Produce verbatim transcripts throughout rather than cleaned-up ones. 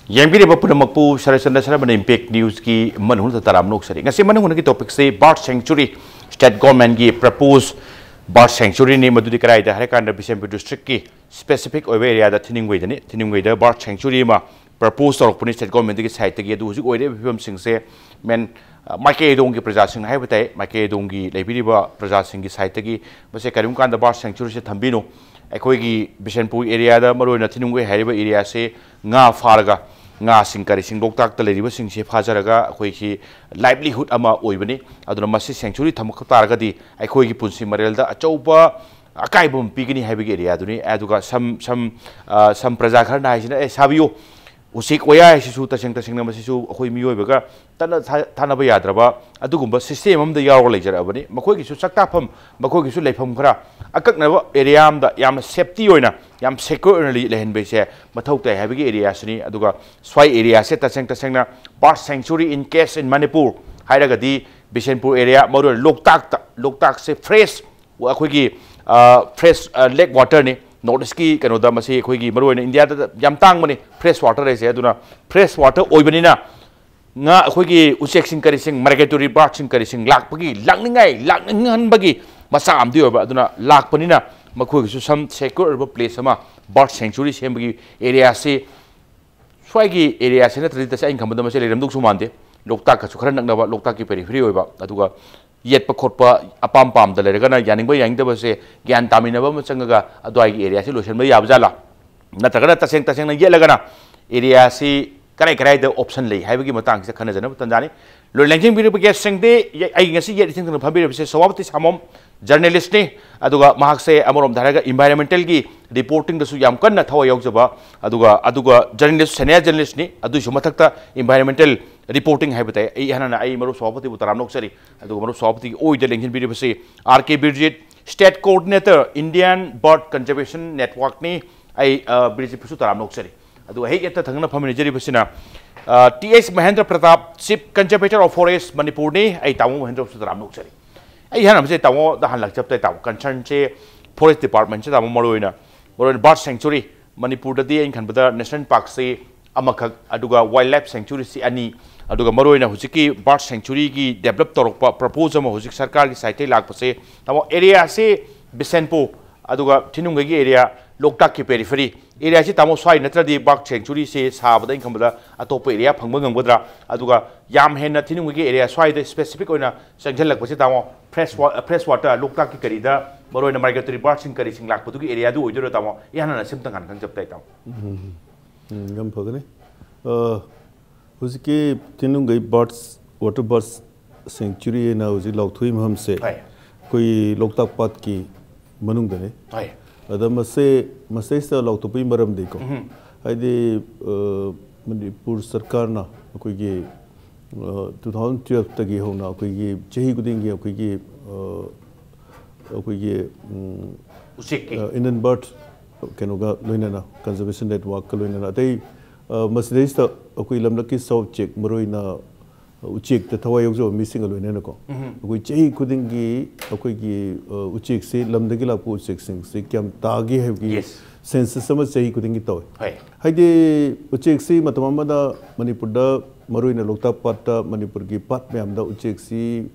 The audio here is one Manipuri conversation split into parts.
ꯌꯦꯡꯕꯤꯔꯤꯕ ꯄꯨꯝꯅꯃꯛꯄꯨ ꯁꯔꯠꯆꯟꯗ꯭ꯔ ꯁꯔꯃꯅ Impact Newsꯀꯤ ꯃꯅꯨꯡꯗ ꯇꯔꯥꯝꯅ ꯑꯣꯛꯆꯔꯤ꯫ ꯉꯁꯤ ꯃꯅꯨꯡꯒꯤ topicꯁꯤ bird sanctuary, state governmentꯀꯤ proposed bird sanctuaryꯅꯤ꯫ ꯃꯗꯨꯗꯤ ꯀꯗꯥꯏꯗ ꯍꯥꯏꯔꯀꯥꯟꯗ ꯕꯤꯁꯦꯝꯄꯨꯔ districtꯀꯤ specific ꯑꯣꯏꯕ areaꯗ ꯊꯤꯅꯤꯡꯒꯣꯏꯗꯅꯤ꯫ ꯊꯤꯅꯤꯡꯒꯣꯏꯗ bird sanctuary ꯑꯃ propose ꯇꯧꯔꯛꯄꯅꯤ state governmentꯀꯤ sideꯇꯒꯤ꯫ ꯑꯗꯨ ꯍꯧꯖꯤꯛ ꯑꯣꯏꯔꯤꯕ ꯐꯤꯕꯝꯁꯤꯡꯁꯦ main, ꯑ, ꯃꯥꯏꯀꯩ ꯑꯗꯣꯝꯒꯤ ꯄ꯭ꯔꯖꯥꯁꯤꯡ ꯍꯥꯏꯕ ꯇꯥꯏ, ꯃꯥꯏꯀꯩ ꯑꯗꯣꯝꯒꯤ ꯂꯩꯕꯤꯔꯤꯕ ꯄ꯭ꯔꯖꯥꯁꯤꯡꯒꯤ sideꯇꯒꯤ ꯃꯁꯦ ꯀꯔꯤꯒꯨꯝꯕ ꯀꯥꯟꯗ bird sanctuaryꯁꯦ ꯊꯝꯕꯤꯅꯨ꯫ ꯑꯩꯈꯣꯏꯒꯤ ꯕꯤꯁꯦꯝꯄꯨꯔ areaꯗ ꯃꯔꯨꯑꯣꯏꯅ ꯊꯤꯅꯤꯡꯒꯣꯏ ꯍꯥꯏꯔꯤꯕ areaꯁꯦ ꯉꯥ ꯐꯥꯔꯒ, ꯉꯥꯁꯤꯡ ꯀꯔꯤꯁꯤꯡ ꯂꯣꯛꯇꯥꯛꯇ ꯂꯩꯔꯤꯕꯁꯤꯡꯁꯦ ꯐꯥꯖꯔꯒ ꯑꯩꯈꯣꯏꯒꯤ livelihood ꯑꯃ ꯑꯣꯏꯕꯅꯤ꯫ ꯑꯗꯨꯅ ꯃꯁꯤ sanctuary ꯊꯝꯃꯛꯄ ꯇꯥꯔꯒꯗꯤ ꯑꯩꯈꯣꯏꯒꯤ ꯄꯨꯟꯁꯤ ꯃꯔꯦꯜꯗ ꯑꯆꯧꯕ ꯑꯀꯥꯏꯕ ꯑꯃ ꯄꯤꯒꯅꯤ ꯍꯥꯏꯕꯒꯤ areaꯗꯨꯅꯤ꯫ ꯑꯗꯨꯒ some, some, ꯑ, some ꯄ꯭ꯔꯖꯥ ꯈꯔꯅ ꯍꯥꯏꯁꯤꯅ, "ꯑꯦ, ꯁꯥꯕꯤꯌꯨ, ꯎꯆꯦꯛ ꯋꯥꯌꯥ ꯍꯥꯏꯁꯤꯁꯨ ꯇꯁꯦꯡ ꯇꯁꯦꯡꯅ ꯃꯁꯤꯁꯨ ꯑꯩꯈꯣꯏ ꯃꯤꯑꯣꯏꯕꯒ ꯇꯠꯅ ꯊꯥ-, ꯊꯥꯅꯕ ꯌꯥꯗ꯭ꯔꯕ ꯑꯗꯨꯒꯨꯝꯕ system ꯑꯃꯗ ꯌꯥꯎꯔꯒ ꯂꯩꯖꯔꯛꯑꯕꯅꯤ꯫ ꯃꯈꯣꯏꯒꯤꯁꯨ ꯆꯥꯛꯇꯥꯐꯝ, ꯃꯈꯣꯏꯒꯤꯁꯨ ꯂꯩꯐꯝ ꯈꯔ ꯑꯀꯛꯅꯕ area ꯑꯃꯗ ꯌꯥꯝꯅ safety ꯑꯣꯏꯅ, ꯌꯥꯝ secure ꯑꯣꯏꯅ ꯂꯩ-, ꯂꯩꯍꯟꯕꯁꯦ ꯃꯊꯧ ꯇꯥꯏ ꯍꯥꯏꯕꯒꯤ areaꯁꯤꯅꯤ꯫ ꯑꯗꯨꯒ ꯁ꯭ꯋꯥꯏ areaꯁꯦ ꯇꯁꯦꯡ ꯇꯁꯦꯡꯅ bird sanctuary in case in Manipur ꯍꯥꯏꯔꯒꯗꯤ ꯕꯤꯁꯦꯝꯄꯨꯔ area, ꯃꯔꯨꯑꯣꯏꯅ ꯂꯣꯛꯇꯥꯛꯇ, ꯂꯣꯛꯇꯥꯛꯁꯦ fresh ꯑꯩꯈꯣꯏꯒꯤ, ꯑ, fresh, ꯑ, lake waterꯅꯤ꯫ North Eastꯀꯤ ꯀꯩꯅꯣꯗ ꯃꯁꯤ ꯑꯩꯈꯣꯏꯒꯤ ꯃꯔꯨꯑꯣꯏꯅ Indiaꯗ ꯌꯥꯝ ꯇꯥꯡꯕꯅꯤ fresh water ꯍꯥꯏꯁꯦ꯫ ꯑꯗꯨꯅ fresh water ꯑꯣꯏꯕꯅꯤꯅ ꯉꯥ, ꯑꯩꯈꯣꯏꯒꯤ ꯎꯆꯦꯛꯁꯤꯡ ꯀꯔꯤꯁꯤꯡ, migratory birdꯁꯤꯡ ꯀꯔꯤꯁꯤꯡ ꯂꯥꯛꯄꯒꯤ, ꯂꯥꯛꯅꯤꯡꯉꯥꯏ, ꯂꯥꯛꯅꯤꯡꯍꯟꯕꯒꯤ ꯃꯆꯥꯛ ꯑꯃꯗꯤ ꯑꯣꯏꯕ꯫ ꯑꯗꯨꯅ ꯂꯥꯛꯄꯅꯤꯅ ꯃꯈꯣꯏꯒꯤꯁꯨ some secure ꯑꯣꯏꯕ place ꯑꯃ, bird sanctuary ꯁꯦꯝꯕꯒꯤ areaꯁꯤ ꯁ꯭ꯋꯥꯏꯒꯤ areaꯁꯦ ꯅꯠꯇ꯭ꯔꯗꯤ ꯇꯁꯦꯡ ꯑꯩꯅ ꯈꯟꯕꯗ ꯃꯁꯤ ꯂꯩꯔꯝꯗꯧꯁꯨ ꯃꯥꯟꯗꯦ꯫ ꯂꯣꯛꯇꯥꯛꯀꯁꯨ ꯈꯔ ꯅꯛꯅꯕ, ꯂꯣꯛꯇꯥꯛꯀꯤ periphery ꯑꯣꯏꯕ, ꯑꯗꯨꯒ ꯌꯦꯠꯄ ꯈꯣꯠꯄ ꯑꯄꯥꯝ ꯄꯥꯝꯗ ꯂꯩꯔꯒꯅ ꯌꯥꯅꯤꯡꯕ ꯌꯥꯅꯤꯡꯗꯕꯁꯦ ꯒ꯭ꯌꯥꯟ ꯇꯥꯃꯤꯟꯅꯕ ꯑꯃ ꯆꯪꯉꯒ ꯑꯗꯨꯋꯥꯏꯒꯤ areaꯁꯤ ꯂꯣꯏꯁꯤꯟꯕ ꯌꯥꯕ ꯖꯥꯠꯂꯥ? ꯅꯠꯇ꯭ꯔꯒꯅ ꯇꯁꯦꯡ ꯇꯁꯦꯡꯅ ꯌꯦꯠꯂꯒꯅ areaꯁꯤ ꯀꯔꯥꯏ ꯀꯔꯥꯏꯗ option ꯂꯩ ꯍꯥꯏꯕꯒꯤ ꯃꯇꯥꯡꯁꯤꯗ ꯈꯟꯅꯖꯅꯕ ꯇꯥꯟꯖꯥꯅꯤ꯫ ꯂꯣꯏ ꯂꯦꯡꯁꯤꯟꯕꯤꯔꯤꯕ guestꯁꯤꯡꯗꯤ ꯌꯦ-, ꯑꯩ ꯉꯁꯤ ꯌꯦꯠ ꯏꯊꯪ ꯊꯪꯅ ꯐꯝꯕꯤꯔꯤꯕꯁꯦ ꯁꯣꯚꯥꯄꯇꯤ ꯁꯥꯃꯣꯝ, journalistꯅꯤ꯫ ꯑꯗꯨꯒ ꯃꯍꯥꯛꯁꯦ ꯑꯃꯔꯣꯝꯗ ꯍꯥꯏꯔꯒ environmentalꯒꯤ reportingꯗꯁꯨ ꯌꯥꯝ ꯀꯟꯅ ꯊꯋꯥꯏ ꯌꯥꯎꯖꯕ, ꯑꯗꯨꯒ, ꯑꯗꯨꯒ journalist, senior journalistꯅꯤ꯫ ꯑꯗꯨꯏꯁꯨ ꯃꯊꯛꯇ environmental reporting ꯍꯥꯏꯕ ꯇꯥꯏ꯫ ꯑꯩ ꯏꯍꯥꯟ ꯍꯥꯟꯅ ꯑꯩ ꯃꯔꯨꯞ ꯁꯣꯚꯥꯄꯇꯤꯕꯨ ꯇꯔꯥꯝꯅ ꯑꯣꯛꯆꯔꯤ꯫ ꯑꯗꯨꯒ ꯃꯔꯨꯞ ꯁꯣꯚꯥꯄꯇꯤꯒꯤ ꯑꯣꯏꯗ ꯂꯦꯡꯁꯤꯟꯕꯤꯔꯤꯕꯁꯤ R K ꯕꯤꯔꯖꯤꯠ, state coordinator, Indian Bird Conservation Networkꯅꯤ꯫ ꯑꯩ, ꯑ, ꯕꯤꯔꯖꯤꯠꯄꯨꯁꯨ ꯇꯔꯥꯝꯅ ꯑꯣꯛꯆꯔꯤ꯫ ꯑꯗꯨꯒ ꯍꯦꯛ ꯌꯦꯠꯇ ꯊꯪꯅꯅ ꯐꯝꯃꯤꯟꯅꯖꯔꯤꯕꯁꯤꯅ, ꯑ, T H Mahendra Pratap, Chief Conservator of Forest ꯃꯅꯤꯄꯨꯔꯅꯤ꯫ ꯑꯩ ꯇꯥꯃꯣ ꯃꯍꯦꯟꯗ꯭ꯔꯕꯨꯁꯨ ꯇꯔꯥꯝꯅ ꯑꯣꯛꯆꯔꯤ꯫ ꯑꯩ ꯍꯥꯟꯅ ꯍꯥꯏꯖꯩ ꯇꯥꯃꯣꯗ ꯍꯥꯟꯅ ꯂꯥꯛꯆꯕ ꯇꯥꯏ ꯇꯥꯃꯣ꯫ Concernꯁꯦ forest departmentꯁꯦ ꯇꯥꯃꯣ ꯃꯔꯨꯑꯣꯏꯅ, ꯃꯔꯨꯑꯣꯏꯅ bird sanctuary, ꯃꯅꯤꯄꯨꯔꯗꯗꯤ ꯑꯩꯅ ꯈꯟꯕꯗ national parkꯁꯤ ꯑꯃꯈꯛ, ꯑꯗꯨꯒ ꯋꯥꯏꯜ ꯂꯥꯏꯐ ꯁꯦꯡꯆꯨꯔꯤꯁꯤ ꯑꯅꯤ, ꯑꯗꯨꯒ ꯃꯔꯨꯑꯣꯏꯅ ꯍꯧꯖꯤꯛꯀꯤ ꯕꯥꯔꯠ ꯁꯦꯡꯆꯨꯔꯤꯒꯤ ꯗꯦꯕꯂꯞ ꯇꯧꯔꯛꯄ ꯄ꯭ꯔꯄꯣꯖ ꯑꯃ ꯍꯧꯖꯤꯛ ꯁꯔꯀꯥꯔꯒꯤ ꯁꯥꯏꯠꯇꯒꯤ ꯂꯥꯛꯄꯁꯦ, ꯇꯥꯃꯣ, ꯑꯦꯔꯤꯌꯥꯁꯤ ꯕꯤꯁꯦꯟꯄꯨꯔ, ꯑꯗꯨꯒ ꯊꯤꯅꯨꯡꯒꯩꯒꯤ ꯑꯦꯔꯤꯌꯥ, ꯂꯣꯛꯇꯥꯛꯀꯤ ꯄꯦꯔꯤꯐꯦꯔꯤ ꯑꯦꯔꯤꯌꯥꯁꯤ, ꯇꯥꯃꯣ, ꯁ꯭ꯋꯥꯏ ꯅꯠꯇ꯭ꯔꯗꯤ ꯕꯥꯔꯠ ꯁꯦꯡꯆꯨꯔꯤꯁꯦ ꯁꯥꯕꯗ ꯑꯩꯅ ꯈꯟꯕꯗ ꯑꯇꯣꯞꯄ ꯑꯦꯔꯤꯌꯥ ꯐꯪꯕ ꯉꯝꯒꯗ꯭ꯔꯥ? ꯑꯗꯨꯒ ꯌꯥꯝ ꯍꯦꯟꯅ ꯊꯤꯅꯨꯡꯒꯩꯒꯤ ꯑꯦꯔꯤꯌꯥ ꯁ꯭ꯋꯥꯏꯗ ꯁ꯭ꯄꯦꯁꯤꯐꯤꯛ ꯑꯣꯏꯅ ꯆꯪꯁꯤꯜꯂꯛꯄꯁꯦ, ꯇꯥꯃꯣ, ꯐ꯭ꯔꯦꯁ ꯋꯥ-, ꯐ꯭ꯔꯦꯁ ꯋꯥꯇꯔ, ꯂꯣꯛꯇꯥꯛꯀꯤ ꯀꯔꯤꯗ ꯃꯔꯨꯑꯣꯏꯅ ꯃꯥꯏꯒ꯭ꯔꯦꯇꯣꯔꯤ ꯕꯥꯔꯠꯁꯤꯡ ꯀꯔꯤꯁꯤꯡ ꯂꯥꯛꯄꯗꯨꯒꯤ ꯑꯦꯔꯤꯌꯥꯗꯨ ꯑꯣꯏꯗꯣꯏꯔꯣ, ꯇꯥꯃꯣ? ꯏꯍꯥꯟ ꯍꯥꯟꯅ ꯁꯤꯝꯇꯪ ꯍꯥꯟꯅ ꯈꯪꯖꯕ ꯇꯥꯏ, ꯇꯥꯃꯣ꯫ ꯎꯝ, ꯌꯥꯝ ꯐꯒꯅꯤ꯫ ꯑ, ꯍꯧꯖꯤꯛꯀꯤ ꯊꯤꯅꯨꯡꯒꯩ ꯕꯥꯔꯠꯁ, ꯋꯥꯇꯔ ꯕꯥꯔꯠꯁ ꯁꯦꯡꯆꯨꯔꯤ ꯍꯥꯏꯅ ꯍꯧꯖꯤꯛ ꯂꯥꯎꯊꯣꯛꯏ ꯃꯐꯝꯁꯦ ꯍꯣꯏ꯫ ꯑꯩꯈꯣꯏ ꯂꯣꯛꯇꯥꯛ ꯄꯥꯠꯀꯤ ꯃꯅꯨꯡꯗꯅꯤ꯫ ꯍꯣꯏ꯫ ꯑꯗ ꯃꯁꯦ, ꯃꯁꯤꯗꯩꯁꯤꯗ ꯂꯥꯎꯊꯣꯛꯄꯒꯤ ꯃꯔꯝꯗꯤꯀꯣ, ꯎꯝ꯫ ꯍꯥꯏꯗꯤ, ꯑ, ꯃꯅꯤꯄꯨꯔ ꯁꯔꯀꯥꯔꯅ ꯑꯩꯈꯣꯏꯒꯤ, ꯑ, two thousand twelve ꯇꯒꯤ ꯍꯧꯅ ꯑꯩꯈꯣꯏꯒꯤ ꯆꯍꯤ ꯈꯨꯗꯤꯡꯒꯤ ꯑꯩꯈꯣꯏꯒꯤ, ꯑ, ꯑꯩꯈꯣꯏꯒꯤ, ꯎꯝ, ꯎꯆꯦꯛꯀꯤ꯫ ꯑ, Indian Bird ꯀꯩꯅꯣꯒ ꯂꯣꯏꯅꯅ, Conservation Network ꯀ ꯂꯣꯏꯅꯅ ꯑꯇꯩ, ꯑ, ꯃꯁꯤꯗꯩꯁꯤꯗ ꯑꯩꯈꯣꯏ ꯂꯝꯂꯛꯀꯤ ꯁꯥ ꯎꯆꯦꯛ, ꯃꯔꯨꯑꯣꯏꯅ ꯎꯆꯦꯛꯇ ꯊꯋꯥꯏ ꯌꯥꯎꯖꯕ ꯃꯤꯁꯤꯡꯒ ꯂꯣꯏꯅꯅꯀꯣ, ꯎꯝ꯫ ꯑꯩꯈꯣꯏ ꯆꯍꯤ ꯈꯨꯗꯤꯡꯒꯤ ꯑꯩꯈꯣꯏꯒꯤ, ꯑ, ꯎꯆꯦꯛꯁꯤ, ꯂꯝꯗꯒꯤ ꯂꯥꯛꯄ ꯎꯆꯦꯛꯁꯤꯡꯁꯤ ꯀꯌꯥꯝ ꯇꯥꯒꯦ ꯍꯥꯏꯕꯒꯤ Yes꯫ ꯁꯦꯟꯁꯁ ꯑꯃ ꯆꯍꯤ ꯈꯨꯗꯤꯡꯒꯤ ꯇꯧꯋꯤ꯫ ꯍꯣꯏ꯫ ꯍꯥꯏꯗꯤ ꯎꯆꯦꯛꯁꯤ ꯃꯇꯝ ꯑꯃꯗ ꯃꯅꯤꯄꯨꯔꯗ, ꯃꯔꯨꯑꯣꯏꯅ ꯂꯣꯛꯇꯥꯛ ꯄꯥꯠꯇ, ꯃꯅꯤꯄꯨꯔꯒꯤ ꯄꯥꯠ ꯃꯌꯥꯝꯗ ꯎꯆꯦꯛꯁꯤ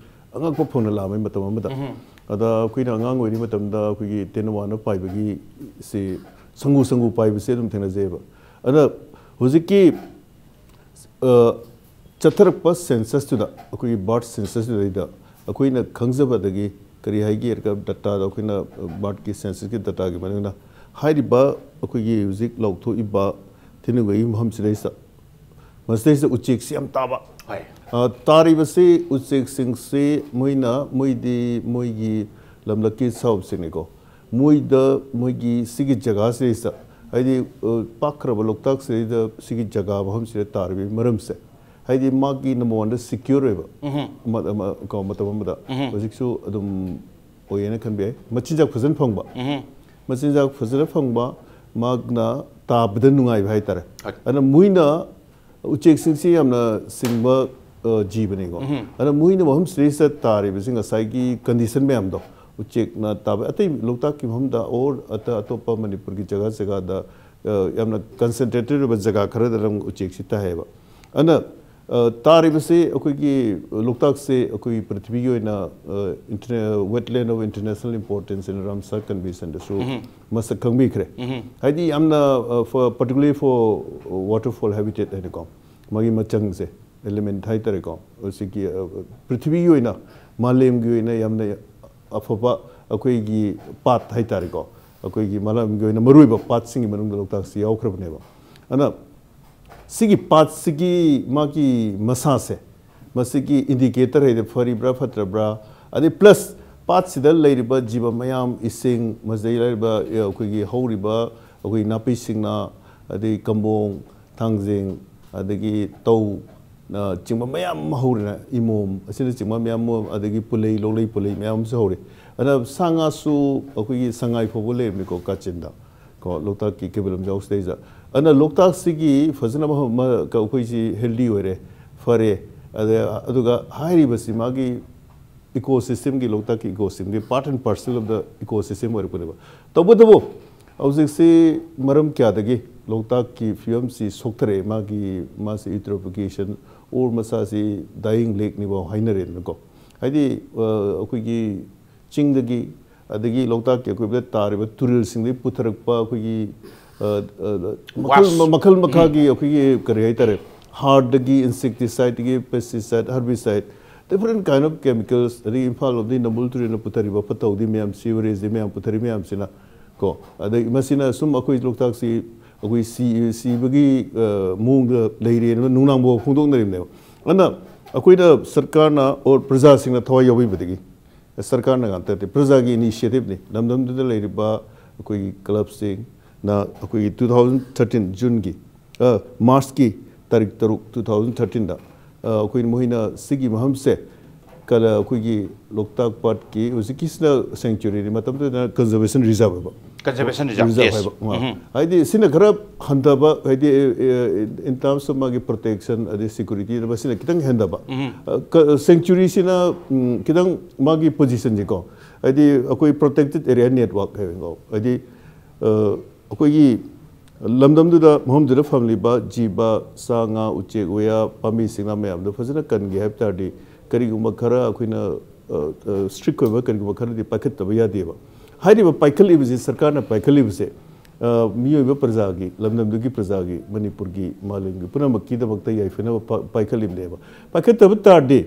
ꯑꯉꯛꯄ ꯐꯪꯅ ꯂꯥꯛꯑꯝꯃꯤ ꯃꯇꯝ ꯑꯃꯗ꯫ ꯎꯝ꯫ ꯑꯗ ꯑꯩꯈꯣꯏꯅ ꯑꯉꯥꯡ ꯑꯣꯏꯔꯤ ꯃꯇꯝꯗ ꯑꯩꯈꯣꯏꯒꯤ ꯇꯦꯅꯋꯥꯅ ꯄꯥꯏꯕꯒꯤ ꯁꯤ, ꯁꯪꯒꯨ ꯁꯪꯒꯨ ꯄꯥꯏꯕꯁꯦ ꯑꯗꯨꯝ ꯊꯦꯡꯅꯖꯩꯑꯕ꯫ ꯑꯗ ꯍꯧꯖꯤꯛꯀꯤ, ꯑ, ꯆꯠꯊꯔꯛꯄ ꯁꯦꯟꯁꯁꯇꯨꯗ, ꯑꯩꯈꯣꯏꯒꯤ ꯕꯥꯔꯠ ꯁꯦꯟꯁꯁꯇꯨꯗꯩꯗ ꯑꯩꯈꯣꯏꯅ ꯈꯪꯖꯕꯗꯒꯤ ꯀꯔꯤ ꯍꯥꯏꯒꯦ ꯍꯥꯏꯔꯒ, ꯗꯇꯥꯗ ꯑꯩꯈꯣꯏꯅ, ꯑ, ꯕꯥꯔꯠꯀꯤ ꯁꯦꯟꯁꯁꯀꯤ ꯗꯇꯥꯒꯤ ꯃꯅꯨꯡꯗ ꯍꯥꯏꯔꯤꯕ ꯑꯩꯈꯣꯏꯒꯤ ꯍꯧꯖꯤꯛ ꯂꯥꯎꯊꯣꯛꯏꯕ ꯊꯤꯅꯨꯡꯒꯩꯒꯤ ꯃꯐꯝꯁꯤꯗꯩꯁꯤꯗ, ꯃꯁꯤꯗꯩꯁꯤꯗ ꯎꯆꯦꯛꯁꯤ ꯌꯥꯝ ꯇꯥꯕ꯫ ꯍꯣꯏ꯫ ꯑ, ꯇꯥꯔꯤꯕꯁꯤ ꯎꯆꯦꯛꯁꯤꯡꯁꯤ ꯃꯣꯏꯅ, ꯃꯣꯏꯗꯤ ꯃꯣꯏꯒꯤ ꯂꯝꯂꯛꯀꯤ ꯁꯥ ꯎꯆꯦꯛꯅꯤꯀꯣ꯫ ꯃꯣꯏꯗ, ꯃꯣꯏꯒꯤ ꯁꯤꯒꯤ ꯖꯒꯥꯁꯤꯗꯩꯁꯤꯗ, ꯍꯥꯏꯗꯤ, ꯑ, ꯄꯥꯛꯈ꯭ꯔꯕ ꯂꯣꯛꯇꯥꯛꯁꯤꯗꯩꯗ ꯁꯤꯒꯤ ꯖꯒꯥ ꯃꯐꯝꯁꯤꯗ ꯇꯥꯔꯤꯕꯒꯤ ꯃꯔꯝꯁꯦ, ꯍꯥꯏꯗꯤ ꯃꯥꯒꯤ number one ꯗ secure ꯑꯣꯏꯕ ꯎꯝꯍꯨꯝ꯫ ꯑꯃ, ꯑꯃ, ꯀꯣ, ꯃꯇꯝ ꯑꯃꯗ ꯎꯝꯍꯨꯝ꯫ ꯍꯧꯖꯤꯛꯁꯨ ꯑꯗꯨꯝ ꯑꯣꯏꯌꯦꯅ ꯈꯟꯕ ꯌꯥꯏ꯫ ꯃꯆꯤꯟꯖꯥꯛ ꯐꯖꯅ ꯐꯪꯕ꯫ ꯎꯝꯍꯨꯝ꯫ ꯃꯆꯤꯟꯖꯥꯛ ꯐꯖꯅ ꯐꯪꯕ, ꯃꯥꯅ ꯇꯥꯕꯗ ꯅꯨꯡꯉꯥꯏꯕ ꯍꯥꯏꯇꯥꯔꯦ꯫ ꯍꯣꯏ꯫ ꯑꯗꯨꯅ ꯃꯣꯏꯅ, ꯎꯆꯦꯛꯁꯤꯡꯁꯤ ꯌꯥꯝꯅ ꯁꯤꯡꯕ, ꯑ, ꯖꯤꯕꯅꯤꯀꯣ꯫ ꯎꯝꯍꯨꯝ꯫ ꯑꯗꯨꯅ ꯃꯣꯏꯅ ꯃꯐꯝꯁꯤꯗꯩꯁꯤꯗ ꯇꯥꯔꯤꯕꯁꯤ ꯉꯁꯥꯏꯒꯤ condition ꯃꯌꯥꯝꯗꯣ, ꯎꯆꯦꯛꯅ ꯇꯥꯕ, ꯑꯇꯩ ꯂꯣꯛꯇꯥꯛꯀꯤ ꯃꯐꯝꯗ or ꯑꯇ-, ꯑꯇꯣꯞꯄ ꯃꯅꯤꯄꯨꯔꯒꯤ ꯖꯒꯥ ꯖꯒꯥꯗ ꯑ, ꯌꯥꯝꯅ concentrated ꯑꯣꯏꯕ ꯖꯒꯥ ꯈꯔꯗ ꯑꯗꯨꯝ ꯎꯆꯦꯛꯁꯤ ꯇꯥꯏꯌꯦꯕ꯫ ꯑꯗꯨꯅ, ꯑ, ꯇꯥꯔꯤꯕꯁꯤ ꯑꯩꯈꯣꯏꯒꯤ ꯂꯣꯛꯇꯥꯛꯁꯦ ꯑꯩꯈꯣꯏ ꯄ꯭ꯔꯤꯊꯤꯕꯤꯒꯤ ꯑꯣꯏꯅ, ꯑ, interna-, wetland of international importance in Ramsar Conventionꯗꯁꯨ ꯃꯁꯛ ꯈꯪꯕꯤꯈ꯭ꯔꯦ꯫ ꯍꯥꯏꯗꯤ ꯌꯥꯝꯅ, ꯑ, for, particularly for waterfall habitat ꯍꯥꯏꯅꯀꯣ, ꯃꯥꯒꯤ ꯃꯆꯪꯁꯦ, element ꯍꯥꯏꯇꯥꯔꯦꯀꯣ, ꯍꯧꯖꯤꯛꯀꯤ, ꯑ, ꯄ꯭ꯔꯤꯊꯤꯕꯤꯒꯤ ꯑꯣꯏꯅ, ꯃꯥꯂꯦꯝꯒꯤ ꯑꯣꯏꯅ ꯌꯥꯝꯅ ꯑꯐꯕ ꯑꯩꯈꯣꯏꯒꯤ ꯄꯥꯠ ꯍꯥꯏꯇꯥꯔꯦꯀꯣ, ꯑꯩꯈꯣꯏꯒꯤ ꯃꯥꯂꯦꯝꯒꯤ ꯑꯣꯏꯅ ꯃꯔꯨꯑꯣꯏꯕ ꯄꯥꯠꯁꯤꯡꯒꯤ ꯃꯅꯨꯡꯗ ꯂꯣꯛꯇꯥꯛꯁꯤ ꯌꯥꯎꯈ꯭ꯔꯕꯅꯦꯕ꯫ ꯑꯗꯨꯅ ꯁꯤꯒꯤ ꯄꯥꯠꯁꯤꯒꯤ ꯃꯥꯒꯤ ꯃꯁꯥꯁꯦ, ꯃꯁꯤꯒꯤ indicator ꯍꯥꯏꯗꯤ ꯐꯔꯤꯕ꯭ꯔꯥ ꯐꯠꯇ꯭ꯔꯕ꯭ꯔꯥ, ꯑꯗꯩ plus ꯄꯥꯠꯁꯤꯗ ꯂꯩꯔꯤꯕ ꯖꯤꯕ ꯃꯌꯥꯝ, ꯏꯁꯤꯡ, ꯃꯁꯤꯗꯩ ꯂꯩꯔꯤꯕ, ꯑ, ꯑꯩꯈꯣꯏꯒꯤ ꯍꯧꯔꯤꯕ ꯑꯩꯈꯣꯏ ꯅꯥꯄꯤ ꯁꯤꯡꯅꯥ, ꯑꯗꯩ ꯀꯝꯕꯣꯡ, ꯊꯥꯡꯖꯤꯡ, ꯑꯗꯒꯤ ꯇꯧ, ꯑ, ꯆꯤꯡꯕ ꯃꯌꯥꯝ ꯑꯃ ꯍꯧꯔꯦꯅ, ꯏꯃꯣꯝ ꯑꯁꯤꯅꯆꯤꯡꯕ ꯃꯌꯥꯝ ꯑꯃ, ꯑꯗꯒꯤ ꯄꯨꯂꯩ, ꯂꯣꯛꯂꯩ ꯄꯨꯂꯩ ꯃꯌꯥꯝ ꯑꯃꯁꯨ ꯍꯧꯔꯦ꯫ ꯑꯗꯨꯅ ꯁꯥ ꯉꯥꯁꯨ ꯑꯩꯈꯣꯏꯒꯤ ꯁꯉꯥꯏ ꯐꯥꯎꯕ ꯂꯩꯔꯝꯃꯤꯀꯣ ꯀꯥꯆꯤꯟꯗ, ꯀꯣ, ꯂꯣꯛꯇꯥꯛꯀꯤ ꯀꯩꯕꯨꯜ ꯂꯝꯖꯥꯎꯁꯤꯗꯩꯁꯤꯗ꯫ ꯑꯗꯨꯅ ꯂꯣꯛꯇꯥꯛꯁꯤꯒꯤ ꯐꯖꯅ ꯃꯐꯝ ꯑꯃ, ꯀ-, ꯑꯩꯈꯣꯏꯁꯤ healthy ꯑꯣꯏꯔꯦ, ꯐꯔꯦ꯫ ꯑꯗ-, ꯑꯗꯨꯒ ꯍꯥꯏꯔꯤꯕꯁꯤ ꯃꯥꯒꯤ ecosystemꯒꯤ, ꯂꯣꯛꯇꯥꯛꯀꯤ ecosystemꯒꯤ part and parcel of the ecosystem ꯑꯣꯏꯔꯛꯄꯅꯦꯕ꯫ ꯇꯧꯕꯇꯕꯨ ꯍꯧꯖꯤꯛꯁꯤ ꯃꯔꯝ ꯀꯌꯥꯗꯒꯤ ꯂꯣꯛꯇꯥꯛꯀꯤ ꯐꯤꯕꯝꯁꯤ ꯁꯣꯛꯊꯔꯛꯑꯦ, ꯃꯥꯒꯤ, ꯃꯥꯁꯤ eutrophication or ꯃꯁꯥꯁꯤ dying lakeꯅꯤꯐꯥꯎ ꯍꯥꯏꯅꯔꯦꯗꯅꯀꯣ꯫ ꯍꯥꯏꯗꯤ, ꯑ, ꯑꯩꯈꯣꯏꯒꯤ ꯆꯤꯡꯗꯒꯤ, ꯑꯗꯒꯤ ꯂꯣꯛꯇꯥꯛꯀꯤ ꯑꯀꯣꯏꯕꯗ ꯇꯥꯔꯤꯕ ꯇꯨꯔꯦꯜꯁꯤꯡꯗꯒꯤ ꯄꯨꯊꯔꯛꯄ ꯑꯩꯈꯣꯏꯒꯤ, ꯑ, ꯑ, ꯃꯈꯜ, Waste. ꯃꯈꯜ ꯃꯈꯥꯒꯤ ꯑꯩꯈꯣꯏꯒꯤ ꯀꯔꯤ ꯍꯥꯏꯇꯥꯔꯦ, ꯍꯥꯔꯗꯒꯤ, insecticideꯗꯒꯤ, pesticide, herbicide, different kind of chemicals, ꯑꯗꯒꯤ ꯏꯝꯐꯥꯜ ꯂꯣꯝꯗꯒꯤ ꯅꯝꯕꯨꯜ ꯇꯨꯔꯦꯜꯅ ꯄꯨꯊꯔꯤꯕ ꯐꯠꯇ ꯍꯥꯎꯗꯤ ꯃꯌꯥꯝ, sewerage ꯃꯌꯥꯝ ꯄꯨꯊꯔꯤ ꯃꯌꯥꯝꯁꯤꯅ ꯀꯣ, ꯑꯗꯩ ꯃꯁꯤꯅ ꯁꯨꯝ ꯑꯩꯈꯣꯏ ꯂꯣꯛꯇꯥꯛꯁꯤ ꯑꯩꯈꯣꯏ ꯁꯤ-, ꯁꯤꯕꯒꯤ, ꯑ, ꯃꯑꯣꯡꯗ ꯂꯩꯔꯦꯅ ꯅꯨꯡꯅꯥꯡꯕ ꯐꯣꯡꯗꯣꯛꯅꯔꯤꯕꯅꯦꯕ꯫ ꯑꯗꯨꯅ ꯑꯩꯈꯣꯏꯅ ꯁꯔꯀꯥꯔꯅ or ꯄ꯭ꯔꯖꯥꯁꯤꯡꯅ ꯊꯋꯥꯏ ꯌꯥꯎꯕꯤꯕꯗꯒꯤ, ꯁꯔꯀꯥꯔꯅ ꯉꯥꯛꯇ ꯅꯠꯇꯦ, ꯄ꯭ꯔꯖꯥꯒꯤ initiativeꯅꯤ꯫ ꯂꯝꯗꯝꯗꯨꯗ ꯂꯩꯔꯤꯕ ꯑꯩꯈꯣꯏꯒꯤ clubꯁꯤꯡꯅ ꯑꯩꯈꯣꯏꯒꯤ two thousand thirteen Juneꯒꯤ, ꯑ, Marchꯀꯤ ꯇꯥꯔꯤꯛ ꯇꯔꯨꯛ, two thousand thirteenꯗ, ꯑ, ꯑꯩꯈꯣꯏ ꯃꯣꯏꯅ ꯁꯤꯒꯤ ꯃꯐꯝꯁꯦ ꯀꯂ-, ꯑꯩꯈꯣꯏꯒꯤ ꯂꯣꯛꯇꯥꯛ ꯄꯥꯠꯀꯤ ꯍꯧꯖꯤꯛꯀꯤꯁꯤꯅ sanctuaryꯅꯤ, ꯃꯇꯝꯗꯨꯗ conservation reserve ꯑꯣꯏꯕ꯫ Conservation reserve, reserve yes. ꯍꯥꯏꯕ, ꯑ, ꯎꯝ꯫ ꯍꯥꯏꯗꯤ ꯁꯤꯅ ꯈꯔ ꯍꯟꯊꯕ, ꯍꯥꯏꯗꯤ, ꯑ, in terms of ꯃꯥꯒꯤ protection ꯑꯗꯩ security ꯃꯁꯤꯅ ꯈꯤꯇꯪ ꯍꯟꯊꯕ꯫ ꯎꯝ꯫ ꯑ, ꯀ-, sanctuaryꯁꯤꯅ, ꯎꯝ, ꯈꯤꯇꯪ ꯃꯥꯒꯤ positionꯁꯦꯀꯣ, ꯍꯥꯏꯗꯤ ꯑꯩꯈꯣꯏ protected area network ꯍꯥꯏꯕꯀꯣ, ꯍꯥꯏꯗꯤ, ꯑ, ꯑꯩꯈꯣꯏꯒꯤ ꯂꯝꯗꯝꯗꯨꯗ, ꯃꯐꯝꯗꯨꯗ ꯐꯪꯂꯤꯕ ꯖꯤꯕ, ꯁꯥ ꯉꯥ, ꯎꯆꯦꯛ ꯋꯥꯌꯥ, ꯄꯥꯝꯕꯤ ꯁꯤꯡꯅꯥ ꯃꯌꯥꯝꯗꯣ ꯐꯖꯅ ꯀꯟꯒꯦ ꯍꯥꯏꯕ ꯇꯥꯔꯗꯤ, ꯀꯔꯤꯒꯨꯝꯕ ꯈꯔ ꯑꯩꯈꯣꯏꯅ, ꯑ, ꯑ, strict ꯑꯣꯏꯕ ꯀꯔꯤꯒꯨꯝꯕ ꯈꯔꯗꯤ ꯄꯥꯏꯈꯠꯇꯕ ꯌꯥꯗꯦꯕ꯫ ꯍꯥꯏꯔꯤꯕ ꯄꯥꯏꯈꯠꯂꯤꯕꯁꯤ, ꯁꯔꯀꯥꯔꯅ ꯄꯥꯏꯈꯠꯂꯤꯕꯁꯦ, ꯑ, ꯃꯤꯑꯣꯏꯕ ꯄ꯭ꯔꯖꯥꯒꯤ, ꯂꯝꯗꯝꯗꯨꯒꯤ ꯄ꯭ꯔꯖꯥꯒꯤ, ꯃꯅꯤꯄꯨꯔꯒꯤ, ꯃꯥꯂꯦꯝꯒꯤ ꯄꯨꯝꯅꯃꯛꯀꯤꯗꯃꯛꯇ ꯌꯥꯏꯐꯅꯕ ꯄꯥ-, ꯄꯥꯏꯈꯠꯂꯤꯕꯅꯦꯕ꯫ ꯄꯥꯏꯈꯠꯇꯕ ꯇꯥꯔꯗꯤ,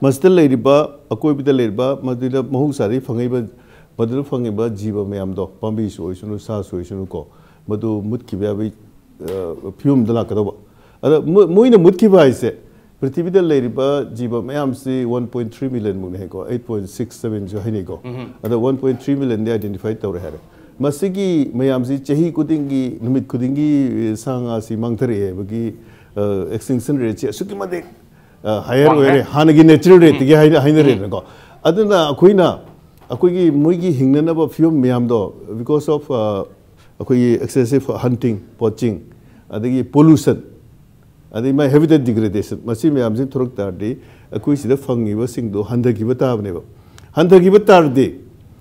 ꯃꯁꯤꯗ ꯂꯩꯔꯤꯕ, ꯑꯀꯣꯏꯕꯗ ꯂꯩꯔꯤꯕ, ꯃꯗꯨꯗ ꯃꯍꯧꯁꯥꯗꯒꯤ ꯐꯪꯉꯛꯏꯕ, ꯃꯗꯨꯗ ꯐꯪꯉꯤꯕ ꯖꯤꯕ ꯃꯌꯥꯝꯗꯣ, ꯄꯥꯝꯕꯤꯁꯨ ꯑꯣꯏꯁꯅꯨ, ꯁꯥꯁꯨ ꯑꯣꯏꯁꯅꯨꯀꯣ, ꯃꯗꯨ ꯃꯨꯠꯈꯤꯕ ꯌꯥꯕꯒꯤ, ꯑ, ꯐꯤꯕꯝꯗ ꯂꯥꯛꯀꯗꯧꯕ꯫ ꯑꯗ ꯃꯣ-, ꯃꯣꯏꯅ ꯃꯨꯠꯈꯤꯕ ꯍꯥꯏꯁꯦ, ꯄ꯭ꯔꯤꯊꯤꯕꯤꯗ ꯂꯩꯔꯤꯕ ꯖꯤꯕ ꯃꯌꯥꯝꯁꯤ one point three million ꯃꯨꯛꯅꯤ ꯍꯥꯏꯀꯣ, eight point six sevenꯁꯨ ꯍꯥꯏꯅꯩꯀꯣ꯫ ꯑꯗ one point three millionꯗꯤ identify ꯇꯧꯔꯦ ꯍꯥꯏꯔꯦ꯫ ꯃꯁꯤꯒꯤ ꯃꯌꯥꯝꯁꯤ ꯆꯍꯤ ꯈꯨꯗꯤꯡꯒꯤ, ꯅꯨꯃꯤꯠ ꯈꯨꯗꯤꯡꯒꯤ ꯁꯥ ꯉꯥꯁꯤ ꯃꯥꯡꯊꯔꯛꯑꯦ ꯍꯥꯏꯕꯒꯤ, ꯑ, extinction rateꯁꯤ ꯑꯁꯨꯛꯀꯤ ꯃꯇꯤꯛ, ꯑ, higher ꯋꯥꯡꯈ꯭ꯔꯦ꯫ ꯑꯣꯏꯔꯦ꯫ ꯍꯥꯟꯅꯒꯤ natural rateꯇꯒꯤ ꯍꯥꯏꯅ-, ꯍꯥꯏꯅꯔꯦꯗꯅꯀꯣ꯫ ꯑꯗꯨꯅ ꯑꯩꯈꯣꯏꯅ, ꯑꯩꯈꯣꯏꯒꯤ ꯃꯣꯏꯒꯤ ꯍꯤꯡꯅꯅꯕ ꯐꯤꯕꯝ ꯃꯌꯥꯝꯗꯣ, because of, ꯑ, ꯑꯩꯈꯣꯏꯒꯤ excessive hunting, poaching, ꯑꯗꯒꯤ pollution, ꯑꯗꯩ ꯃꯥꯏ habitat degradation, ꯃꯁꯤ ꯃꯌꯥꯝꯁꯤ ꯊꯣꯔꯛ ꯇꯥꯔꯗꯤ ꯑꯩꯈꯣꯏ ꯁꯤꯗ ꯐꯪꯉꯤꯕꯁꯤꯡꯗꯣ ꯍꯟꯊꯈꯤꯕ ꯇꯥꯕꯅꯦꯕ꯫ ꯍꯟꯊꯈꯤꯕ ꯇꯥꯔꯗꯤ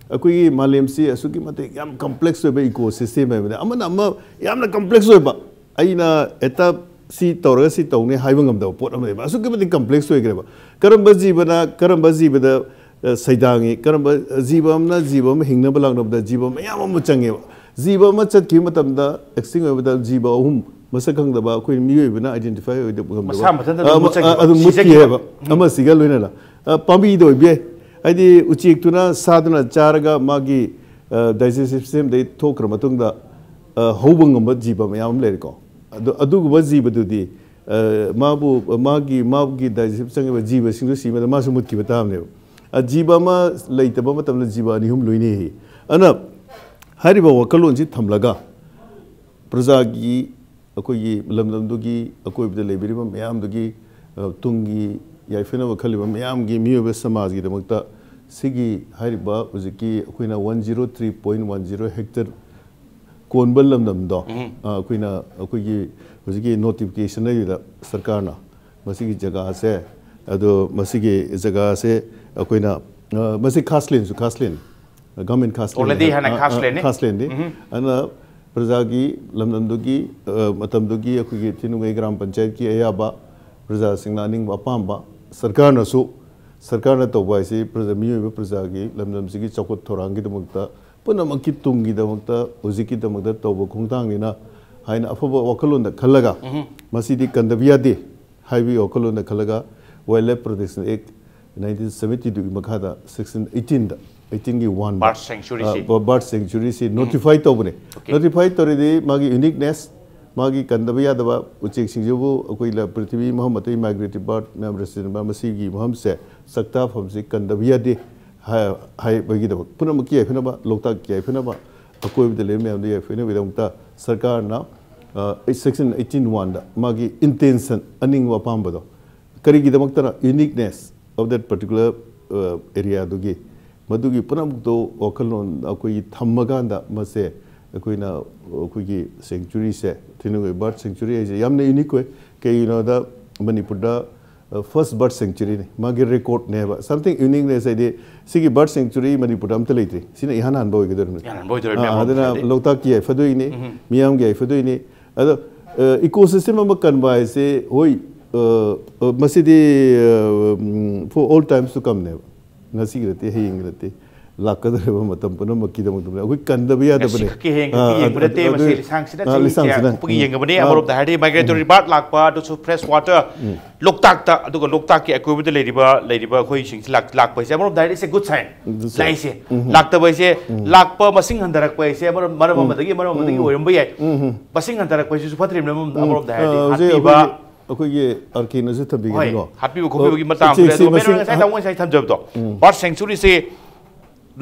ꯑꯩꯈꯣꯏꯒꯤ ꯃꯥꯂꯦꯝꯁꯤ ꯑꯁꯨꯛꯀꯤ ꯃꯇꯤꯛ ꯌꯥꯝ complex ꯑꯣꯏꯕ ecosystem ꯍꯥꯏꯕꯅꯦ꯫ ꯑꯃꯅ ꯑꯃ ꯌꯥꯝꯅ complex ꯑꯣꯏꯕ, ꯑꯩꯅ ꯍꯦꯛꯇ ꯁꯤ ꯇꯧꯔꯒ ꯁꯤ ꯇꯧꯅꯤ ꯍꯥꯏꯕ ꯉꯝꯗꯕ ꯄꯣꯠ ꯑꯃꯅꯦꯕ꯫ ꯑꯁꯨꯛꯀꯤ ꯃꯇꯤꯛ complex ꯑꯣꯏꯈ꯭ꯔꯦꯕ꯫ ꯀꯔꯝꯕ ꯖꯤꯕꯅ ꯀꯔꯝꯕ ꯖꯤꯕꯗ, ꯑ, ꯁꯩꯗꯥꯡꯉꯤ, ꯀꯔꯝꯕ ꯖꯤꯕ ꯑꯃꯅ ꯖꯤꯕ ꯑꯃ ꯍꯤꯡꯅꯕ ꯂꯥꯛꯅꯕꯗ ꯖꯤꯕ ꯃꯌꯥꯝ ꯑꯃ ꯆꯪꯉꯦꯕ꯫ ꯖꯤꯕ ꯑꯃ ꯆꯠꯈꯤꯕ ꯃꯇꯝꯗ extinct ꯑꯣꯏꯕꯗ ꯖꯤꯕ ꯑꯍꯨꯝ ꯃꯁꯛ ꯈꯪꯗꯕ ꯑꯩꯈꯣꯏ ꯃꯤꯑꯣꯏꯕꯅ identify ꯑꯣꯏꯗ ꯉꯝꯗꯕ, ꯃꯁꯥ ꯃꯊꯟꯇ ꯑꯗꯨꯝ ꯑ, ꯃꯨꯠꯆꯈꯤꯕ, ꯑ, ꯑꯗꯨꯝ ꯃꯨꯠꯈꯤ ꯁꯤꯖꯈꯤꯕ꯫ ꯍꯥꯏꯕ꯫ ꯑꯃꯁꯤꯒ ꯂꯣꯏꯅꯅ, ꯑ, ꯄꯥꯝꯕꯤꯗ ꯑꯣꯏꯕ ꯌꯥꯏ꯫ ꯍꯥꯏꯗꯤ ꯎꯆꯦꯛꯇꯨꯅ, ꯁꯥꯗꯨꯅ ꯆꯥꯔꯒ ꯃꯥꯒꯤ, ꯑ, digestive systemꯗꯩ ꯊꯣꯛꯈ꯭ꯔ ꯃꯇꯨꯡꯗ, ꯑ, ꯍꯧꯕ ꯉꯝꯕ ꯖꯤꯕ ꯃꯌꯥꯝ ꯑꯃ ꯂꯩꯔꯦꯀꯣ꯫ ꯑꯗꯨ, ꯑꯗꯨꯒꯨꯝꯕ ꯖꯤꯕꯗꯨꯗꯤ, ꯑ, ꯃꯥꯕꯨ, ꯃꯥꯒꯤ, ꯃꯥꯒꯤ digestive ꯆꯪꯉꯤꯕ ꯖꯤꯕꯁꯤꯡꯗꯨ ꯁꯤꯕꯗ ꯃꯥꯁꯨ ꯃꯨꯠꯈꯤꯕ ꯇꯥꯕꯅꯦꯕ꯫ ꯑ, ꯖꯤꯕ ꯑꯃ ꯂꯩꯇꯕ ꯃꯇꯝꯗ ꯖꯤꯕ ꯑꯅꯤ ꯑꯍꯨꯝ ꯂꯣꯏꯅꯩ꯫ ꯑꯗꯨꯅ ꯍꯥꯏꯔꯤꯕ ꯋꯥꯈꯜꯂꯣꯟꯁꯤ ꯊꯝꯂꯒ ꯄ꯭ꯔꯖꯥꯒꯤ, ꯑꯩꯈꯣꯏꯒꯤ ꯂꯝꯗꯝꯗꯨꯒꯤ ꯑꯀꯣꯏꯕꯗ ꯂꯩꯕꯤꯔꯤꯕ ꯃꯌꯥꯝꯗꯨꯒꯤ, ꯑ, ꯇꯨꯡꯒꯤ ꯌꯥꯏꯐꯅꯕ ꯈꯜꯂꯤꯕ ꯃꯌꯥꯝꯒꯤ, ꯃꯤꯑꯣꯏꯕ ꯁꯃꯥꯖꯒꯤꯗꯃꯛꯇ ꯁꯤꯒꯤ ꯍꯥꯏꯔꯤꯕ ꯍꯧꯖꯤꯛꯀꯤ ꯑꯩꯈꯣꯏꯅ one zero three point one zero hectare ꯀꯣꯟꯕ ꯂꯝꯗꯝꯗꯣ, ꯑ, ꯑꯩꯈꯣꯏꯅ ꯑꯩꯈꯣꯏꯒꯤ ꯍꯧꯖꯤꯛꯀꯤ notification ꯂꯩꯔꯤꯗ ꯁꯔꯀꯥꯔꯅ ꯃꯁꯤꯒꯤ ꯖꯒꯥꯁꯦ, ꯑꯗꯣ ꯃꯁꯤꯒꯤ ꯖꯒꯥꯁꯦ ꯑꯩꯈꯣꯏꯅ, ꯑ, ꯃꯁꯤ ꯈꯥꯁꯂꯦꯟꯁꯨ ꯈꯥꯁꯂꯦꯟ, government ꯈꯥꯁꯂꯦꯟ Already ꯍꯥꯏ-, ꯍꯥꯟꯅ ꯑ, ꯑ, ꯈꯥꯁꯂꯦꯟꯅꯤ꯫ ꯈꯥꯁꯂꯦꯟꯅꯤ꯫ ꯑꯗꯨꯅ ꯄ꯭ꯔꯖꯥꯒꯤ ꯂꯝꯗꯝꯗꯨꯒꯤ, ꯑ, ꯃꯇꯝꯗꯨꯒꯤ ꯑꯩꯈꯣꯏꯒꯤ ꯊꯤꯅꯨꯡꯒꯩ ꯒ꯭ꯔꯥꯝ ꯄꯟꯆꯥꯌꯠꯀꯤ ꯑꯌꯥꯕ, ꯄ꯭ꯔꯖꯥꯁꯤꯡꯅ ꯑꯅꯤꯡꯕ ꯑꯄꯥꯝꯕ, ꯁꯔꯀꯥꯔꯅꯁꯨ, ꯁꯔꯀꯥꯔꯅ ꯇꯧꯕ ꯍꯥꯏꯁꯤ ꯄ꯭ꯔꯖꯥ, ꯃꯤꯑꯣꯏꯕ ꯄ꯭ꯔꯖꯥꯒꯤ ꯂꯝꯗꯝꯁꯤꯒꯤ ꯆꯥꯎꯈꯠ ꯊꯧꯔꯥꯡꯒꯤꯗꯃꯛꯇ, ꯄꯨꯝꯅꯃꯛꯀꯤ ꯇꯨꯡꯒꯤꯗꯃꯛꯇ, ꯍꯧꯖꯤꯛꯀꯤꯗꯃꯛꯇ ꯇꯧꯕ ꯈꯣꯡꯊꯥꯡꯅꯤꯅ ꯍꯥꯏꯅ ꯑꯐꯕ ꯋꯥꯈꯜꯂꯣꯟꯗ ꯈꯜꯂꯒ, ꯃꯁꯤꯗꯤ ꯀꯟꯗꯕ ꯌꯥꯗꯦ ꯍꯥꯏꯕꯒꯤ ꯋꯥꯈꯜꯂꯣꯟꯗ ꯈꯜꯂꯒ, Wildlife Protection Act nineteen seventy two ꯒꯤ ꯃꯈꯥꯗ section eighteen ꯗ, eighteen ꯒꯤ one ꯗ, Bird sanctuary ꯁꯤ꯫ ꯑ, ꯕ-, bird sanctuary ꯁꯤ notify ꯇꯧꯕꯅꯦ꯫ Okay. Notify ꯇꯧꯔꯤꯗꯤ ꯃꯥꯒꯤ uniqueness, ꯃꯥꯒꯤ ꯀꯟꯗꯕ ꯌꯥꯗꯕ ꯎꯆꯦꯛꯁꯤꯡꯁꯤꯕꯨ ꯑꯩꯈꯣꯏ ꯂ-, ꯄ꯭ꯔꯤꯊꯤꯕꯤ ꯃꯐꯝ ꯑꯇꯩ migratory bird ꯃꯌꯥꯝ resident bird ꯃꯁꯤꯒꯤ ꯃꯐꯝꯁꯦ, ꯆꯥꯛꯇꯥꯐꯝꯁꯤ ꯀꯟꯗꯕ ꯌꯥꯗꯦ ꯍꯥꯏ-, ꯍꯥꯏꯕꯒꯤꯗꯃꯛ, ꯄꯨꯝꯅꯃꯛꯀꯤ ꯌꯥꯏꯐꯅꯕ, ꯂꯣꯛꯇꯥꯛꯀꯤ ꯌꯥꯏꯐꯅꯕ, ꯑꯀꯣꯏꯕꯗ ꯂꯩꯕ ꯃꯌꯥꯝꯗ ꯌꯥꯏꯐꯅꯕꯒꯤꯗꯃꯛꯇ ꯁꯔꯀꯥꯔꯅ, ꯑ, section eighteen one ꯗ ꯃꯥꯒꯤ intention, ꯑꯅꯤꯡꯕ ꯑꯄꯥꯝꯕꯗꯣ, ꯀꯔꯤꯒꯤꯗꯃꯛꯇꯅ uniqueness of that particular, ꯑ, area ꯗꯨꯒꯤ, ꯃꯗꯨꯒꯤ ꯄꯨꯝꯅꯃꯛꯇꯣ ꯋꯥꯈꯜꯂꯣꯟ ꯑꯩꯈꯣꯏꯒꯤ ꯊꯝꯃꯀꯥꯟꯗ ꯃꯁꯦ ꯑꯩꯈꯣꯏꯅ, ꯑꯩꯈꯣꯏꯒꯤ sanctuary ꯁꯦ, ꯊꯤꯅꯨꯡꯒꯩ bird sanctuary ꯍꯥꯏꯁꯦ ꯌꯥꯝꯅ unique ꯑꯣꯏ꯫ ꯀꯩꯒꯤꯅꯣꯗ ꯃꯅꯤꯄꯨꯔꯗ, ꯑ, first bird sanctuary ꯅꯤ, ꯃꯥꯒꯤ record ꯅꯦꯕ꯫ Something uniqueness ꯍꯥꯏꯗꯤ ꯁꯤꯒꯤ bird sanctuary ꯃꯅꯤꯄꯨꯔꯗ ꯑꯝꯇ ꯂꯩꯇ꯭ꯔꯤ, ꯁꯤꯅ ꯏꯍꯥꯟ ꯍꯥꯟꯕ ꯑꯣꯏꯒꯗꯧꯔꯤꯕꯅꯤ꯫ ꯏꯍꯥꯟ ꯍꯥꯟꯕ ꯑꯣꯏꯗꯣꯏꯔꯤꯕꯅꯤ, ꯑꯥ, ꯑꯃꯔꯣꯝꯗ ꯑꯗꯨꯅ ꯍꯥꯏꯔꯗꯤ꯫ ꯂꯣꯛꯇꯥꯛꯀꯤ ꯌꯥꯏꯐꯗꯣꯏꯅꯤ, ꯃꯤꯌꯥꯝꯒꯤ ꯌꯥꯏꯐꯗꯣꯏꯅꯤ꯫ ꯑꯗꯣ, ꯑ, ecosystem ꯑꯃ ꯀꯟꯕ ꯍꯥꯏꯁꯦ, ꯍꯣꯏ, ꯑ, ꯑ, ꯃꯁꯤꯗꯤ, ꯑ, ꯎꯝ, for all times to come ꯅꯦꯕ꯫ ꯉꯁꯤꯒꯤ ꯅꯠꯇꯦ, ꯍꯌꯦꯡꯒꯤ ꯅꯠꯇꯦ, ꯂꯥꯛꯀꯗꯧꯔꯤꯕ ꯃꯇꯝ ꯄꯨꯝꯅꯃꯛꯀꯤꯗꯃꯛꯇ ꯑꯩꯈꯣꯏ ꯀꯟꯗꯕ ꯌꯥꯗꯕꯅꯤ꯫ ꯉꯁꯤ ꯈꯛꯀꯤ, ꯍꯌꯦꯡ ꯈꯛꯀꯤ ꯑꯥ, ꯌꯦꯡꯕ ꯑꯗꯨ, ꯅꯠꯇꯦ, ꯑꯗꯨ, ꯃꯁꯤ ꯂꯤꯁꯥꯡꯁꯤꯠꯅ ꯑꯥ, ꯆꯤꯡ ꯂꯤꯁꯥꯡꯁꯤꯠꯅ꯫ ꯀꯌꯥ ꯀꯨꯞꯄꯒꯤ ꯎꯝ꯫ ꯌꯦꯡꯕꯅꯦ꯫ ꯑꯥ꯫ ꯑꯃꯔꯣꯝꯗ ꯍꯥꯏꯔꯗꯤ migratory ꯎꯝ꯫ Bird ꯂꯥꯛꯄ, ꯑꯗꯨꯁꯨ fresh water, ꯎꯝ꯫ ꯂꯣꯛꯇꯥꯛꯇ, ꯑꯗꯨꯒ ꯂꯣꯛꯇꯥꯛꯀꯤ ꯑꯀꯣꯏꯕꯗ ꯂꯩꯔꯤꯕ, ꯂꯩꯔꯤꯕ ꯑꯩꯈꯣꯏꯁꯤꯡꯁꯤ ꯂꯥꯛ-, ꯂꯥꯛꯄ ꯍꯥꯏꯁꯦ ꯑꯃꯔꯣꯝꯗ ꯍꯥꯏꯔꯗꯤ it's a good sign꯫ Good sign꯫ ꯂꯥꯛꯏꯁꯦ꯫ ꯎꯝ꯫ ꯂꯥꯛꯇꯕ ꯍꯥꯏꯁꯦ, ꯎꯝ꯫ ꯂꯥꯛꯄ ꯃꯁꯤꯡ ꯍꯟꯊꯔꯛꯄ ꯍꯥꯏꯁꯦ ꯃꯔꯝ, ꯃꯔꯝ ꯎꯝ꯫ ꯑꯃꯗꯒꯤ ꯃꯔꯝ ꯑꯃꯗꯒꯤ ꯎꯝ꯫ ꯑꯣꯏꯔꯝꯕ ꯌꯥꯏ꯫ ꯎꯝ꯫ ꯃꯁꯤꯡ ꯍꯟꯊꯔꯛꯄ ꯍꯥꯏꯁꯤꯁꯨ ꯐꯠꯇ꯭ꯔꯤꯕꯅꯤ ꯑꯃꯔꯣꯝꯗ, ꯎꯝ꯫ ꯑꯃꯔꯣꯝꯗ ꯍꯥꯏꯔꯗꯤ꯫ ꯑꯥ, ꯍꯧꯖꯤꯛ ꯍꯥꯠꯄꯤꯕ, ꯑꯩꯈꯣꯏꯒꯤ ꯑꯩꯈꯣꯏꯒꯤ ꯑꯥꯔ ꯀꯦꯅꯁꯨ ꯊꯝꯕꯤꯒꯅꯤꯀꯣ꯫ ꯍꯣꯏ, ꯍꯥꯠꯄꯤꯕ ꯈꯣꯠꯄꯤꯕꯒꯤ ꯑꯣ, ꯃꯇꯥꯡꯗꯨꯗ ꯎꯆꯦꯛꯁꯤ ꯑꯗꯨꯒ ꯃꯁꯤꯡ ꯃꯦꯟ ꯉꯁꯥꯏ ꯇꯥꯃꯣ ꯉꯁꯥꯏ ꯊꯝꯖꯕꯗꯣ, ꯎꯝ꯫ Bird sanctuary ꯁꯦ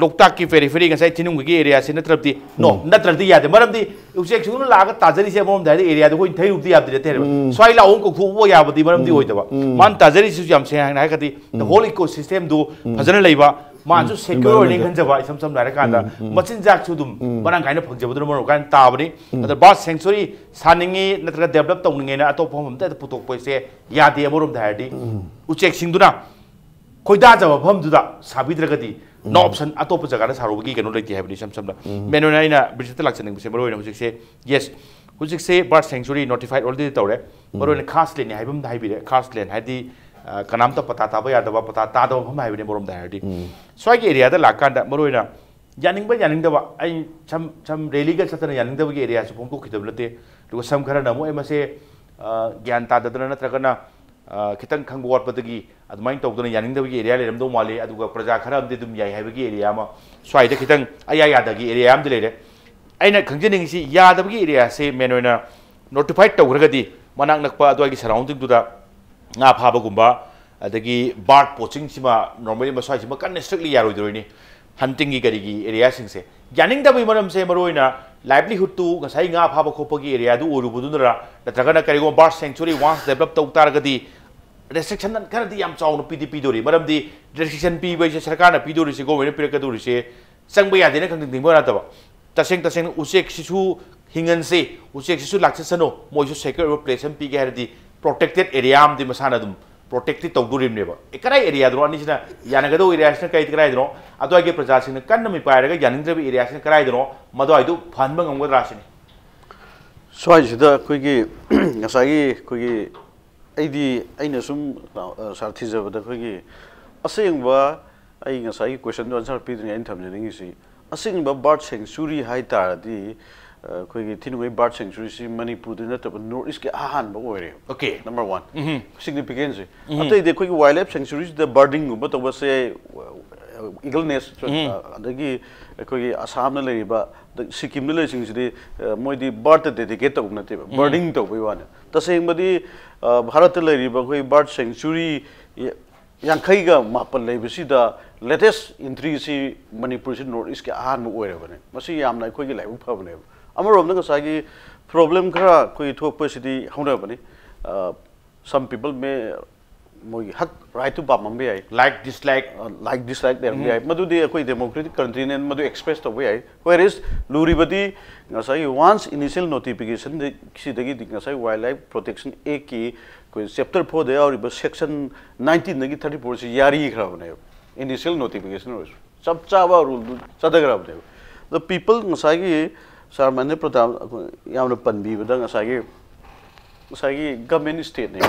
ꯂꯣꯛꯇꯥꯛꯀꯤ periphery ꯉꯁꯥꯏ ꯊꯤꯅꯨꯡꯒꯩꯒꯤ area ꯁꯦ ꯅꯠꯇ꯭ꯔꯕꯗꯤ, no, ꯎꯝ꯫ ꯅꯠꯇ꯭ꯔꯗꯤ ꯌꯥꯗꯦ꯫ ꯃꯔꯝꯗꯤ ꯎꯆꯦꯛꯁꯤꯡꯗꯨꯅ ꯂꯥꯛꯑꯒ ꯇꯥꯖꯔꯤꯁꯦ ꯑꯃꯔꯣꯝꯗ ꯍꯥꯏꯔꯗꯤ area ꯗꯣ ꯑꯩꯈꯣꯏꯅ ꯊꯩꯔꯨꯕꯗꯤ ꯌꯥꯕꯗꯤ ꯅꯠꯇꯦ ꯍꯥꯏꯕ꯫ ꯎꯝ꯫ ꯁ꯭ꯋꯥꯏ ꯂꯥꯛꯑꯣ ꯀꯧꯊꯣꯛꯎꯕ ꯌꯥꯕꯗꯤ ꯃꯔꯝꯗꯤ ꯎꯝ꯫ ꯑꯣꯏꯗꯕ꯫ ꯎꯝ꯫ ꯃꯥꯅ ꯇꯥꯖꯔꯤꯁꯤꯁꯨ ꯌꯥꯝ ꯁꯦꯡꯅ ꯍꯥꯏꯔꯒꯗꯤ the ꯎꯝ꯫ Whole ecosystem ꯗꯨ ꯎꯝ꯫ ꯐꯖꯅ ꯂꯩꯕ, ꯃꯥꯅꯁꯨ ꯎꯝ꯫ Secure ꯑꯣꯏꯅ environment ꯗ꯫ ꯈꯟꯖꯕ, ꯏꯁꯝ ꯁꯝꯅ ꯍꯥꯏꯔꯀꯥꯟꯗ ꯎꯝ, ꯎꯝ꯫ ꯃꯆꯤꯟꯖꯥꯛꯁꯨ ꯑꯗꯨꯝ ꯎꯝ꯫ ꯃꯔꯥꯡ ꯀꯥꯏꯅ ꯐꯪꯖꯕꯗꯨꯅ ꯃꯔꯝ ꯑꯣꯏꯔꯀꯥꯟꯗ ꯇꯥꯕꯅꯤ꯫ ꯎꯝ꯫ ꯑꯗ bird sanctuary ꯁꯥꯅꯤꯡꯉꯤ ꯅꯠꯇ꯭ꯔꯒ develop ꯇꯧꯅꯤꯡꯉꯦꯅ ꯑꯇꯣꯞꯄ ꯃꯐꯝ ꯑꯃꯗ ꯄꯨꯊꯣꯛꯄꯁꯦ ꯌꯥꯗꯦ ꯑꯃꯔꯣꯝꯗ ꯍꯥꯏꯔꯗꯤ꯫ ꯎꯝ꯫ ꯎꯆꯦꯛꯁꯤꯡꯗꯨꯅ ꯈꯣꯏꯗꯥꯖꯕ ꯃꯐꯝꯗꯨꯗ ꯁꯥꯕꯤꯗ꯭ꯔꯒꯗꯤ ꯅꯣ ꯑꯣꯞꯁꯟ, ꯑꯇꯣꯞꯄ ꯖꯒꯥꯗ ꯁꯥꯔꯨꯕꯒꯤ ꯀꯩꯅꯣ ꯂꯩꯇꯦ ꯍꯥꯏꯕꯅꯤ꯫ ꯏꯁꯝ ꯁꯝꯅ ꯃꯦꯟ ꯑꯣꯏꯅ ꯑꯩꯅ ꯕꯤꯖꯤꯠꯇ ꯂꯥꯛꯆꯅꯤꯡꯕꯁꯦ ꯃꯔꯨ ꯑꯣꯏꯅ ꯍꯧꯖꯤꯛꯁꯦ, ꯌꯦꯁ, ꯍꯧꯖꯤꯛꯁꯦ ꯕꯥꯔꯠ ꯁꯦꯡꯆꯨꯔꯤ ꯅꯣꯇꯤꯐꯥꯏꯠ ꯑꯣꯜꯔꯦꯗꯤ ꯇꯧꯔꯦ꯫ ꯃꯔꯨ ꯑꯣꯏꯅ ꯈꯥꯁ ꯂꯦꯟꯅꯤ ꯍꯥꯏꯕ ꯑꯃꯗ ꯍꯥꯏꯕꯤꯔꯦ꯫ ꯈꯥꯁ ꯂꯦꯟ ꯍꯥꯏꯗꯤ ꯑ, ꯀꯅꯥꯝꯇ ꯄꯇꯥ ꯇꯥꯕ ꯌꯥꯗꯕ, ꯄꯇꯥ ꯇꯥꯗꯕ ꯃꯐꯝ ꯍꯥꯏꯕꯅꯤ ꯑꯃꯔꯣꯝꯗ ꯍꯥꯏꯔꯗꯤ꯫ ꯁ꯭ꯋꯥꯏꯒꯤ ꯑꯦꯔꯤꯌꯥꯗ ꯂꯥꯛꯀꯥꯟꯗ ꯃꯔꯨ ꯑꯣꯏꯅ ꯌꯥꯅꯤꯡꯕ ꯌꯥꯅꯤꯡꯗꯕ, ꯑꯩ ꯁꯝ ꯁꯝ ꯔꯦꯂꯤꯒ ꯆꯠꯇꯅ ꯌꯥꯅꯤꯡꯗꯕꯒꯤ ꯑꯦꯔꯤꯌꯥꯁꯨ ꯐꯣꯡꯗꯣꯛꯈꯤꯗꯕ ꯅꯠꯇꯦ꯫ ꯑꯗꯨꯒ ꯁꯝ ꯈꯔꯅ ꯑꯃꯨꯛ ꯑꯩ ꯃꯁꯦ, ꯑ, ꯒ꯭ꯌꯥꯟ ꯇꯥꯗꯗꯅ ꯅꯠꯇ꯭ꯔꯒꯅ ꯑ, ꯈꯤꯇꯪ ꯈꯪꯕ ꯋꯥꯠꯄꯗꯒꯤ ꯑꯗꯨꯃꯥꯏꯅ ꯇꯧꯗꯅ ꯌꯥꯅꯤꯡꯗꯕꯒꯤ ꯑꯦꯔꯤꯌꯥ ꯂꯩꯔꯝꯗꯧ ꯃꯥꯜꯂꯤ꯫ ꯑꯗꯨꯒ ꯄ꯭ꯔꯖꯥ ꯈꯔ ꯑꯃꯗꯤ ꯑꯗꯨꯝ ꯌꯥꯏ ꯍꯥꯏꯕꯒꯤ ꯑꯦꯔꯤꯌꯥ ꯑꯃ, ꯁ꯭ꯋꯥꯏꯗ ꯈꯤꯇꯪ ꯑꯌꯥ ꯌꯥꯗꯒꯤ ꯑꯦꯔꯤꯌꯥ ꯑꯃꯗꯤ ꯂꯩꯔꯦ꯫ ꯑꯩꯅ ꯈꯪꯖꯅꯤꯡꯉꯤꯁꯤ, ꯌꯥꯗꯕꯒꯤ ꯑꯦꯔꯤꯌꯥꯁꯦ ꯃꯦꯟ ꯑꯣꯏꯅ ꯅꯣꯇꯤꯐꯥꯏꯠ ꯇꯧꯈ꯭ꯔꯒꯗꯤ ꯃꯅꯥꯛ ꯅꯛꯄ ꯑꯗꯨꯋꯥꯏꯒꯤ ꯁꯔꯥꯎꯟꯗꯤꯡꯗꯨꯗ ꯉꯥ ꯐꯥꯕꯒꯨꯝꯕ, ꯑꯗꯒꯤ ꯕꯥꯔꯠ ꯄꯣꯆꯤꯡꯁꯤꯃ ꯅꯣꯔꯃꯦꯂꯤ ꯃꯁ꯭ꯋꯥꯏꯁꯤꯃ ꯀꯟꯅ ꯁ꯭ꯇ꯭ꯔꯤꯛꯂꯤ ꯌꯥꯔꯣꯏꯗꯣꯔꯤꯅꯤ꯫ ꯍꯟꯇꯤꯡꯒꯤ ꯀꯔꯤꯒꯤ ꯑꯦꯔꯤꯌꯥꯁꯤꯡꯁꯦ ꯌꯥꯅꯤꯡꯗꯕꯒꯤ ꯃꯔꯝꯁꯦ ꯃꯔꯨ ꯑꯣꯏꯅ ꯂꯥꯏꯚꯂꯤꯍꯨꯗꯇꯨ ꯉꯁꯥꯏ ꯉꯥ ꯐꯥꯕ ꯈꯣꯠꯄꯒꯤ ꯑꯦꯔꯤꯌꯥꯗꯨ ꯑꯣꯏꯔꯨꯕꯗꯨꯅꯔ, ꯅꯠꯇ꯭ꯔꯒꯅ ꯀꯔꯤꯒꯨꯝꯕ ꯕꯥꯔꯠ ꯁꯦꯡꯆꯨꯔꯤ ꯋꯥꯟꯁ ꯗꯦꯕꯂꯞ ꯇꯧ ꯇꯥꯔꯒꯗꯤ ꯔꯦꯁꯇ꯭ꯔꯤꯛꯁꯟ ꯈꯔꯗꯤ ꯌꯥꯝ ꯆꯥꯎꯅ ꯄꯤꯗꯤ ꯄꯤꯗꯣꯔꯤ꯫ ꯃꯔꯝꯗꯤ ꯔꯦꯁꯇ꯭ꯔꯤꯛꯁꯟ ꯄꯤꯕ ꯍꯥꯏꯁꯦ ꯁꯔꯀꯥꯔꯅ ꯄꯤꯗꯣꯔꯤꯁꯦ, ꯒꯣꯔꯃꯦꯟꯅ ꯄꯤꯔꯛꯀꯗꯣꯔꯤꯁꯦ ꯆꯪꯕ ꯌꯥꯗꯦꯅ ꯈꯪꯗꯤꯡ ꯊꯤꯡꯕ ꯅꯠꯇꯕ, ꯇꯁꯦꯡ ꯇꯁꯦꯡꯅ ꯎꯆꯦꯛꯁꯤꯁꯨ ꯍꯤꯡꯍꯟꯁꯤ, ꯎꯆꯦꯛꯁꯤꯁꯨ ꯂꯥꯛꯆꯁꯅꯨ, ꯃꯣꯏꯁꯨ ꯁꯦꯀ꯭ꯌꯨꯔ ꯑꯣꯏꯕ ꯄ꯭ꯂꯦꯁ ꯑꯃ ꯄꯤꯒꯦ ꯍꯥꯏꯔꯗꯤ ꯄ꯭ꯔꯣꯇꯦꯛꯇꯦꯠ ꯑꯦꯔꯤꯌꯥ ꯑꯃꯗꯤ ꯃꯁꯥꯅ ꯑꯗꯨꯝ ꯄ꯭ꯔꯣꯇꯦꯛꯇꯤ ꯇꯧꯗꯣꯔꯤꯕꯅꯦꯕ꯫ ꯑꯦ, ꯀꯗꯥꯏ ꯑꯦꯔꯤꯌꯥꯗꯅꯣ? ꯑꯅꯤꯁꯤꯅ ꯌꯥꯅꯒꯗꯧꯕ ꯑꯦꯔꯤꯌꯥꯁꯤꯅ ꯀꯔꯤ ꯀꯗꯥꯏꯗꯅꯣ? ꯑꯗꯨꯋꯥꯏꯒꯤ ꯄ꯭ꯔꯖꯥꯁꯤꯡꯅ ꯀꯟꯅ ꯃꯤꯄꯥꯏꯔꯒ ꯌꯥꯅꯤꯡꯗ꯭ꯔꯕ ꯑꯦꯔꯤꯌꯥꯁꯤꯅ ꯀꯗꯥꯏꯗꯅꯣ? ꯃꯗꯨꯋꯥꯏꯗꯨ ꯐꯍꯟꯕ ꯉꯝꯒꯗ꯭ꯔꯥ ꯁꯤꯅꯤ꯫ ꯁ꯭ꯋꯥꯏꯁꯤꯗ ꯑꯩꯈꯣꯏꯒꯤ ꯉꯁꯥꯏꯒꯤ ꯑꯩꯈꯣꯏꯒꯤ ꯑꯩꯗꯤ ꯑꯩꯅ ꯁꯨꯝ, ꯑ, ꯁꯥꯔ ꯊꯤꯖꯕꯗ ꯑꯩꯈꯣꯏꯒꯤ ꯑꯁꯦꯡꯕ, ꯑꯩ ꯉꯁꯥꯏꯒꯤ ꯀꯣꯏꯁꯟꯗꯣ ꯑꯟꯁꯔ ꯄꯤꯗ꯭ꯔꯤꯉꯩ ꯑꯩꯅ ꯊꯝꯖꯅꯤꯡꯉꯤꯁꯤ, ꯑꯁꯦꯡꯕ ꯕꯥꯔꯠ ꯁꯦꯡꯆꯨꯔꯤ ꯍꯥꯏ ꯇꯥꯔꯗꯤ, ꯑ, ꯑꯩꯈꯣꯏꯒꯤ ꯊꯤꯅꯨꯡꯒꯩ ꯕꯥꯔꯠ ꯁꯦꯡꯆꯨꯔꯤꯁꯤ ꯃꯅꯤꯄꯨꯔꯗ ꯅꯠꯇꯕ ꯅꯣꯔꯠ ꯏꯁꯀꯤ ꯑꯍꯥꯟꯕ ꯑꯣꯏꯔꯦ꯫ Okay. Number one, significance. ꯑꯇꯩꯗꯤ ꯑꯩꯈꯣꯏꯒꯤ ꯋꯥꯏꯜ ꯂꯥꯏꯐ ꯁꯦꯡꯆꯨꯔꯤꯁꯤꯗ ꯕꯥꯔꯗꯤꯡꯒꯨꯝꯕ ꯇꯧꯕꯁꯦ, ꯏꯒꯜ ꯅꯦꯁ, ꯑꯗꯒꯤ ꯑꯩꯈꯣꯏꯒꯤ ꯑꯁꯥꯝꯗ ꯂꯩꯔꯤꯕ, ꯁꯤꯛꯀꯤꯝꯗ ꯂꯩꯔꯤꯁꯤꯡꯁꯤꯗꯤ, ꯑ, ꯃꯣꯏꯗꯤ ꯕꯥꯔꯠꯇ ꯗꯦꯗꯤꯀꯦꯠ ꯇꯧꯕ ꯅꯠꯇꯦꯕ, ꯕꯥꯔꯗꯤꯡ ꯇꯧꯕꯩ ꯋꯥꯅꯤ꯫ ꯇꯁꯦꯡꯕꯗꯤ, ꯑ, ꯚꯥꯔꯠꯇ ꯂꯩꯔꯤꯕ ꯑꯩꯈꯣꯏ ꯕꯥꯔꯠ ꯁꯦꯡꯆꯨꯔꯤ ꯌꯥꯡꯈꯩꯒ ꯃꯥꯄꯜ ꯂꯩꯕꯁꯤꯗ ꯂꯦꯇꯦꯁ ꯏꯟꯇ꯭ꯔꯤꯁꯤ ꯃꯅꯤꯄꯨꯔꯁꯤ ꯅꯣꯔꯠ ꯏꯁꯀꯤ ꯑꯍꯥꯟꯕ ꯑꯣꯏꯔꯕꯅꯦ꯫ ꯃꯁꯤ ꯌꯥꯝꯅ ꯑꯩꯈꯣꯏꯒꯤ ꯂꯥꯏꯕꯛ ꯐꯕꯅꯦꯕ꯫ ꯑꯃꯔꯣꯝꯗ ꯉꯁꯥꯏꯒꯤ ꯄ꯭ꯔꯣꯕ꯭ꯂꯦꯝ ꯈꯔ ꯑꯩꯈꯣꯏ ꯊꯣꯛꯄꯁꯤꯗꯤ ꯍꯧꯅꯕꯅꯤ꯫ ꯑ, some people may, ꯃꯣꯏꯒꯤ ꯍꯛ, ꯔꯥꯏꯠꯇꯨ ꯄꯥꯝꯃꯝꯕ ꯌꯥꯏ꯫ Like, dislike. ꯂꯥꯏꯛ, ꯗꯤꯁꯂꯥꯏꯛ ꯂꯩꯔꯝꯕ ꯌꯥꯏ꯫ ꯃꯗꯨꯗꯤ ꯑꯩꯈꯣꯏ ꯗꯦꯃꯣꯀ꯭ꯔꯦꯇꯤꯛ ꯀꯟꯇ꯭ꯔꯤꯅꯦ, ꯃꯗꯨ ꯑꯦꯛꯁꯄ꯭ꯔꯦꯁ ꯇꯧꯕ ꯌꯥꯏ꯫ Whereas ꯂꯨꯔꯤꯕꯗꯤ ꯉꯁꯥꯏꯒꯤ ꯋꯥꯟꯁ ꯏꯅꯤꯁꯤꯌꯦꯜ ꯅꯣꯇꯤꯐꯤꯀꯦꯁꯟ ꯁꯤꯗꯒꯤꯗꯤ ꯉꯁꯥꯏ ꯋꯥꯏꯜ ꯂꯥꯏꯐ ꯄ꯭ꯔꯣꯇꯦꯛꯁꯟ ꯑꯦꯛꯀꯤ ꯑꯩꯈꯣꯏ ꯆꯦꯞꯇꯔ ꯐꯣꯔꯗ ꯌꯥꯎꯔꯤꯕ ꯁꯦꯛꯁꯟ ꯅꯥꯏꯟꯇꯤꯟꯗꯒꯤ ꯊꯥꯔꯇꯤ ꯐꯣꯔꯁꯤ ꯌꯥꯔꯤꯈ꯭ꯔꯕꯅꯦꯕ, ꯏꯅꯤꯁꯤꯌꯦꯜ ꯅꯣꯇꯤꯐꯤꯀꯦꯁꯟ ꯑꯣꯏꯔꯁꯨ ꯆꯞ ꯆꯥꯕ ꯔꯨꯜꯗꯨ ꯆꯠꯊꯈ꯭ꯔꯕꯅꯦꯕ꯫ ꯑꯗꯣ ꯄꯤꯄꯜ ꯉꯁꯥꯏꯒꯤ ꯁꯥꯔ ꯃꯅꯤꯄ꯭ꯔꯇꯥꯞ ꯑꯩꯈꯣꯏ ꯌꯥꯝꯅ ꯄꯟꯕꯤꯕꯗ ꯉꯁꯥꯏꯒꯤ ꯉꯁꯥꯏꯒꯤ ꯒꯃꯦꯟ ꯏꯁꯇꯦꯠꯅꯦ꯫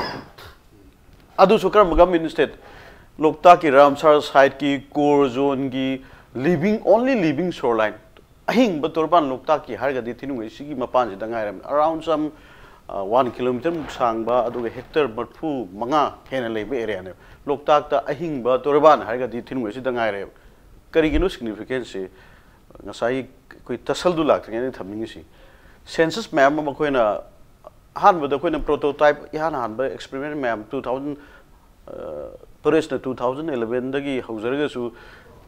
ꯑꯗꯨꯁꯨ ꯀꯔꯝꯕ ꯒꯃꯦꯟ ꯏꯁꯇꯦꯠ? ꯂꯣꯛꯇꯥꯛꯀꯤ ꯔꯥꯝꯁꯥꯔ ꯁꯥꯏꯠꯀꯤ ꯀꯣꯔ ꯖꯣꯟꯒꯤ ꯂꯤꯕꯤꯡ ꯑꯣꯟꯂꯤ ꯂꯤꯕꯤꯡ ꯁꯣꯔ ꯂꯥꯏꯟ, ꯑꯍꯤꯡꯕ ꯇꯣꯔꯕꯥꯟ ꯂꯣꯛꯇꯥꯛꯀꯤ ꯍꯥꯏꯔꯒꯗꯤ ꯊꯤꯅꯨꯡꯒꯩ ꯁꯤꯒꯤ ꯃꯄꯥꯟꯁꯤꯗ ꯉꯥꯏꯔꯕꯅꯤ꯫ ꯑꯔꯥꯎꯟ ꯁꯝ ꯋꯥꯟ ꯀꯤꯂꯣꯃꯤꯇꯔꯃꯨꯛ ꯁꯥꯡꯕ ꯑꯗꯨꯒ ꯍꯦꯛꯇꯔ ꯃꯔꯤꯐꯨ ꯃꯉꯥ ꯍꯦꯟꯅ ꯂꯩꯕ ꯑꯦꯔꯤꯌꯥꯅꯦꯕ꯫ ꯂꯣꯛꯇꯥꯛꯇ ꯑꯍꯤꯡꯕ ꯇꯣꯔꯕꯥꯟ ꯍꯥꯏꯔꯒꯗꯤ ꯊꯤꯅꯨꯡꯒꯩꯁꯤꯗ ꯉꯥꯏꯔꯦꯕ꯫ ꯀꯔꯤꯒꯤꯅꯣ ꯁꯤꯒꯅꯤꯐꯤꯀꯦꯟꯁꯁꯤ? ꯉꯁꯥꯏꯒꯤ ꯑꯩꯈꯣꯏ ꯇꯁꯜꯗꯨ ꯂꯥꯛꯇ꯭ꯔꯤꯉꯩꯗ ꯊꯝꯅꯤꯡꯉꯤꯁꯤ, ꯁꯦꯟꯁꯁ ꯃꯌꯥꯝ ꯑꯃ ꯑꯩꯈꯣꯏꯅ ꯑꯍꯥꯟꯕꯗ ꯑꯩꯈꯣꯏꯅ ꯄ꯭ꯔꯣꯇꯣꯇꯥꯏꯞ ꯏꯍꯥꯟ ꯍꯥꯟꯕ ꯑꯦꯛꯁꯄꯦꯔꯤꯃꯦꯟ ꯃꯌꯥꯝ ꯇꯨ ꯊꯥꯎꯖꯟ ꯄ꯭ꯔꯦꯁꯅ ꯇꯨ ꯊꯥꯎꯖꯟ ꯏꯂꯚꯦꯟꯗꯒꯤ ꯍꯧꯖꯔꯒꯁꯨ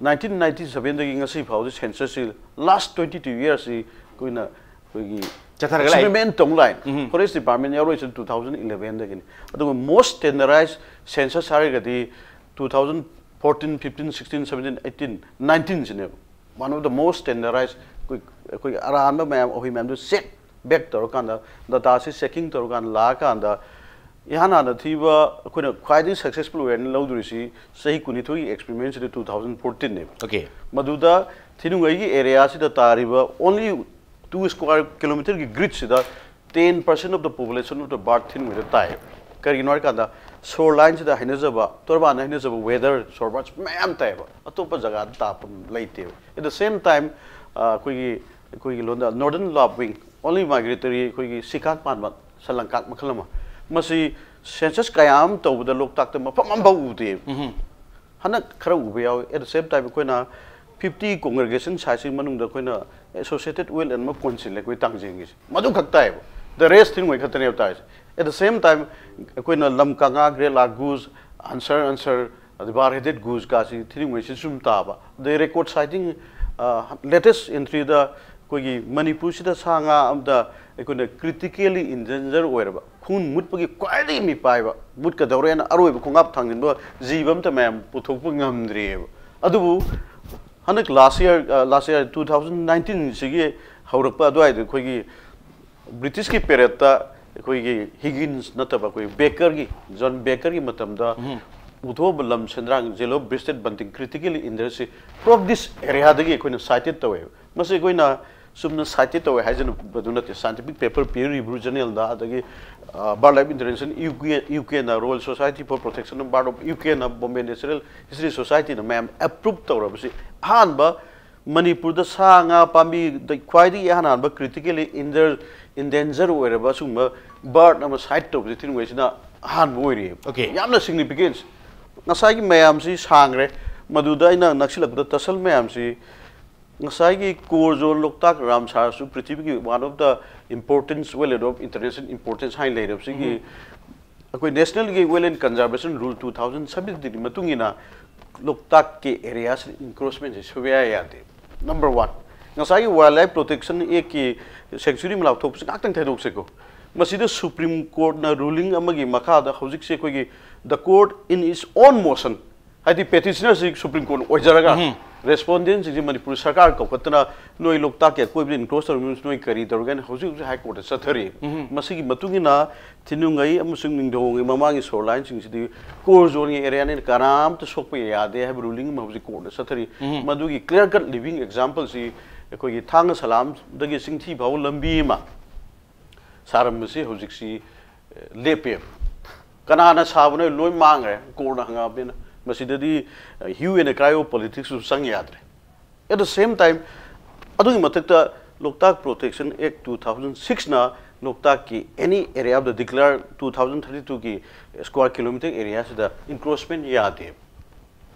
ꯅꯥꯏꯟꯇꯤꯟ ꯅꯥꯏꯟꯇꯤ ꯁꯚꯦꯟꯗꯒꯤ ꯉꯁꯤ ꯐꯥꯎꯕ ꯁꯦꯟꯁꯁꯁꯤ ꯂꯥꯁ ꯇ꯭ꯋꯦꯟꯇꯤ ꯇꯨ ꯏꯌꯔꯁꯤ ꯑꯩꯈꯣꯏꯅ ꯑꯩꯈꯣꯏꯒꯤ ꯆꯠꯊꯔꯒ ꯂꯥꯛꯏ꯫ ꯑꯦꯛꯁꯄꯦꯔꯤꯃꯦꯟ ꯇꯧ ꯂꯥꯛꯏ꯫ ꯎꯝ꯫ ꯐꯣꯔꯦꯁ ꯗꯤꯄꯥꯔꯠꯃꯦꯟ ꯌꯥꯎꯔꯛꯏꯁꯤ ꯇꯨ ꯊꯥꯎꯖꯟ ꯏꯂꯚꯦꯟꯗꯒꯤꯅꯤ꯫ ꯑꯗꯨꯒ ꯃꯣꯁ ꯁ꯭ꯇꯦꯟꯗꯔꯗꯥꯏꯖ ꯁꯦꯟꯁꯁ ꯍꯥꯏꯔꯒꯗꯤ two thousand fourteen, fifteen, sixteen, seventeen, eighteen, ꯅꯥꯏꯟꯇꯤꯟꯁꯤꯅꯦꯕ꯫ One of the most standardised ꯑꯩꯈꯣꯏ ꯑꯩꯈꯣꯏꯒꯤ ꯑꯔꯥꯟꯕ ꯃꯌꯥꯝ ꯑꯩꯈꯣꯏ ꯃꯌꯥꯝꯗꯨ ꯆꯦꯛ ꯕꯦꯛ ꯇꯧꯔꯀꯥꯟꯗ, ꯗꯇꯥꯁꯤ ꯆꯦꯛꯀꯤꯡ ꯇꯧꯔꯀꯥꯟꯗ ꯂꯥꯛꯑꯀꯥꯟꯗ ꯏꯍꯥꯟ ꯍꯥꯟꯅ ꯊꯤꯕ ꯑꯩꯈꯣꯏꯅ ꯈ꯭ꯋꯥꯏꯗꯒꯤ ꯁꯛꯁꯦꯁꯐꯨꯜ ꯑꯣꯏꯅ ꯂꯧꯗꯣꯔꯤꯁꯤ ꯆꯍꯤ ꯀꯨꯟꯅꯤꯊꯣꯏꯒꯤ ꯑꯦꯛꯁꯄꯦꯔꯤꯃꯦꯟꯁꯤꯗ ꯇꯨ ꯊꯥꯎꯖꯟ ꯐꯣꯔꯇꯤꯟꯅꯦꯕ꯫ Okay꯫ ꯃꯗꯨꯗ ꯊꯤꯅꯨꯡꯒꯩꯒꯤ ꯑꯦꯔꯤꯌꯥꯁꯤꯗ ꯇꯥꯔꯤꯕ only two square kilometerꯒꯤ ꯒ꯭ꯔꯤꯗꯁꯤꯗ ten percent of the population of the bird ꯊꯤꯅꯨꯡꯒꯩꯗ ꯇꯥꯏ꯫ ꯀꯔꯤꯒꯤꯅꯣ ꯍꯥꯏꯔꯀꯥꯟꯗ ꯁꯣꯔ ꯂꯥꯏꯟꯁꯤꯗ ꯍꯩꯅꯖꯕ, ꯇꯣꯔꯕꯥꯟꯗ ꯍꯩꯅꯖꯕ ꯋꯦꯗꯔ ꯁꯣꯔ ꯕꯥꯔꯠꯁ ꯃꯌꯥꯝ ꯇꯥꯏꯌꯦꯕ, ꯑꯇꯣꯞꯄ ꯖꯒꯥꯗ ꯇꯥꯐꯝ ꯂꯩꯇꯦꯕ꯫ At the same time ꯑꯩꯈꯣꯏꯒꯤ ꯑꯩꯈꯣꯏꯒꯤ ꯂꯣꯟꯗ ꯅꯣꯔꯗꯔꯟ ꯂꯥꯞ ꯋꯤꯡ ꯑꯣꯟꯂꯤ ꯃꯥꯏꯒ꯭ꯔꯦꯇꯔꯤ ꯑꯩꯈꯣꯏꯒꯤ ꯁꯤꯀꯥꯛ ꯄꯥꯟꯕ ꯁꯟꯂꯪꯀꯥꯛ ꯃꯈꯜ ꯑꯃ, ꯃꯁꯤ ꯁꯦꯟꯁꯁ ꯀꯌꯥ ꯑꯃ ꯇꯧꯕꯗ ꯂꯣꯛꯇꯥꯛꯇ ꯃꯐꯝ ꯑꯃꯐꯥꯎ ꯎꯗꯦꯕ꯫ ꯍꯟꯗꯛ ꯈꯔ ꯎꯕ ꯌꯥꯎꯏ꯫ At the same time ꯑꯩꯈꯣꯏꯅ ꯐꯤꯐꯇꯤ ꯀꯣꯡꯒ꯭ꯔꯦꯒꯦꯁꯟ ꯁꯥꯏꯠꯁꯤ ꯃꯅꯨꯡꯗ ꯑꯩꯈꯣꯏꯅ ꯑꯦꯁꯣꯁꯤꯌꯦꯇꯦꯠ ꯋꯦꯜ ꯑꯃ ꯀꯣꯟꯁꯤꯜꯂꯦ ꯑꯩꯈꯣꯏ ꯇꯥꯡꯖꯦꯡꯒꯤꯁꯦ, ꯃꯗꯨ ꯈꯛ ꯇꯥꯏꯌꯦꯕ꯫ The rest ꯊꯤꯅꯨꯡꯒꯩ ꯈꯛꯇꯅꯦꯕ ꯇꯥꯔꯤꯁꯦ꯫ At the same time ꯑꯩꯈꯣꯏꯅ ꯂꯝ ꯀꯪꯉꯥ, ꯒ꯭ꯔꯦ ꯂꯥꯛ ꯒꯨꯁ, ꯑꯟꯁꯔ ꯑꯟꯁꯔ, ꯑꯗꯩ ꯕꯥꯔ ꯍꯦꯗꯦꯠ ꯒꯨꯁꯀꯥꯁꯤ ꯊꯤꯅꯨꯡꯒꯩꯁꯤ ꯁꯨꯝ ꯇꯥꯕ꯫ ꯑꯗꯩ ꯔꯦꯀꯣꯔꯠ ꯁꯥꯏꯇꯤꯡ ꯂꯦꯇꯦꯁ ꯑꯦꯟꯇ꯭ꯔꯤꯗ ꯑꯩꯈꯣꯏꯒꯤ ꯃꯅꯤꯄꯨꯔꯁꯤꯗ ꯁꯥ ꯉꯥ ꯑꯝꯇ ꯑꯩꯈꯣꯏꯅ ꯀ꯭ꯔꯤꯇꯤꯀꯦꯂꯤ ꯏꯟꯗꯦꯟꯖꯔ ꯑꯣꯏꯔꯕ, ꯈꯨꯟ ꯃꯨꯠꯄꯒꯤ ꯈ꯭ꯋꯥꯏꯗꯒꯤ ꯃꯤꯄꯥꯏꯕ, ꯃꯨꯠꯀꯗꯧꯔꯦꯅ ꯑꯔꯣꯏꯕ ꯈꯣꯡꯀꯥꯞ ꯊꯥꯡꯖꯤꯟꯕ ꯖꯤꯕ ꯑꯝꯇ ꯃꯌꯥꯝ ꯄꯨꯊꯣꯛꯄ ꯉꯝꯗ꯭ꯔꯤꯑꯕ꯫ ꯑꯗꯨꯕꯨ ꯍꯟꯗꯛ ꯂꯥꯁ ꯏꯌꯔ ꯂꯥꯁ ꯏꯌꯔ ꯇꯨ ꯊꯥꯎꯖꯟ ꯅꯥꯏꯟꯇꯤꯟꯁꯤꯒꯤ ꯍꯧꯔꯛꯄ ꯑꯗꯨꯋꯥꯏꯗ ꯑꯩꯈꯣꯏꯒꯤ ꯕ꯭ꯔꯤꯇꯤꯁꯀꯤ ꯄꯦꯔꯦꯠꯇ ꯑꯩꯈꯣꯏꯒꯤ ꯍꯤꯒꯤꯟꯁ ꯅꯠꯇꯕ ꯑꯩꯈꯣꯏ ꯕꯦꯀꯔꯒꯤ, ꯖꯣꯟ ꯕꯦꯀꯔꯒꯤ ꯃꯇꯝꯗ ꯎꯊꯣꯛꯑꯕ ꯂꯝ ꯁꯦꯟꯗ꯭ꯔꯥꯡ, yellow breasted bunting, critically endangered ꯁꯤ crop this areaꯗꯒꯤ ꯑꯩꯈꯣꯏꯅ cited ꯇꯧꯋꯦꯕ꯫ ꯃꯁꯤ ꯑꯩꯈꯣꯏꯅ ꯆꯨꯝꯅ cited ꯇꯧꯋꯦ ꯍꯥꯏꯖꯅꯕꯗꯨ ꯅꯠꯇꯦ꯫ Scientific paper peer review journalꯗ, ꯑꯗꯒꯤ Bird Life International, UK, UKꯅ, Royal Society for Protection of Bird of UKꯅ, Bombay Natural History Societyꯅ ꯃꯌꯥꯝ approve ꯇꯧꯔꯕꯁꯤ ꯑꯍꯥꯟꯕ ꯃꯅꯤꯄꯨꯔꯗ ꯁꯥ ꯉꯥ ꯄꯥꯝꯕꯤꯗ ꯈ꯭ꯋꯥꯏꯗꯒꯤ ꯑꯍꯥꯟ ꯍꯥꯟꯕ critically endangered ꯑꯣꯏꯔꯕ ꯑꯁꯤꯒꯨꯝꯕ bird ꯑꯃ cite ꯇꯧꯕꯁꯦ ꯊꯤꯅꯨꯡꯒꯩꯁꯤꯅ ꯑꯍꯥꯟꯕ ꯑꯣꯏꯔꯤꯑꯕ꯫ Okay. ꯌꯥꯝꯅ significance꯫ ꯉꯁꯥꯏꯒꯤ ꯃꯌꯥꯝꯁꯤ ꯁꯥꯡꯈ꯭ꯔꯦ, ꯃꯗꯨꯗ ꯑꯩꯅ ꯅꯛꯁꯤꯜꯂꯛꯄꯗ ꯇꯁꯜ ꯃꯌꯥꯝꯁꯤ ꯉꯁꯥꯏꯒꯤ core zone, ꯂꯣꯛꯇꯥꯛ, ꯔꯥꯝꯁꯥꯔꯁꯨ ꯄ꯭ꯔꯤꯊꯤꯕꯤꯒꯤ one of the importance, wetland of international importance ꯍꯥꯏꯅ ꯂꯩꯔꯕꯁꯤꯒꯤ ꯑꯩꯈꯣꯏ nationalꯒꯤ Wetland Conservation Rule two thousand seventeen ꯒꯤ ꯃꯇꯨꯡ ꯏꯟꯅ ꯂꯣꯛꯇꯥꯛꯀꯤ areaꯁꯤ encroachmentꯁꯦ ꯁꯨꯡꯌꯥ ꯌꯥꯗꯦ꯫ Number one, ꯉꯁꯥꯏꯒꯤ Wildlife Protection Actꯀꯤ sanctuary ꯑꯃ ꯂꯥꯎꯊꯣꯛꯄꯁꯤ ꯉꯥꯛꯇꯪ ꯊꯥꯗꯣꯛꯁꯦꯀꯣ꯫ ꯃꯁꯤꯗ Supreme Courtꯅ ruling ꯑꯃꯒꯤ ꯃꯈꯥꯗ ꯍꯧꯖꯤꯛꯁꯦ ꯑꯩꯈꯣꯏꯒꯤ the court in its own motion, ꯍꯥꯏꯗꯤ petitionerꯁꯤ Supreme Court ꯑꯣꯏꯖꯔꯒ respondentꯁꯤꯡꯁꯤ ꯃꯅꯤꯄꯨꯔ ꯁꯔꯀꯥꯔ ꯀꯧꯈꯠꯇꯅ ꯅꯣꯏ ꯂꯣꯛꯇꯥꯛꯀꯤ ꯑꯀꯣꯏꯕꯗ encroach ꯇꯧꯔꯤꯕ ꯅꯣꯏ ꯀꯔꯤ ꯇꯧꯔꯒꯦ ꯍꯥꯏꯅ ꯍꯧꯖꯤꯛ ꯍꯧꯖꯤꯛ High Courtꯇ ꯆꯠꯊꯔꯤ꯫ ꯃꯁꯤꯒꯤ ꯃꯇꯨꯡ ꯏꯟꯅ ꯊꯤꯅꯨꯡꯒꯩ ꯑꯃꯁꯨꯡ ꯅꯤꯡꯊꯧꯒꯤ ꯃꯃꯥꯡꯒꯤ shorelineꯁꯤꯡꯁꯤꯗꯤ core zoneꯒꯤ areaꯅꯤꯅ ꯀꯅꯥꯝꯇ ꯁꯣꯛꯄ ꯌꯥꯗꯦ ꯍꯥꯏꯕ ruling ꯑꯃ ꯍꯧꯖꯤꯛ courtꯅ ꯆꯠꯊꯔꯤ꯫ ꯃꯗꯨꯒꯤ clear cut living exampleꯁꯤ ꯑꯩꯈꯣꯏꯒꯤ ꯊꯥꯡꯒ ꯁꯂꯥꯝꯗꯒꯤ ꯆꯤꯡꯊꯤ ꯐꯥꯎꯕ ꯂꯝꯕꯤ ꯑꯃ ꯁꯥꯔꯝꯕꯁꯤ ꯍꯧꯖꯤꯛꯁꯤ, ꯑꯦ, ꯂꯦꯞꯄꯦꯕ꯫ ꯀꯅꯥꯅ ꯁꯥꯕꯅꯣ ꯂꯣꯏ ꯃꯥꯡꯈ꯭ꯔꯦ, courtꯅ ꯍꯪꯉꯛꯑꯕꯅꯤꯅ꯫ ꯃꯁꯤꯗꯗꯤ, ꯑꯦ, hue and cry of politicsꯁꯨ ꯆꯪ ꯌꯥꯗ꯭ꯔꯦ꯫ At the same time, ꯑꯗꯨꯒꯤ ꯃꯊꯛꯇ Loktak Protection Act two thousand sixꯅ ꯂꯣꯛꯇꯥꯛꯀꯤ any area of the declare two thousand thirty twoꯒꯤ square kilometre areaꯁꯤꯗ encroachment ꯌꯥꯗꯦꯕ꯫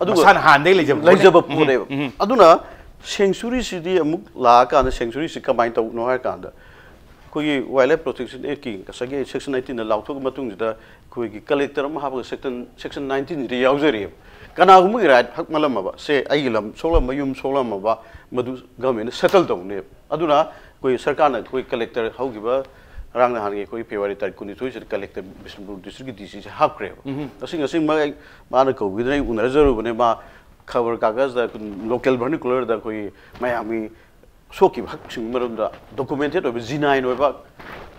ꯑꯗꯨꯒ ꯃꯁꯥꯅ ꯍꯥꯟꯅꯗꯒꯤ ꯂꯩꯖꯕ ꯄꯣꯠꯅꯦ꯫ ꯂꯩꯖꯕ ꯄꯣꯠꯅꯦꯕ꯫ ꯑꯗꯨꯅ sanctuaryꯁꯤꯗꯤ ꯑꯃꯨꯛ ꯂꯥꯛꯑꯀꯥꯟꯗ sanctuaryꯁꯤ ꯀꯃꯥꯏꯅ ꯇꯧꯕꯅꯣ ꯍꯥꯏꯔꯀꯥꯟꯗ ꯑꯩꯈꯣꯏꯒꯤ Wildlife Protection Actꯀꯤ ꯉꯁꯥꯏꯒꯤ section nineteenꯗ ꯂꯥꯎꯊꯣꯛꯑ ꯃꯇꯨꯡꯁꯤꯗ ꯑꯩꯈꯣꯏꯒꯤ collector ꯑꯃ ꯍꯥꯞꯄꯒ section, section nineteenꯁꯤꯗ ꯌꯥꯎꯖꯔꯤꯑꯕ꯫ ꯀꯅꯥꯒꯨꯝꯕꯒꯤ right ꯍꯛ ꯃꯜꯂꯝꯃꯕ, ꯁꯦ ꯑꯩꯒꯤ ꯂꯝ ꯁꯣꯛꯂꯝꯕ, ꯌꯨꯝ ꯁꯣꯛꯂꯝꯃꯕ, ꯃꯗꯨ governmentꯅ settle ꯇꯧꯅꯦꯕ꯫ ꯑꯗꯨꯅ ꯑꯩꯈꯣꯏ ꯁꯔꯀꯥꯔꯅ ꯑꯩꯈꯣꯏ collector ꯍꯧꯈꯤꯕ ꯉꯔꯥꯡ ꯅꯍꯥꯟꯒꯤ ꯑꯩꯈꯣꯏ February ꯇꯥꯔꯤꯛ ꯀꯨꯟꯅꯤꯊꯣꯏꯁꯤꯗ collector ꯕꯤꯁꯅꯨꯄꯨꯔ districtꯀꯤ DCꯁꯦ ꯍꯥꯞꯈ꯭ꯔꯦꯕ꯫ ꯉꯁꯤ ꯉꯁꯤꯃꯛ ꯑꯩ ꯃꯥꯅ ꯀꯧꯕꯤꯗꯅ ꯑꯩ ꯎꯅꯖꯔꯨꯕꯅꯦ꯫ ꯃꯥ ꯈꯕꯔ ꯀꯥꯒꯖꯗ, local vernacularꯗ ꯑꯩꯈꯣꯏꯒꯤ ꯃꯌꯥꯝꯒꯤ ꯁꯣꯛꯈꯤꯕ ꯍꯛꯁꯤꯡꯒꯤ ꯃꯔꯝꯗ documented ꯑꯣꯏꯕ, genuine ꯑꯣꯏꯕ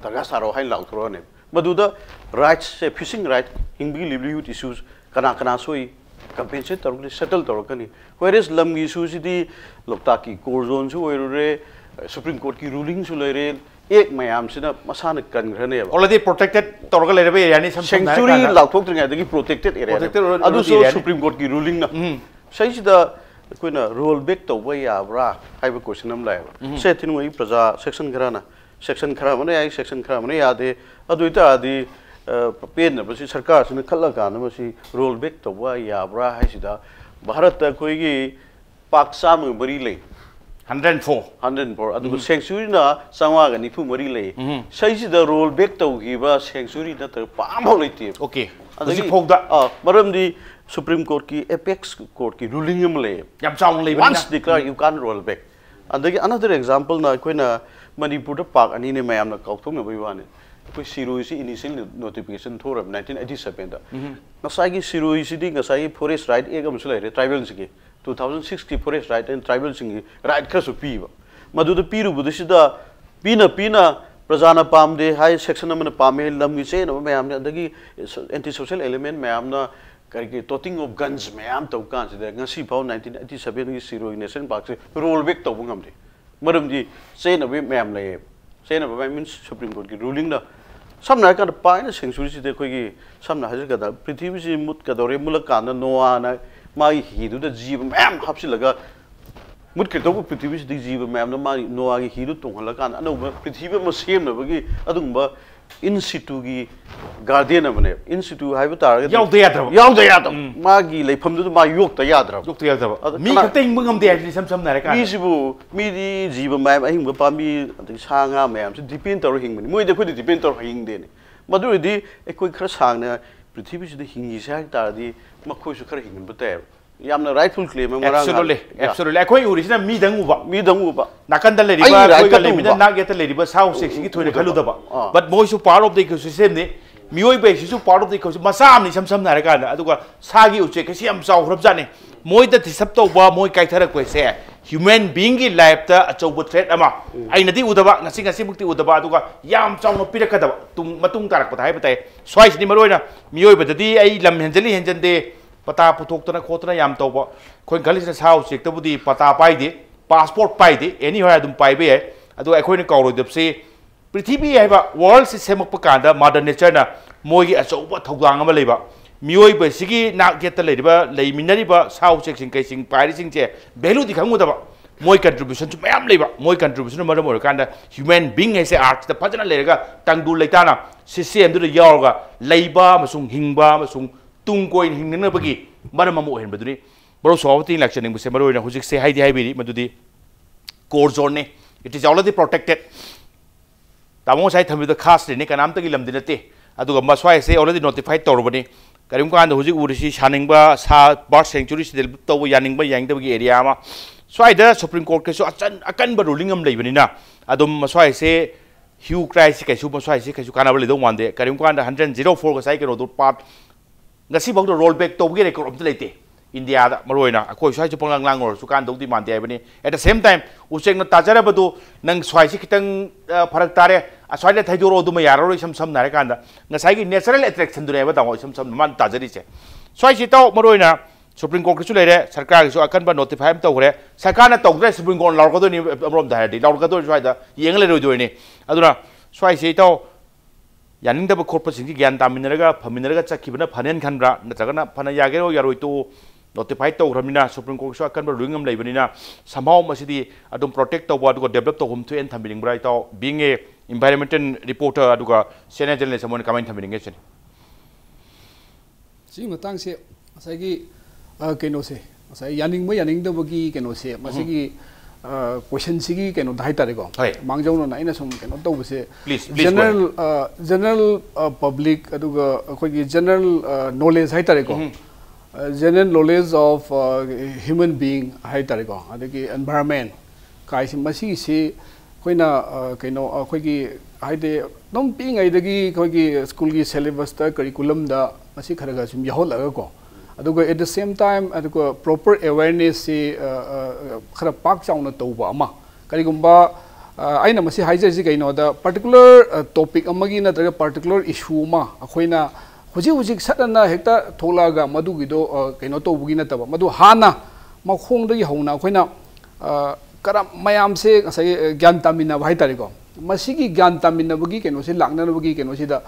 ꯗꯔꯀꯥꯔ ꯁꯥꯔꯣ ꯍꯥꯏꯅ ꯂꯥꯎꯊꯣꯔꯛꯑꯅꯦꯕ꯫ ꯃꯗꯨꯗ rights ꯁꯦ, fishing right, ꯍꯤꯡꯕꯒꯤ livelihood issues ꯀꯅꯥ ꯀꯅꯥ ꯁꯣꯛꯏ, compensate ꯇꯧꯔꯛꯀꯅꯤ, settle ꯇꯧꯔꯛꯀꯅꯤ꯫ Whereas ꯂꯝꯒꯤ issue ꯁꯤꯗꯤ ꯂꯣꯛꯇꯥꯛꯀꯤ core zone ꯁꯨ ꯑꯣꯏꯔꯨꯔꯦ, Supreme Court ꯀꯤ ruling ꯁꯨ ꯂꯩꯔꯦ, act ꯃꯌꯥꯝꯁꯤꯅ ꯃꯁꯥꯅ ꯀꯟꯈ꯭ꯔꯅꯦꯕ꯫ Already protected ꯇꯧꯔꯒ ꯂꯩꯔꯕ area ꯅꯤ ꯏꯁꯝ ꯁꯝꯅ Sanctuary ꯍꯥꯏꯔꯀꯥꯟꯗ꯫ ꯂꯥꯎꯊꯣꯛꯇ꯭ꯔꯤꯉꯩꯗꯒꯤ protected area ꯅꯦꯕ꯫ Protected already ꯑꯗꯨꯁꯨ area ꯅꯤ꯫ Supreme Court ꯀꯤ ruling ꯅ꯫ ꯁꯤꯁꯤꯗ ꯑꯩꯈꯣꯏꯅ roll back ꯇꯧꯕ ꯌꯥꯕ꯭ꯔꯥ ꯍꯥꯏꯕ question ꯑꯃ ꯂꯥꯛꯑꯦꯕ꯫ ꯁꯦ, ꯊꯤꯡꯉꯣꯏ ꯄ꯭ꯔꯖꯥ section ꯈꯔꯅ, section ꯈꯔ ꯑꯃꯅ ꯌꯥꯏ, section ꯈꯔ ꯑꯃꯅ ꯌꯥꯗꯦ꯫ ꯑꯗꯨ ꯑꯣꯏꯇꯥꯔꯗꯤ, ꯑ, ꯄꯦꯟꯅꯕꯁꯤ ꯁꯔꯀꯥꯔꯁꯤꯅ ꯈꯜꯂꯀꯥꯟꯗ ꯃꯁꯤ roll back ꯇꯧꯕ ꯌꯥꯕ꯭ꯔꯥ ꯍꯥꯏꯁꯤꯗ, ꯚꯥꯔꯠꯇ ꯑꯩꯈꯣꯏꯒꯤ ꯄꯥꯛ ꯆꯥꯝꯃꯒ ꯃꯔꯤ ꯂꯩ꯫ Hundred four꯫ Hundred four꯫ ꯑꯗꯨꯒ sanctuary ꯅ ꯆꯥꯝꯃꯉꯥꯒ ꯅꯤꯐꯨ ꯃꯔꯤ ꯂꯩ꯫ ꯁꯤꯁꯤꯗ roll back ꯇꯧꯈꯤꯕ sanctuary ꯅꯠꯇ꯭ꯔꯒ ꯄꯥꯛ ꯑꯃꯐꯥꯎ ꯂꯩꯇꯦ꯫ Okay꯫ ꯑꯗꯒꯤ, ꯍꯧꯖꯤꯛ ꯐꯥꯎꯗ꯫ ꯑ, ꯃꯔꯝꯗꯤ Supreme Court ꯀꯤ apex court ꯀꯤ ruling ꯑꯃ ꯂꯩ꯫ ꯌꯥꯝ ꯆꯥꯎꯅ ꯂꯩꯕꯅꯤꯅ꯫ Once declare, you can't roll back꯫ ꯑꯗꯒꯤ another example ꯅ ꯑꯩꯈꯣꯏꯅ ꯃꯅꯤꯄꯨꯔꯗ park ꯑꯅꯤꯅꯦ ꯃꯌꯥꯝꯅ ꯀꯥꯎꯊꯣꯛꯅꯕꯒꯤ ꯋꯥꯅꯤ꯫ ꯑꯩꯈꯣꯏ ꯁꯤꯔꯣꯏꯁꯤ initial notification ꯊꯣꯛꯈ꯭ꯔꯕ nineteen eighty seven ꯗ꯫ ꯉꯁꯥꯏꯒꯤ ꯁꯤꯔꯣꯏꯁꯤꯗꯤ ꯉꯁꯥꯏꯒꯤ Forest Right Act ꯑꯃꯁꯨ ꯂꯩꯔꯦ tribal ꯁꯤꯡꯒꯤ, two thousand six ꯀꯤ Forest Right and tribal ꯁꯤꯡꯒꯤ right ꯈꯔꯁꯨ ꯄꯤꯕ꯫ ꯃꯗꯨꯗ ꯄꯤꯔꯨꯕꯗꯨꯁꯤꯗ ꯄꯤꯅ ꯄꯤꯅ ꯄ꯭ꯔꯖꯥꯅ ꯄꯥꯝꯗꯦ ꯍꯥꯏ, section ꯑꯃꯅ ꯄꯥꯝꯃꯦ, ꯂꯝꯒꯤ ꯆꯦꯟꯅꯕ ꯃꯌꯥꯝꯅ, ꯑꯗꯒꯤ anti social element ꯃꯌꯥꯝꯅ ꯀꯔꯤꯒꯤ toting of guns ꯃꯌꯥꯝ ꯇꯧ ꯀꯥꯟꯁꯤꯗ ꯉꯁꯤ ꯐꯥꯎ nineteen eighty seven ꯒꯤ ꯁꯤꯔꯣꯏ National Park ꯁꯦ roll back ꯇꯧꯕ ꯉꯝꯗꯦ꯫ ꯃꯔꯝꯗꯤ ꯆꯦꯟꯅꯕ ꯃꯌꯥꯝ ꯂꯩꯌꯦꯕ꯫ ꯆꯦꯟꯅꯕ ꯃꯌꯥꯝ means Supreme Court ꯀꯤ ruling ꯅ꯫ ꯁꯝꯅ ꯍꯥꯏꯔꯀꯥꯟꯗ, ꯄꯥꯏꯅ sanctuary ꯁꯤꯗ ꯑꯩꯈꯣꯏꯒꯤ, ꯁꯝꯅ ꯍꯥꯏꯖꯔꯀꯥꯟꯗ, ꯄ꯭ꯔꯤꯊꯤꯕꯤꯁꯤ ꯃꯨꯠꯀꯗꯧꯔꯦ, ꯃꯨꯠꯂꯀꯥꯟꯗ ꯅꯣꯋꯥꯅ ꯃꯥꯒꯤ ꯍꯤꯗꯨꯗ ꯖꯤꯕ ꯃꯌꯥꯝ ꯍꯥꯞꯆꯤꯜꯂꯒ ꯃꯨꯠꯈ꯭ꯔꯦ ꯇꯧꯕ, ꯄ꯭ꯔꯤꯊꯤꯕꯤꯁꯤꯗꯒꯤ ꯖꯤꯕ ꯃꯌꯥꯝꯗꯣ ꯃꯥꯒꯤ ꯅꯣꯋꯥꯒꯤ ꯍꯤꯗꯨ ꯇꯣꯡꯍꯜꯂꯀꯥꯟꯗ ꯑꯅꯧꯕ ꯄ꯭ꯔꯤꯊꯤꯕꯤ ꯑꯃ ꯁꯦꯝꯅꯕꯒꯤ ꯑꯗꯨꯒꯨꯝꯕ in situ ꯒꯤ guardian ꯑꯃꯅꯦꯕ꯫ In situ ꯍꯥꯏꯕ ꯇꯥꯔꯒꯗꯤ ꯌꯥꯎꯗ ꯌꯥꯗ꯭ꯔꯕ꯫ ꯌꯥꯎꯗ ꯌꯥꯗꯕ꯫ ꯃꯥꯒꯤ ꯂꯩꯐꯝꯗꯨꯗ ꯃꯥ ꯌꯣꯛꯇ ꯌꯥꯗ꯭ꯔꯕ꯫ ꯌꯣꯛꯇ ꯌꯥꯗꯕ꯫ ꯑꯗ ꯃꯤ ꯀꯅꯥ- ꯈꯛꯇ ꯍꯤꯡꯕ ꯉꯝꯗꯦ ꯍꯥꯏꯕꯅꯤ ꯏꯁꯝ ꯁꯝꯅ ꯍꯥꯏꯔꯀꯥꯟꯗ꯫ ꯃꯤꯁꯤꯕꯨ, ꯃꯤꯗꯤ ꯖꯤꯕ ꯃꯌꯥꯝ, ꯑꯍꯤꯡꯕ ꯄꯥꯝꯕꯤ, ꯑꯗꯒꯤ ꯁꯥ ꯉꯥ ꯃꯌꯥꯝꯁꯤ depend ꯇꯧꯔ ꯍꯤꯡꯕꯅꯤ꯫ ꯃꯣꯏꯗꯤ ꯑꯩꯈꯣꯏꯗ depend ꯇꯧꯔ ꯍꯤꯡꯗꯦꯅꯦ꯫ ꯃꯗꯨ ꯑꯣꯏꯔꯗꯤ ꯑꯩꯈꯣꯏ ꯈꯔ ꯁꯥꯡꯅ ꯄ꯭ꯔꯤꯊꯤꯕꯤꯁꯤꯗ ꯍꯤꯡꯈꯤꯁꯦ ꯍꯥꯏ ꯇꯥꯔꯗꯤ ꯃꯈꯣꯏꯁꯨ ꯈꯔ ꯍꯤꯡꯍꯟꯕ ꯇꯥꯏꯌꯦꯕ꯫ ꯌꯥꯝꯅ rightful claim ꯑꯃ ꯉꯔꯥꯡ Absolutely, ꯉꯍꯥꯟ-, yeah. absolutely꯫ ꯑꯩꯈꯣꯏ ꯎꯔꯤꯁꯤꯅ ꯃꯤꯗꯪ ꯎꯕ꯫ ꯃꯤꯗꯪ ꯎꯕ꯫ ꯅꯥꯀꯟꯗ ꯂꯩꯔꯤꯕ, ꯑꯩꯒꯤ right ꯑꯩꯈꯣꯏꯒ ꯈꯛꯇ ꯂꯩꯃꯤꯟꯅ ꯎꯕ꯫ ꯅꯥꯛ ꯌꯦꯠꯇ ꯂꯩꯔꯤꯕ ꯁꯥ ꯎꯆꯦꯛꯁꯤꯒꯤ ꯊꯣꯏꯅ ꯎꯗꯕ꯫ ꯈꯜꯂꯨꯗꯕ꯫ ꯑꯥ꯫ But ꯃꯣꯏꯁꯨ part of the ecosystem ꯅꯤ꯫ ꯃꯤꯑꯣꯏꯕ ꯍꯥꯏꯁꯤꯁꯨ part of the ecosystem꯫ ꯃꯆꯥ ꯑꯃꯅꯤ ꯏꯁꯝ ꯁꯝꯅ ꯍꯥꯏꯔꯀꯥꯟꯗ꯫ ꯑꯗꯨꯒ ꯁꯥꯒꯤ ꯎꯆꯦꯛ ꯍꯥꯏꯁꯤ ꯌꯥꯝ ꯆꯥꯎꯈ꯭ꯔꯕꯖꯥꯠꯅꯤ꯫ ꯃꯣꯏꯗ disturb ꯇꯧꯕ, ꯃꯣꯏ ꯀꯥꯏꯊꯔꯛꯄꯁꯦ human beingꯒꯤ lifeꯇ ꯑꯆꯧꯕ threat ꯑꯃ ꯑꯩꯅꯗꯤ ꯎꯗꯕ, ꯉꯁꯤ ꯉꯁꯤꯃꯛꯇꯤ ꯎꯗꯕ, ꯑꯗꯨꯒ ꯌꯥꯝ ꯆꯥꯎꯅ ꯄꯤꯔꯛꯀꯗꯕ ꯇꯨꯡ, ꯃꯇꯨꯡ ꯇꯥꯔꯛꯄꯗ ꯍꯥꯏꯕ ꯇꯥꯏ꯫ ꯁ꯭ꯋꯥꯏꯁꯤꯗꯤ ꯃꯔꯨꯑꯣꯏꯅ ꯃꯤꯑꯣꯏꯕꯗꯗꯤ ꯑꯩ ꯂꯝ ꯍꯦꯟꯖꯜꯂꯤ ꯍꯦꯟꯖꯟꯗꯦ, ꯄꯇꯥ ꯄꯨꯊꯣꯛꯇꯅ ꯈꯣꯠꯇꯅ ꯌꯥꯝ ꯇꯧꯕ, ꯑꯩꯈꯣꯏꯅ ꯈꯜꯂꯤꯁꯤꯅ ꯁꯥ ꯎꯆꯦꯛꯇꯕꯨꯗꯤ ꯄꯇꯥ ꯄꯥꯏꯗꯦ, passport ꯄꯥꯏꯗꯦ, anyhow ꯑꯗꯨꯝ ꯄꯥꯏꯕ ꯌꯥꯏ꯫ ꯑꯗꯣ ꯑꯩꯈꯣꯏꯅ ꯀꯥꯎꯔꯣꯏꯗꯕꯁꯤ ꯄ꯭ꯔꯤꯊꯤꯕꯤ ꯍꯥꯏꯕ worldꯁꯤ ꯁꯦꯝꯃꯛꯄ ꯀꯥꯟꯗ mother natureꯅ ꯃꯣꯏꯒꯤ ꯑꯆꯧꯕ ꯊꯧꯗꯥꯡ ꯑꯃ ꯂꯩꯕ, ꯃꯤꯑꯣꯏꯕꯁꯤꯒꯤ ꯅꯥꯛ ꯌꯦꯠꯇ ꯂꯩꯔꯤꯕ, ꯂꯩꯃꯤꯟꯅꯔꯤꯕ ꯁꯥ ꯎꯆꯦꯛꯁꯤꯡ ꯀꯩꯁꯤꯡ ꯄꯥꯏꯔꯤꯁꯤꯡꯁꯦ valueꯗꯤ ꯈꯪꯉꯨꯗꯕ, ꯃꯣꯏ contributionꯁꯨ ꯃꯌꯥꯝ ꯂꯩꯕ, ꯃꯣꯏ contributionꯅ ꯃꯔꯝ ꯑꯣꯏꯔꯀꯥꯟꯗ human being ꯍꯥꯏꯁꯦ earthꯁꯤꯗ ꯐꯖꯅ ꯂꯩꯔꯒ ꯇꯪꯗꯨ ꯂꯩꯇꯥꯅ systemꯗꯨꯗ ꯌꯥꯎꯔꯒ ꯂꯩꯕ ꯑꯃꯁꯨꯡ ꯍꯤꯡꯕ ꯑꯃꯁꯨꯡ ꯇꯨꯡ ꯀꯣꯏꯅ ꯍꯤꯡꯅꯅꯕꯒꯤ ꯃꯔꯝ ꯑꯃ ꯑꯣꯏꯍꯟꯕꯗꯨꯅꯤ꯫ ꯃꯔꯨꯞ ꯁꯣꯍꯥꯕꯨꯗꯤꯟ ꯂꯥꯛꯆꯅꯤꯡꯕꯁꯦ ꯃꯔꯨꯑꯣꯏꯅ ꯍꯧꯖꯤꯛꯁꯦ ꯍꯥꯏꯗꯤ ꯍꯥꯏꯕꯤꯔꯤ ꯃꯗꯨꯗꯤ core zoneꯅꯤ, it is already protected꯫ ꯇꯥꯃꯣ ꯉꯁꯥꯏ ꯊꯝꯕꯤꯕꯗ ꯈꯥꯁ ꯂꯩꯅꯤ, ꯀꯅꯥꯝꯇꯒꯤ ꯂꯝꯗꯤ ꯅꯠꯇꯦ꯫ ꯑꯗꯨꯒ ꯃꯁ꯭ꯋꯥꯏꯁꯦ already notified ꯇꯧꯔꯕꯅꯤ꯫ ꯀꯔꯤꯒꯨꯝꯕ ꯀꯥꯟꯗ ꯍꯧꯖꯤꯛ ꯎꯔꯤꯁꯤ ꯁꯥꯅꯤꯡꯕ, ꯁꯥ bird sanctuaryꯁꯤ develop ꯇꯧꯕ ꯌꯥꯅꯤꯡꯕ ꯌꯥꯅꯤꯡꯗꯕꯒꯤ area ꯑꯃ꯫ ꯁ꯭ꯋꯥꯏꯗ Supreme Courtꯀꯤꯁꯨ ꯑꯆꯟ-, ꯑꯀꯟꯕ ruling ꯑꯃ ꯂꯩꯕꯅꯤꯅ ꯑꯗꯨꯝ ꯃꯁ꯭ꯋꯥꯏꯁꯦ hue cryꯁꯤ ꯀꯩꯁꯨ, ꯃꯁ꯭ꯋꯥꯏꯁꯤ ꯀꯩꯁꯨ ꯀꯥꯟꯅꯕ ꯂꯩꯗꯧ ꯃꯥꯟꯗꯦ꯫ ꯀꯔꯤꯒꯨꯝꯕ ꯀꯥꯟꯗ hundred zero four ꯉꯁꯥꯏ ꯀꯩꯅꯣꯗꯣ part ꯉꯁꯤꯐꯥꯎꯗ roll back ꯇꯧꯕꯒꯤ record ꯑꯝꯇ ꯂꯩꯇꯦ꯫ ꯏꯟꯗꯤꯌꯥꯗ ꯃꯔꯨꯑꯣꯏꯅ ꯑꯩꯈꯣꯏ ꯁ꯭ꯋꯥꯏꯁꯨ ꯄꯪꯂꯥꯡ ꯂꯥꯡꯉꯨꯔꯁꯨ ꯀꯥꯟꯗꯧꯗꯤ ꯃꯥꯟꯗꯦ ꯍꯥꯏꯕꯅꯤ꯫ At the same time ꯎꯆꯦꯛꯅ ꯇꯥꯖꯔꯕꯗꯨ ꯅꯪ ꯁ꯭ꯋꯥꯏꯁꯤ ꯈꯤꯇꯪ, ꯑ, ꯐꯔꯛ ꯇꯥꯔꯦ, ꯑꯁ꯭ꯋꯥꯏꯗ ꯊꯩꯗꯣꯔꯛꯑꯣ, ꯑꯗꯨꯃ ꯌꯥꯔꯔꯣꯏ꯫ ꯏꯁꯝ ꯁꯝꯅ ꯍꯥꯏꯔꯀꯥꯟꯗ ꯉꯁꯥꯏꯒꯤ natural attractionꯗꯨꯅꯦꯕ ꯇꯥꯃꯣ, ꯏꯁꯝ ꯁꯝꯅ ꯃꯥꯅ ꯇꯥꯖꯔꯤꯁꯦ꯫ ꯁ꯭ꯋꯥꯏꯁꯤ ꯏꯇꯥꯎ ꯃꯔꯨꯑꯣꯏꯅ Supreme Courtꯀꯤꯁꯨ ꯂꯩꯔꯦ, ꯁꯔꯀꯥꯔꯒꯤꯁꯨ ꯑꯀꯟꯕ notify ꯑꯃ ꯇꯧꯈ꯭ꯔꯦ꯫ ꯁꯔꯀꯥꯔꯅ ꯇꯧꯗ꯭ꯔꯦ, Supreme Court ꯂꯥꯎꯔꯛꯀꯗꯣꯏꯅꯤ, ꯑꯃꯔꯣꯝꯗ ꯍꯥꯏꯔꯗꯤ ꯂꯥꯎꯔꯛꯀꯗꯣꯏꯅꯤ, ꯁ꯭ꯋꯥꯏꯗ ꯌꯦꯡꯉ ꯂꯩꯔꯣꯏꯗꯣꯏꯅꯤ꯫ ꯑꯗꯨꯅ ꯁ꯭ꯋꯥꯏꯁꯤ ꯏꯇꯥꯎ ꯌꯥꯅꯤꯡꯗꯕ ꯈꯣꯠꯄꯁꯤꯡꯁꯤ ꯒ꯭ꯌꯥꯟ ꯇꯥꯃꯤꯟꯅꯔꯒ ꯐꯃꯤꯟꯅꯔꯒ ꯆꯠꯈꯤꯕꯅ ꯐꯅꯦꯅ ꯈꯟꯕ꯭ꯔꯥ, ꯅꯠꯇ꯭ꯔꯒꯅ ꯐꯅ ꯌꯥꯒꯦꯔꯣ ꯌꯥꯔꯣꯏ ꯇꯣꯛꯎ, notify ꯇꯧꯈ꯭ꯔꯕꯅꯤꯅ, Supreme Courtꯀꯤꯁꯨ ꯑꯀꯟꯕ ruling ꯑꯃ ꯂꯩꯕꯅꯤꯅ, somehow ꯃꯁꯤꯗꯤ ꯑꯗꯨꯝ protect ꯇꯧꯕ ꯑꯗꯨꯒ develop ꯇꯧꯐꯝ ꯊꯣꯛꯑꯦꯅ ꯊꯝꯕꯤꯅꯤꯡꯕ꯭ꯔꯥ ꯏꯇꯥꯎ? Being a environmental reporter ꯑꯗꯨꯒ senior journalist ꯑꯃ ꯑꯣꯏꯅ ꯀꯃꯥꯏꯅ ꯊꯝꯕꯤꯅꯤꯡꯒꯦ ꯁꯤꯅꯤ꯫ ꯁꯤꯒꯤ ꯃꯇꯥꯡꯁꯦ ꯉꯁꯥꯏꯒꯤ, ꯑ, ꯀꯩꯅꯣꯁꯦ, ꯉꯁꯥꯏ ꯌꯥꯅꯤꯡꯕ ꯌꯥꯅꯤꯡꯗꯕꯒꯤ ꯀꯩꯅꯣꯁꯦ, ꯃꯁꯤꯒꯤ, ꯑ, questionꯁꯤꯒꯤ ꯀꯩꯅꯣꯗ ꯍꯥꯏꯇꯥꯔꯦꯀꯣ, ꯍꯣꯏ꯫ ꯃꯥꯡꯖꯧꯅꯅ ꯑꯩꯅ ꯁꯨꯝ ꯀꯩꯅꯣ ꯇꯧꯕꯁꯦ, Please, please go ahead. General, ꯑ, general, ꯑ, public ꯑꯗꯨꯒ ꯑꯩꯈꯣꯏꯒꯤ general, ꯑ, knowledge ꯍꯥꯏꯇꯥꯔꯦꯀꯣ, ꯑ, general knowledge of, ꯑ, human being ꯍꯥꯏꯇꯥꯔꯦꯀꯣ, ꯑꯗꯒꯤ environment ꯀꯥꯏꯁꯤ, ꯃꯁꯤꯒꯤꯁꯤ ꯑꯩꯈꯣꯏꯅ, ꯑ, ꯀꯩꯅꯣ, ꯑꯩꯈꯣꯏꯒꯤ ꯍꯥꯏꯗꯤ ꯑꯗꯨꯝ ꯄꯤꯛꯏꯉꯩꯗꯒꯤ ꯑꯩꯈꯣꯏꯒꯤ schoolꯒꯤ syllabusꯇ, curriculumꯗ ꯃꯁꯤ ꯈꯔ ꯈꯔ ꯁꯨꯝ ꯌꯥꯎꯍꯜꯂꯒꯀꯣ, ꯑꯗꯨꯒ at the same time ꯑꯗꯨꯒ proper awareness ꯁꯤ ꯈꯔ ꯄꯥꯛ ꯆꯥꯎꯅ ꯇꯧꯕ ꯑꯃ꯫ ꯀꯔꯤꯒꯨꯝꯕ ꯑꯩꯅ ꯃꯁꯤ ꯍꯥꯏꯖꯔꯤꯁꯤ ꯀꯩꯅꯣꯗ, particular topic ꯑꯃꯒꯤ ꯅꯠꯇ꯭ꯔꯒ particular issue ꯑꯃ ꯑꯩꯈꯣꯏꯅ ꯍꯧꯖꯤꯛ ꯍꯧꯖꯤꯛ ꯁꯠ ꯑꯅ ꯍꯦꯛꯇ ꯊꯣꯛꯂꯛꯑꯒ ꯃꯗꯨꯒꯤꯗꯣ ꯀꯩꯅꯣ ꯇꯧꯕꯒꯤ ꯅꯠꯇꯕ, ꯃꯗꯨ ꯍꯥꯟꯅ ꯃꯈꯣꯡꯗꯒꯤ ꯍꯧꯅ ꯑꯩꯈꯣꯏꯅ ꯀꯔꯝ ꯃꯌꯥꯝꯁꯦ ꯉꯁꯥꯏꯒꯤ ꯒ꯭ꯌꯥꯟ ꯇꯥꯃꯤꯟꯅꯕ ꯍꯥꯏꯇꯥꯔꯦꯀꯣ꯫ ꯃꯁꯤꯒꯤ ꯒ꯭ꯌꯥꯟ ꯇꯥꯃꯤꯟꯅꯕꯒꯤ ꯀꯩꯅꯣꯁꯦ ꯂꯥꯛꯅꯅꯕꯒꯤ ꯀꯩꯅꯣꯁꯤꯗ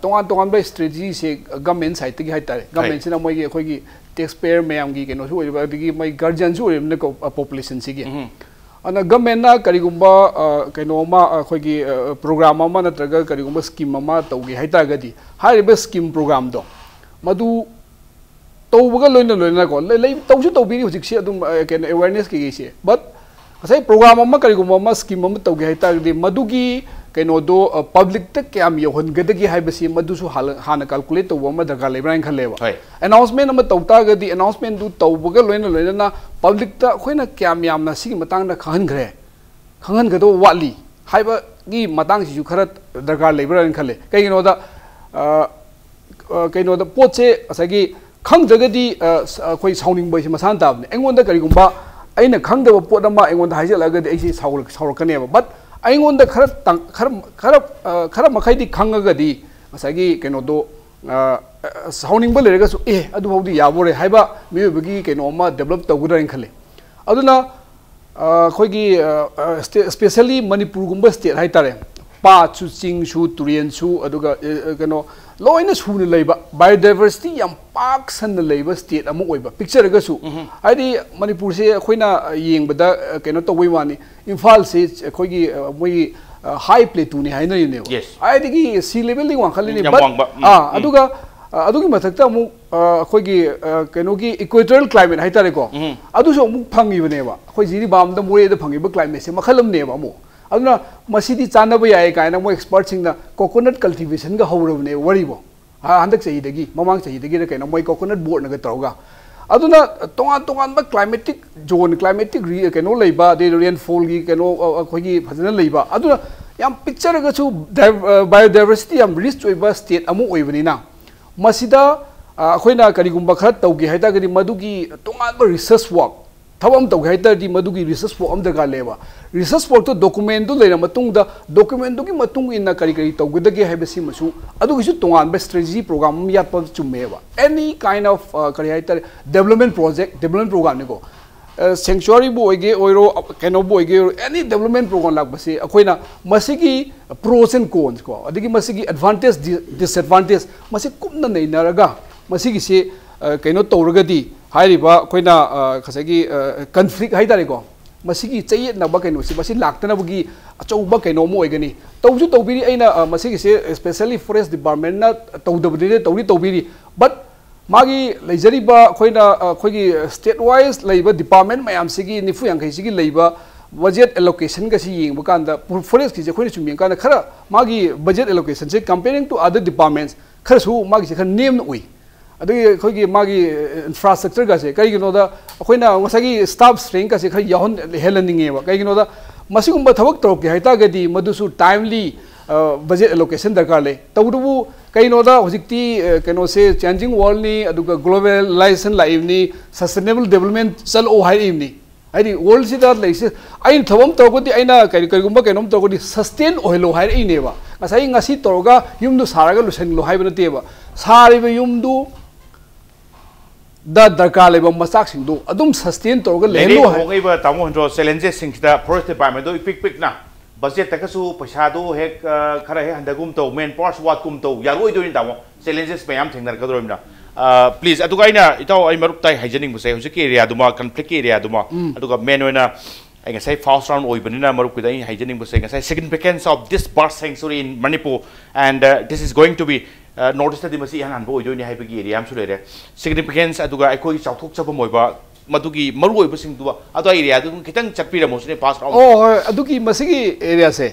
ꯇꯣꯉꯥꯟ ꯇꯣꯉꯥꯟꯕ strategy ꯁꯦ government side ꯇꯒꯤ ꯍꯥꯏꯇꯥꯔꯦ꯫ Government ꯁꯤꯅ ꯃꯣꯏꯒꯤ ꯑꯩꯈꯣꯏꯒꯤ taxpayer ꯃꯌꯥꯝꯒꯤ ꯀꯩꯅꯣꯁꯨ ꯑꯣꯏꯔꯤꯕ, ꯑꯗꯒꯤ ꯃꯣꯏ guardian ꯁꯨ ꯑꯣꯏꯔꯤꯕꯅꯤꯅꯀꯣ, population ꯁꯤꯒꯤ꯫ ꯑꯗꯨꯅ government ꯅ ꯀꯔꯤꯒꯨꯝꯕ ꯀꯩꯅꯣ ꯑꯃ, ꯑꯩꯈꯣꯏꯒꯤ program ꯑꯃ ꯅꯠꯇ꯭ꯔꯒ ꯀꯔꯤꯒꯨꯝꯕ scheme ꯑꯃ ꯇꯧꯒꯦ ꯍꯥꯏꯇꯥꯔꯒꯗꯤ, ꯍꯥꯏꯔꯤꯕ scheme program ꯗꯣ ꯃꯗꯨ ꯇꯧꯕꯒ ꯂꯣꯏꯅ ꯂꯣꯏꯅꯅꯀꯣ, ꯂꯩ-, ꯂꯩ-, ꯇꯧꯁꯨ ꯇꯧꯕꯤꯔꯤ ꯍꯧꯖꯤꯛꯁꯦ ꯑꯗꯨꯝ, ꯑ, ꯀꯩꯅꯣ, awareness ꯀꯩꯀꯩꯁꯦ꯫ But ꯉꯁꯥꯏ program ꯑꯃ, ꯀꯔꯤꯒꯨꯝꯕ ꯑꯃ, scheme ꯑꯃ ꯇꯧꯒꯦ ꯍꯥꯏꯇꯥꯔꯒꯗꯤ, ꯃꯗꯨꯒꯤ ꯀꯩꯅꯣꯗꯣ, ꯑ, public ꯇ ꯀꯌꯥꯝ ꯌꯧꯍꯟꯒꯗꯒꯦ ꯍꯥꯏꯕꯁꯤ ꯃꯗꯨꯁꯨ ꯍꯥꯟꯅ, ꯍꯥꯟꯅ calculate ꯇꯧꯕ ꯑꯃ ꯗꯔꯀꯥꯔ ꯂꯩꯕ꯭ꯔꯥ ꯍꯥꯏꯅ ꯈꯜꯂꯦꯕ꯫ ꯍꯣꯏ꯫ Announcement ꯑꯃ ꯇꯧ ꯇꯥꯔꯒꯗꯤ, announcement ꯗꯨ ꯇꯧꯕꯒ ꯂꯣꯏꯅ ꯂꯣꯏꯅꯅ public ꯇ ꯑꯩꯈꯣꯏꯅ ꯀꯌꯥꯝ ꯌꯥꯝꯅ ꯁꯤꯒꯤ ꯃꯇꯥꯡꯗ ꯈꯪꯍꯟꯈ꯭ꯔꯦ, ꯈꯪꯍꯟꯒꯗꯧꯕ ꯋꯥꯠꯂꯤ ꯍꯥꯏꯕꯒꯤ ꯃꯇꯥꯡꯁꯤꯁꯨ ꯈꯔ ꯗꯔꯀꯥꯔ ꯂꯩꯕ꯭ꯔꯥꯅ ꯈꯜꯂꯦ꯫ ꯀꯩꯒꯤꯅꯣꯗ, ꯑ, ꯑ, ꯀꯩꯅꯣꯗ, ꯄꯣꯠꯁꯦ ꯉꯁꯥꯏꯒꯤ ꯈꯪꯗ꯭ꯔꯒꯗꯤ, ꯑ, ꯁ-, ꯑꯩꯈꯣꯏ ꯁꯥꯎꯅꯤꯡꯕ ꯍꯥꯏꯁꯦ ꯃꯁꯥꯅ ꯇꯥꯕꯅꯦ꯫ ꯑꯩꯉꯣꯟꯗ ꯀꯔꯤꯒꯨꯝꯕ ꯑꯩꯅ ꯈꯪꯗꯕ ꯄꯣꯠ ꯑꯃ ꯑꯩꯉꯣꯟꯗ ꯍꯥꯏꯖꯤꯜꯂꯛꯑꯒꯗꯤ ꯑꯩꯁꯦ ꯁꯥꯎꯔꯛ-, ꯁꯥꯎꯔꯛꯀꯅꯦꯕ꯫ But ꯑꯩꯉꯣꯟꯗ ꯈꯔ ꯇꯪ-, ꯈꯔ, ꯈꯔ, ꯑ, ꯈꯔ ꯃꯈꯩꯗꯤ ꯈꯪꯉꯒꯗꯤ ꯉꯁꯥꯏꯒꯤ ꯀꯩꯅꯣꯗꯣ, ꯑ, ꯑ, ꯁꯥꯎꯅꯤꯡꯕ ꯂꯩꯔꯒꯁꯨ, "ꯑꯦ, ꯑꯗꯨꯐꯥꯎꯗꯤ ꯌꯥꯕꯣꯔꯦ" ꯍꯥꯏꯕ ꯃꯤꯑꯣꯏꯕꯒꯤ ꯀꯩꯅꯣ ꯑꯃ develop ꯇꯧꯒꯗ꯭ꯔꯥ ꯍꯥꯏꯅ ꯈꯜꯂꯤ꯫ ꯑꯗꯨꯅ, ꯑ, ꯑꯩꯈꯣꯏꯒꯤ, ꯑ, ꯑ, state, specially ꯃꯅꯤꯄꯨꯔꯒꯨꯝꯕ state ꯍꯥꯏꯇꯥꯔꯦ, ꯄꯥꯠꯁꯨ, ꯆꯤꯡꯁꯨ, ꯇꯨꯔꯦꯟꯁꯨ, ꯑꯗꯨꯒ, ꯑ, ꯑ, ꯀꯩꯅꯣ, ꯂꯣꯏꯅ ꯁꯨꯅ ꯂꯩꯕ, biodiversity ꯌꯥꯝ ꯄꯥꯛ ꯁꯟꯅ ꯂꯩꯕ state ꯑꯃ ꯑꯣꯏꯕ꯫ ꯄꯤꯛꯆꯔꯒꯁꯨ, ꯍꯥꯏꯗꯤ ꯃꯅꯤꯄꯨꯔꯁꯦ ꯑꯩꯈꯣꯏꯅ, ꯑ, ꯌꯦꯡꯕꯗ, ꯑ, ꯀꯩꯅꯣ ꯇꯧꯕꯩ ꯋꯥꯅꯤ, ꯏꯝꯐꯥꯜꯁꯦ ꯑꯩꯈꯣꯏꯒꯤ, ꯑ, ꯃꯣꯏꯒꯤ, ꯑ, high plateau ꯅꯤ ꯍꯥꯏꯅꯔꯤꯅꯦꯕ꯫ Yes. ꯍꯥꯏꯗꯒꯤ sea level ꯗꯒꯤ ꯋꯥꯡꯈꯠꯂꯤꯅꯦ꯫ ꯌꯥꯝ But, ꯋꯥꯡꯕ꯫ ꯎꯝ, ꯑꯥ, ꯎꯝ꯫ ꯑꯗꯨꯒ, ꯑ, ꯑꯗꯨꯒꯤ ꯃꯊꯛꯇ ꯑꯃꯨꯛ, ꯑ, ꯑꯩꯈꯣꯏꯒꯤ, ꯑ, ꯀꯩꯅꯣꯒꯤ equatorial climate ꯍꯥꯏꯇꯥꯔꯦꯀꯣ꯫ ꯎꯝ꯫ ꯑꯗꯨꯁꯨ ꯑꯃꯨꯛ ꯐꯪꯉꯤꯕꯅꯦꯕ꯫ ꯑꯩꯈꯣꯏ ꯖꯤꯔꯤꯕꯥꯝꯗ, ꯃꯣꯔꯦꯗ ꯐꯪꯉꯤꯕ climate ꯁꯦ ꯃꯈꯜ ꯑꯃꯅꯦꯕ ꯑꯃꯨꯛ꯫ ꯑꯗꯨꯅ ꯃꯁꯤꯗꯤ ꯆꯥꯟꯅꯕ ꯌꯥꯏ ꯀꯥꯏꯅ ꯃꯣꯏ expert ꯁꯤꯡꯅ coconut cultivation ꯒ ꯍꯧꯔꯕꯅꯦꯕ ꯋꯥꯔꯤꯕꯣ꯫ ꯍ-, ꯍꯟꯗꯛ ꯆꯍꯤꯗꯒꯤ, ꯃꯃꯥꯡ ꯆꯍꯤꯗꯒꯤꯔ ꯀꯩꯅꯣ, ꯃꯣꯏ coconut board ꯅꯒ ꯇꯧꯔꯒ꯫ ꯑꯗꯨꯅ ꯇꯣꯉꯥꯟ ꯇꯣꯉꯥꯟꯕ climatic zone, climatic re-, ꯀꯩꯅꯣ ꯂꯩꯕ, ꯑꯗꯩ rainfall ꯒꯤ ꯀꯩꯅꯣ, ꯑ, ꯑꯩꯈꯣꯏꯒꯤ ꯐꯖꯅ ꯂꯩꯕ꯫ ꯑꯗꯨꯅ ꯌꯥꯝ ꯄꯤꯛꯆꯔꯒꯁꯨ div-, ꯑ, biodiversity ꯌꯥꯝ rich ꯑꯣꯏꯕ state ꯑꯃ ꯑꯣꯏꯕꯅꯤꯅ, ꯃꯁꯤꯗ ꯑꯩꯈꯣꯏꯅ ꯀꯔꯤꯒꯨꯝꯕ ꯈꯔ ꯇꯧꯒꯦ ꯍꯥꯏ ꯇꯥꯔꯒꯗꯤ ꯃꯗꯨꯒꯤ ꯇꯣꯉꯥꯟꯕ research work, ꯊꯕꯛ ꯑꯃ ꯇꯧꯒꯦ ꯍꯥꯏ ꯇꯥꯔꯗꯤ ꯃꯗꯨꯒꯤ research work ꯑꯃ ꯗꯔꯀꯥꯔ ꯂꯩꯌꯦꯕ꯫ Research workꯇꯣ documentꯗꯨ ꯂꯩꯔ ꯃꯇꯨꯡꯗ documentꯗꯨꯒꯤ ꯃꯇꯨꯡ ꯏꯟꯅ ꯀꯔꯤ ꯀꯔꯤ ꯇꯧꯒꯗꯒꯦ ꯍꯥꯏꯕꯁꯤꯃꯁꯨ ꯑꯗꯨꯒꯤꯁꯨ ꯇꯣꯉꯥꯟꯕ strategy program ꯑꯃ ꯌꯥꯠꯄ ꯆꯨꯝꯃꯦꯕ꯫ Any kind of ꯀꯔꯤ ꯍꯥꯏ ꯇꯥꯔꯦ, development project, development programꯅꯤꯀꯣ꯫ Sanctuaryꯕꯨ ꯑꯣꯏꯒꯦ ꯑꯣꯏꯔꯣ, ꯀꯩꯅꯣꯕꯨ ꯑꯣꯏꯒꯦ ꯑꯣꯏꯔꯣ, any development program ꯂꯥꯛꯄꯁꯦ ꯑꯩꯈꯣꯏꯅ ꯃꯁꯤꯒꯤ pros and cons ꯀꯣ, ꯑꯗꯒꯤ ꯃꯁꯤꯒꯤ advantage, disadvantage, ꯃꯁꯤ ꯀꯨꯞꯅ ꯅꯩꯅꯔꯒ ꯃꯁꯤꯒꯤꯁꯤ ꯀꯩꯅꯣ ꯇꯧꯔꯒꯗꯤ ꯍꯥꯏꯔꯤꯕ ꯑꯩꯈꯣꯏꯅ ꯉꯁꯥꯏꯒꯤ conflict ꯍꯥꯏ ꯇꯥꯔꯦꯀꯣ, ꯃꯁꯤꯒꯤ ꯆꯌꯦꯠꯅꯕ ꯀꯩꯅꯣꯁꯤ ꯃꯁꯤ ꯂꯥꯛꯇꯅꯕꯒꯤ ꯑꯆꯧꯕ ꯀꯩꯅꯣ ꯑꯃ ꯑꯣꯏꯒꯅꯤ꯫ ꯇꯧꯁꯨ ꯇꯧꯕꯤꯔꯤ, ꯑꯩꯅ ꯃꯁꯤꯒꯤꯁꯦ specially forest departmentꯅ ꯇꯧꯗꯕꯗꯤ ꯇꯧꯗꯤ ꯇꯧꯕꯤꯔꯤ, but ꯃꯥꯒꯤ ꯂꯩꯖꯔꯤꯕ ꯑꯩꯈꯣꯏꯅ ꯑꯩꯈꯣꯏꯒꯤ state wise ꯂꯩꯕ department ꯃꯌꯥꯝꯁꯤꯒꯤ ꯅꯤꯐꯨ ꯌꯥꯡꯈꯩꯁꯤꯒꯤ ꯂꯩꯕ budget allocationꯒꯁꯤ ꯌꯦꯡꯕ ꯀꯥꯟꯗ forestꯀꯤꯁꯦ ꯑꯩꯈꯣꯏꯅ ꯁꯨꯝ ꯌꯦꯡꯀꯥꯟꯗ ꯈꯔ ꯃꯥꯒꯤ budget allocationꯁꯦ comparing to other departments ꯈꯔꯁꯨ ꯃꯥꯒꯤꯁꯦ ꯈꯔ ꯅꯦꯝꯅ ꯎꯏ꯫ ꯑꯗꯒꯤ ꯑꯩꯈꯣꯏꯒꯤ ꯃꯥꯒꯤ infrastructureꯒꯁꯦ ꯀꯩꯒꯤꯅꯣꯗ ꯑꯩꯈꯣꯏꯅ ꯉꯁꯥꯏꯒꯤ staff strengthꯀꯁꯦ ꯈꯔ ꯌꯥꯎꯍꯟ ꯍꯦꯜꯍꯟꯅꯤꯡꯉꯦꯕ꯫ ꯀꯩꯒꯤꯅꯣꯗ ꯃꯁꯤꯒꯨꯝꯕ ꯊꯕꯛ ꯇꯧꯔꯛꯀꯦ ꯍꯥꯏꯇꯥꯔꯒꯗꯤ ꯃꯗꯨꯁꯨ timely budget allocation ꯗꯔꯀꯥꯔ ꯂꯩ꯫ ꯇꯧꯕꯇꯕꯨ ꯀꯩꯅꯣꯗ ꯍꯧꯖꯤꯛꯇꯤ ꯀꯩꯅꯣꯁꯦ changing worldꯅꯤ, ꯑꯗꯨꯒ globalization ꯂꯥꯛꯏꯕꯅꯤ, sustainable development ꯆꯠꯂꯛꯑꯣ ꯍꯥꯏꯔꯛꯏꯕꯅꯤ꯫ ꯍꯥꯏꯗꯤ worldꯁꯤꯗ ꯂꯩꯔꯤꯁꯦ ꯑꯩꯅ ꯊꯕꯛ ꯑꯃ ꯇꯧꯔꯒꯗꯤ, ꯑꯩꯅ ꯀꯔꯤ ꯀꯔꯤꯒꯨꯝꯕ ꯀꯩꯅꯣꯝ ꯇꯧꯔꯒꯗꯤ sustain ꯑꯣꯏꯍꯜꯂꯣ ꯍꯥꯏꯔꯛꯏꯅꯦꯕ꯫ ꯉꯁꯥꯏ ꯉꯁꯤ ꯇꯧꯔꯒ ꯌꯨꯝꯗꯨ ꯁꯥꯔꯒ ꯂꯣꯏꯁꯤꯜꯂꯣ ꯍꯥꯏꯕ ꯅꯠꯇꯦꯕ꯫ ꯁꯥꯔꯤꯕ ꯌꯨꯝꯗꯨ ꯗ ꯗꯔꯀꯥꯔ ꯂꯩꯕ ꯃꯆꯥꯛꯁꯤꯡꯗꯨ ꯑꯗꯨꯝ sustain ꯇꯧꯔꯒ ꯂꯩꯍꯜꯂꯣ ꯍꯥꯏ꯫ ꯍꯣꯡꯉꯛꯏꯕ ꯇꯥꯃꯣ ꯍꯟꯗ꯭ꯔꯣ challengesꯁꯤꯡꯁꯤꯗ forest departmentꯗꯣ ꯏꯄꯤꯛ ꯄꯤꯛꯅ budgetꯇꯒꯁꯨ ꯄꯩꯁꯥꯗꯣ ꯍꯦꯛ ꯈꯔ ꯍꯦꯛ ꯍꯟꯊꯒꯨꯝ ꯇꯧ, manpower ꯋꯥꯠꯀꯨꯝ ꯇꯧ, ꯌꯥꯔꯣꯏꯗꯣꯏꯅꯤ ꯇꯥꯃꯣ꯫ Challenges ꯃꯌꯥꯝ ꯊꯦꯡꯅꯔꯛꯀꯗꯧꯔꯤꯕꯅꯤꯅ꯫ Please, ꯑꯗꯨꯒ ꯑꯩꯅ ꯏꯇꯥꯎ ꯑꯩ ꯃꯔꯨꯞ ꯇꯥꯏ ꯍꯥꯏꯖꯅꯤꯡꯕꯁꯦ ꯍꯧꯖꯤꯛꯀꯤ areaꯗꯨꯃ, conflictꯀꯤ areaꯗꯨꯃ, ꯑꯗꯨꯒ main ꯑꯣꯏꯅ ꯑꯩ ꯉꯁꯥꯏ first round ꯑꯣꯏꯕꯅꯤꯅ ꯃꯔꯨꯞꯀꯤꯗ ꯑꯩ ꯍꯥꯏꯖꯅꯤꯡꯕꯁꯦ ꯉꯁꯥꯏ significance of this bird sanctuary in Manipur and this is going to be North Eastꯇꯗꯤ ꯃꯁꯤ ꯏꯍꯥꯟ ꯍꯥꯟꯕ ꯑꯣꯏꯗꯣꯏꯅꯤ ꯍꯥꯏꯕꯒꯤ area ꯑꯃꯁꯨ ꯂꯩꯔꯦ꯫ Significance ꯑꯗꯨꯒ ꯑꯩꯈꯣꯏꯒꯤ ꯆꯥꯎꯊꯣꯛꯆꯐꯝ ꯑꯣꯏꯕ ꯃꯗꯨꯒꯤ ꯃꯔꯨꯑꯣꯏꯕꯁꯤꯡꯗꯨ ꯑꯗꯨ areaꯗꯨ ꯑꯗꯨꯝ ꯈꯤꯇꯪ ꯆꯠꯄꯤꯔꯝꯃꯣ ꯁꯤꯅꯦ first round꯫ ꯑꯣ, ꯍꯣꯏ, ꯑꯗꯨꯒꯤ ꯃꯁꯤꯒꯤ areaꯁꯦ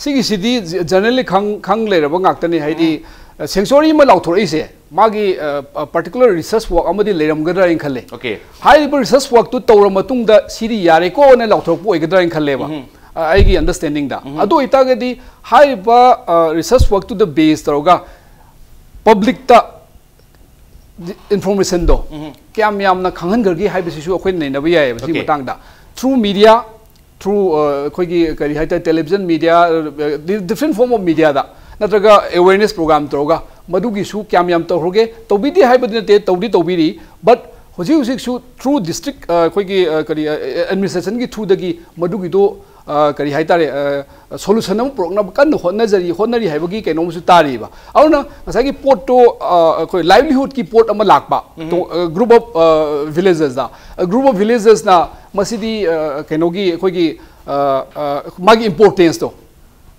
ꯁꯤꯒꯤꯁꯤꯗꯤ generally ꯈꯪ ꯈꯪ ꯂꯩꯔꯕ ꯉꯥꯛꯇꯅꯤ꯫ ꯍꯥꯏꯗꯤ sanctuary ꯑꯃ ꯂꯥꯎꯊꯣꯔꯛꯏꯁꯦ ꯃꯥꯒꯤ particular research work ꯑꯃꯗꯤ ꯂꯩꯔꯝꯒꯗ꯭ꯔꯥ ꯍꯥꯏꯅ ꯈꯜꯂꯦ꯫ Okay꯫ ꯍꯥꯏꯔꯤꯕ research workꯇꯨ ꯇꯧꯔ ꯃꯇꯨꯡꯗ ꯁꯤꯗꯤ ꯌꯥꯔꯦꯀꯣꯅ ꯂꯥꯎꯊꯣꯔꯛꯄ ꯑꯣꯏꯒꯗ꯭ꯔꯥ ꯍꯥꯏꯅ ꯈꯜꯂꯦꯕ꯫ ꯑꯩꯒꯤ understandingꯗ꯫ ꯑꯗꯨ ꯑꯣꯏꯇꯥꯔꯒꯗꯤ ꯍꯥꯏꯔꯤꯕ research workꯇꯨꯗ base ꯇꯧꯔꯒ publicꯇ ꯏꯟꯐꯣꯔꯃꯦꯁꯟꯗꯣ ꯀꯌꯥꯝ ꯌꯥꯝꯅ ꯈꯪꯍꯟꯈ꯭ꯔꯒꯦ ꯍꯥꯏꯕꯁꯤꯁꯨ ꯑꯩꯈꯣꯏꯅ ꯅꯩꯅꯕ ꯌꯥꯏꯑꯕ ꯁꯤꯒꯤ Okay. ꯃꯇꯥꯡꯗ꯫ Through media, through ꯑꯩꯈꯣꯏꯒꯤ ꯀꯔꯤ ꯍꯥꯏꯇꯥꯔꯦ, television media, different form of mediaꯗ ꯅꯠꯇ꯭ꯔꯒ awareness program ꯇꯧꯔꯒ ꯃꯗꯨꯒꯤꯁꯨ ꯀꯌꯥꯝ ꯌꯥꯝ ꯇꯧꯈ꯭ꯔꯒꯦ, ꯇꯧꯕꯤꯗꯦ ꯍꯥꯏꯕꯗꯤ ꯅꯠꯇꯦ, ꯇꯧꯗꯤ ꯇꯧꯕꯤꯔꯤ꯫ But ꯍꯧꯖꯤꯛ ꯍꯧꯖꯤꯛꯁꯨ through district ꯑꯩꯈꯣꯏꯒꯤ ꯀꯔꯤ administrationꯒꯤ throughꯗꯒꯤ ꯃꯗꯨꯒꯤꯗꯣ ꯀꯔꯤ ꯍꯥꯏꯇꯥꯔꯦ, ꯁꯣꯂꯨꯁꯟ ꯑꯃ ꯄꯨꯔꯛꯅꯕ ꯀꯟꯅ ꯍꯣꯠꯅꯖꯔꯤ ꯍꯣꯠꯅꯔꯤ ꯍꯥꯏꯕꯒꯤ ꯀꯩꯅꯣꯝꯁꯨ ꯇꯥꯔꯤꯕ꯫ ꯑꯗꯨꯅ ꯉꯁꯥꯏꯒꯤ ꯄꯣꯠꯇꯣ ꯑꯩꯈꯣꯏ livelihoodꯀꯤ ꯄꯣꯠ ꯑꯃ ꯂꯥꯛꯄ, group of villagesꯇ, group of villagesꯅ ꯃꯁꯤꯗꯤ ꯀꯩꯅꯣꯒꯤ ꯑꯩꯈꯣꯏꯒꯤ ꯃꯥꯒꯤ importanceꯇꯣ,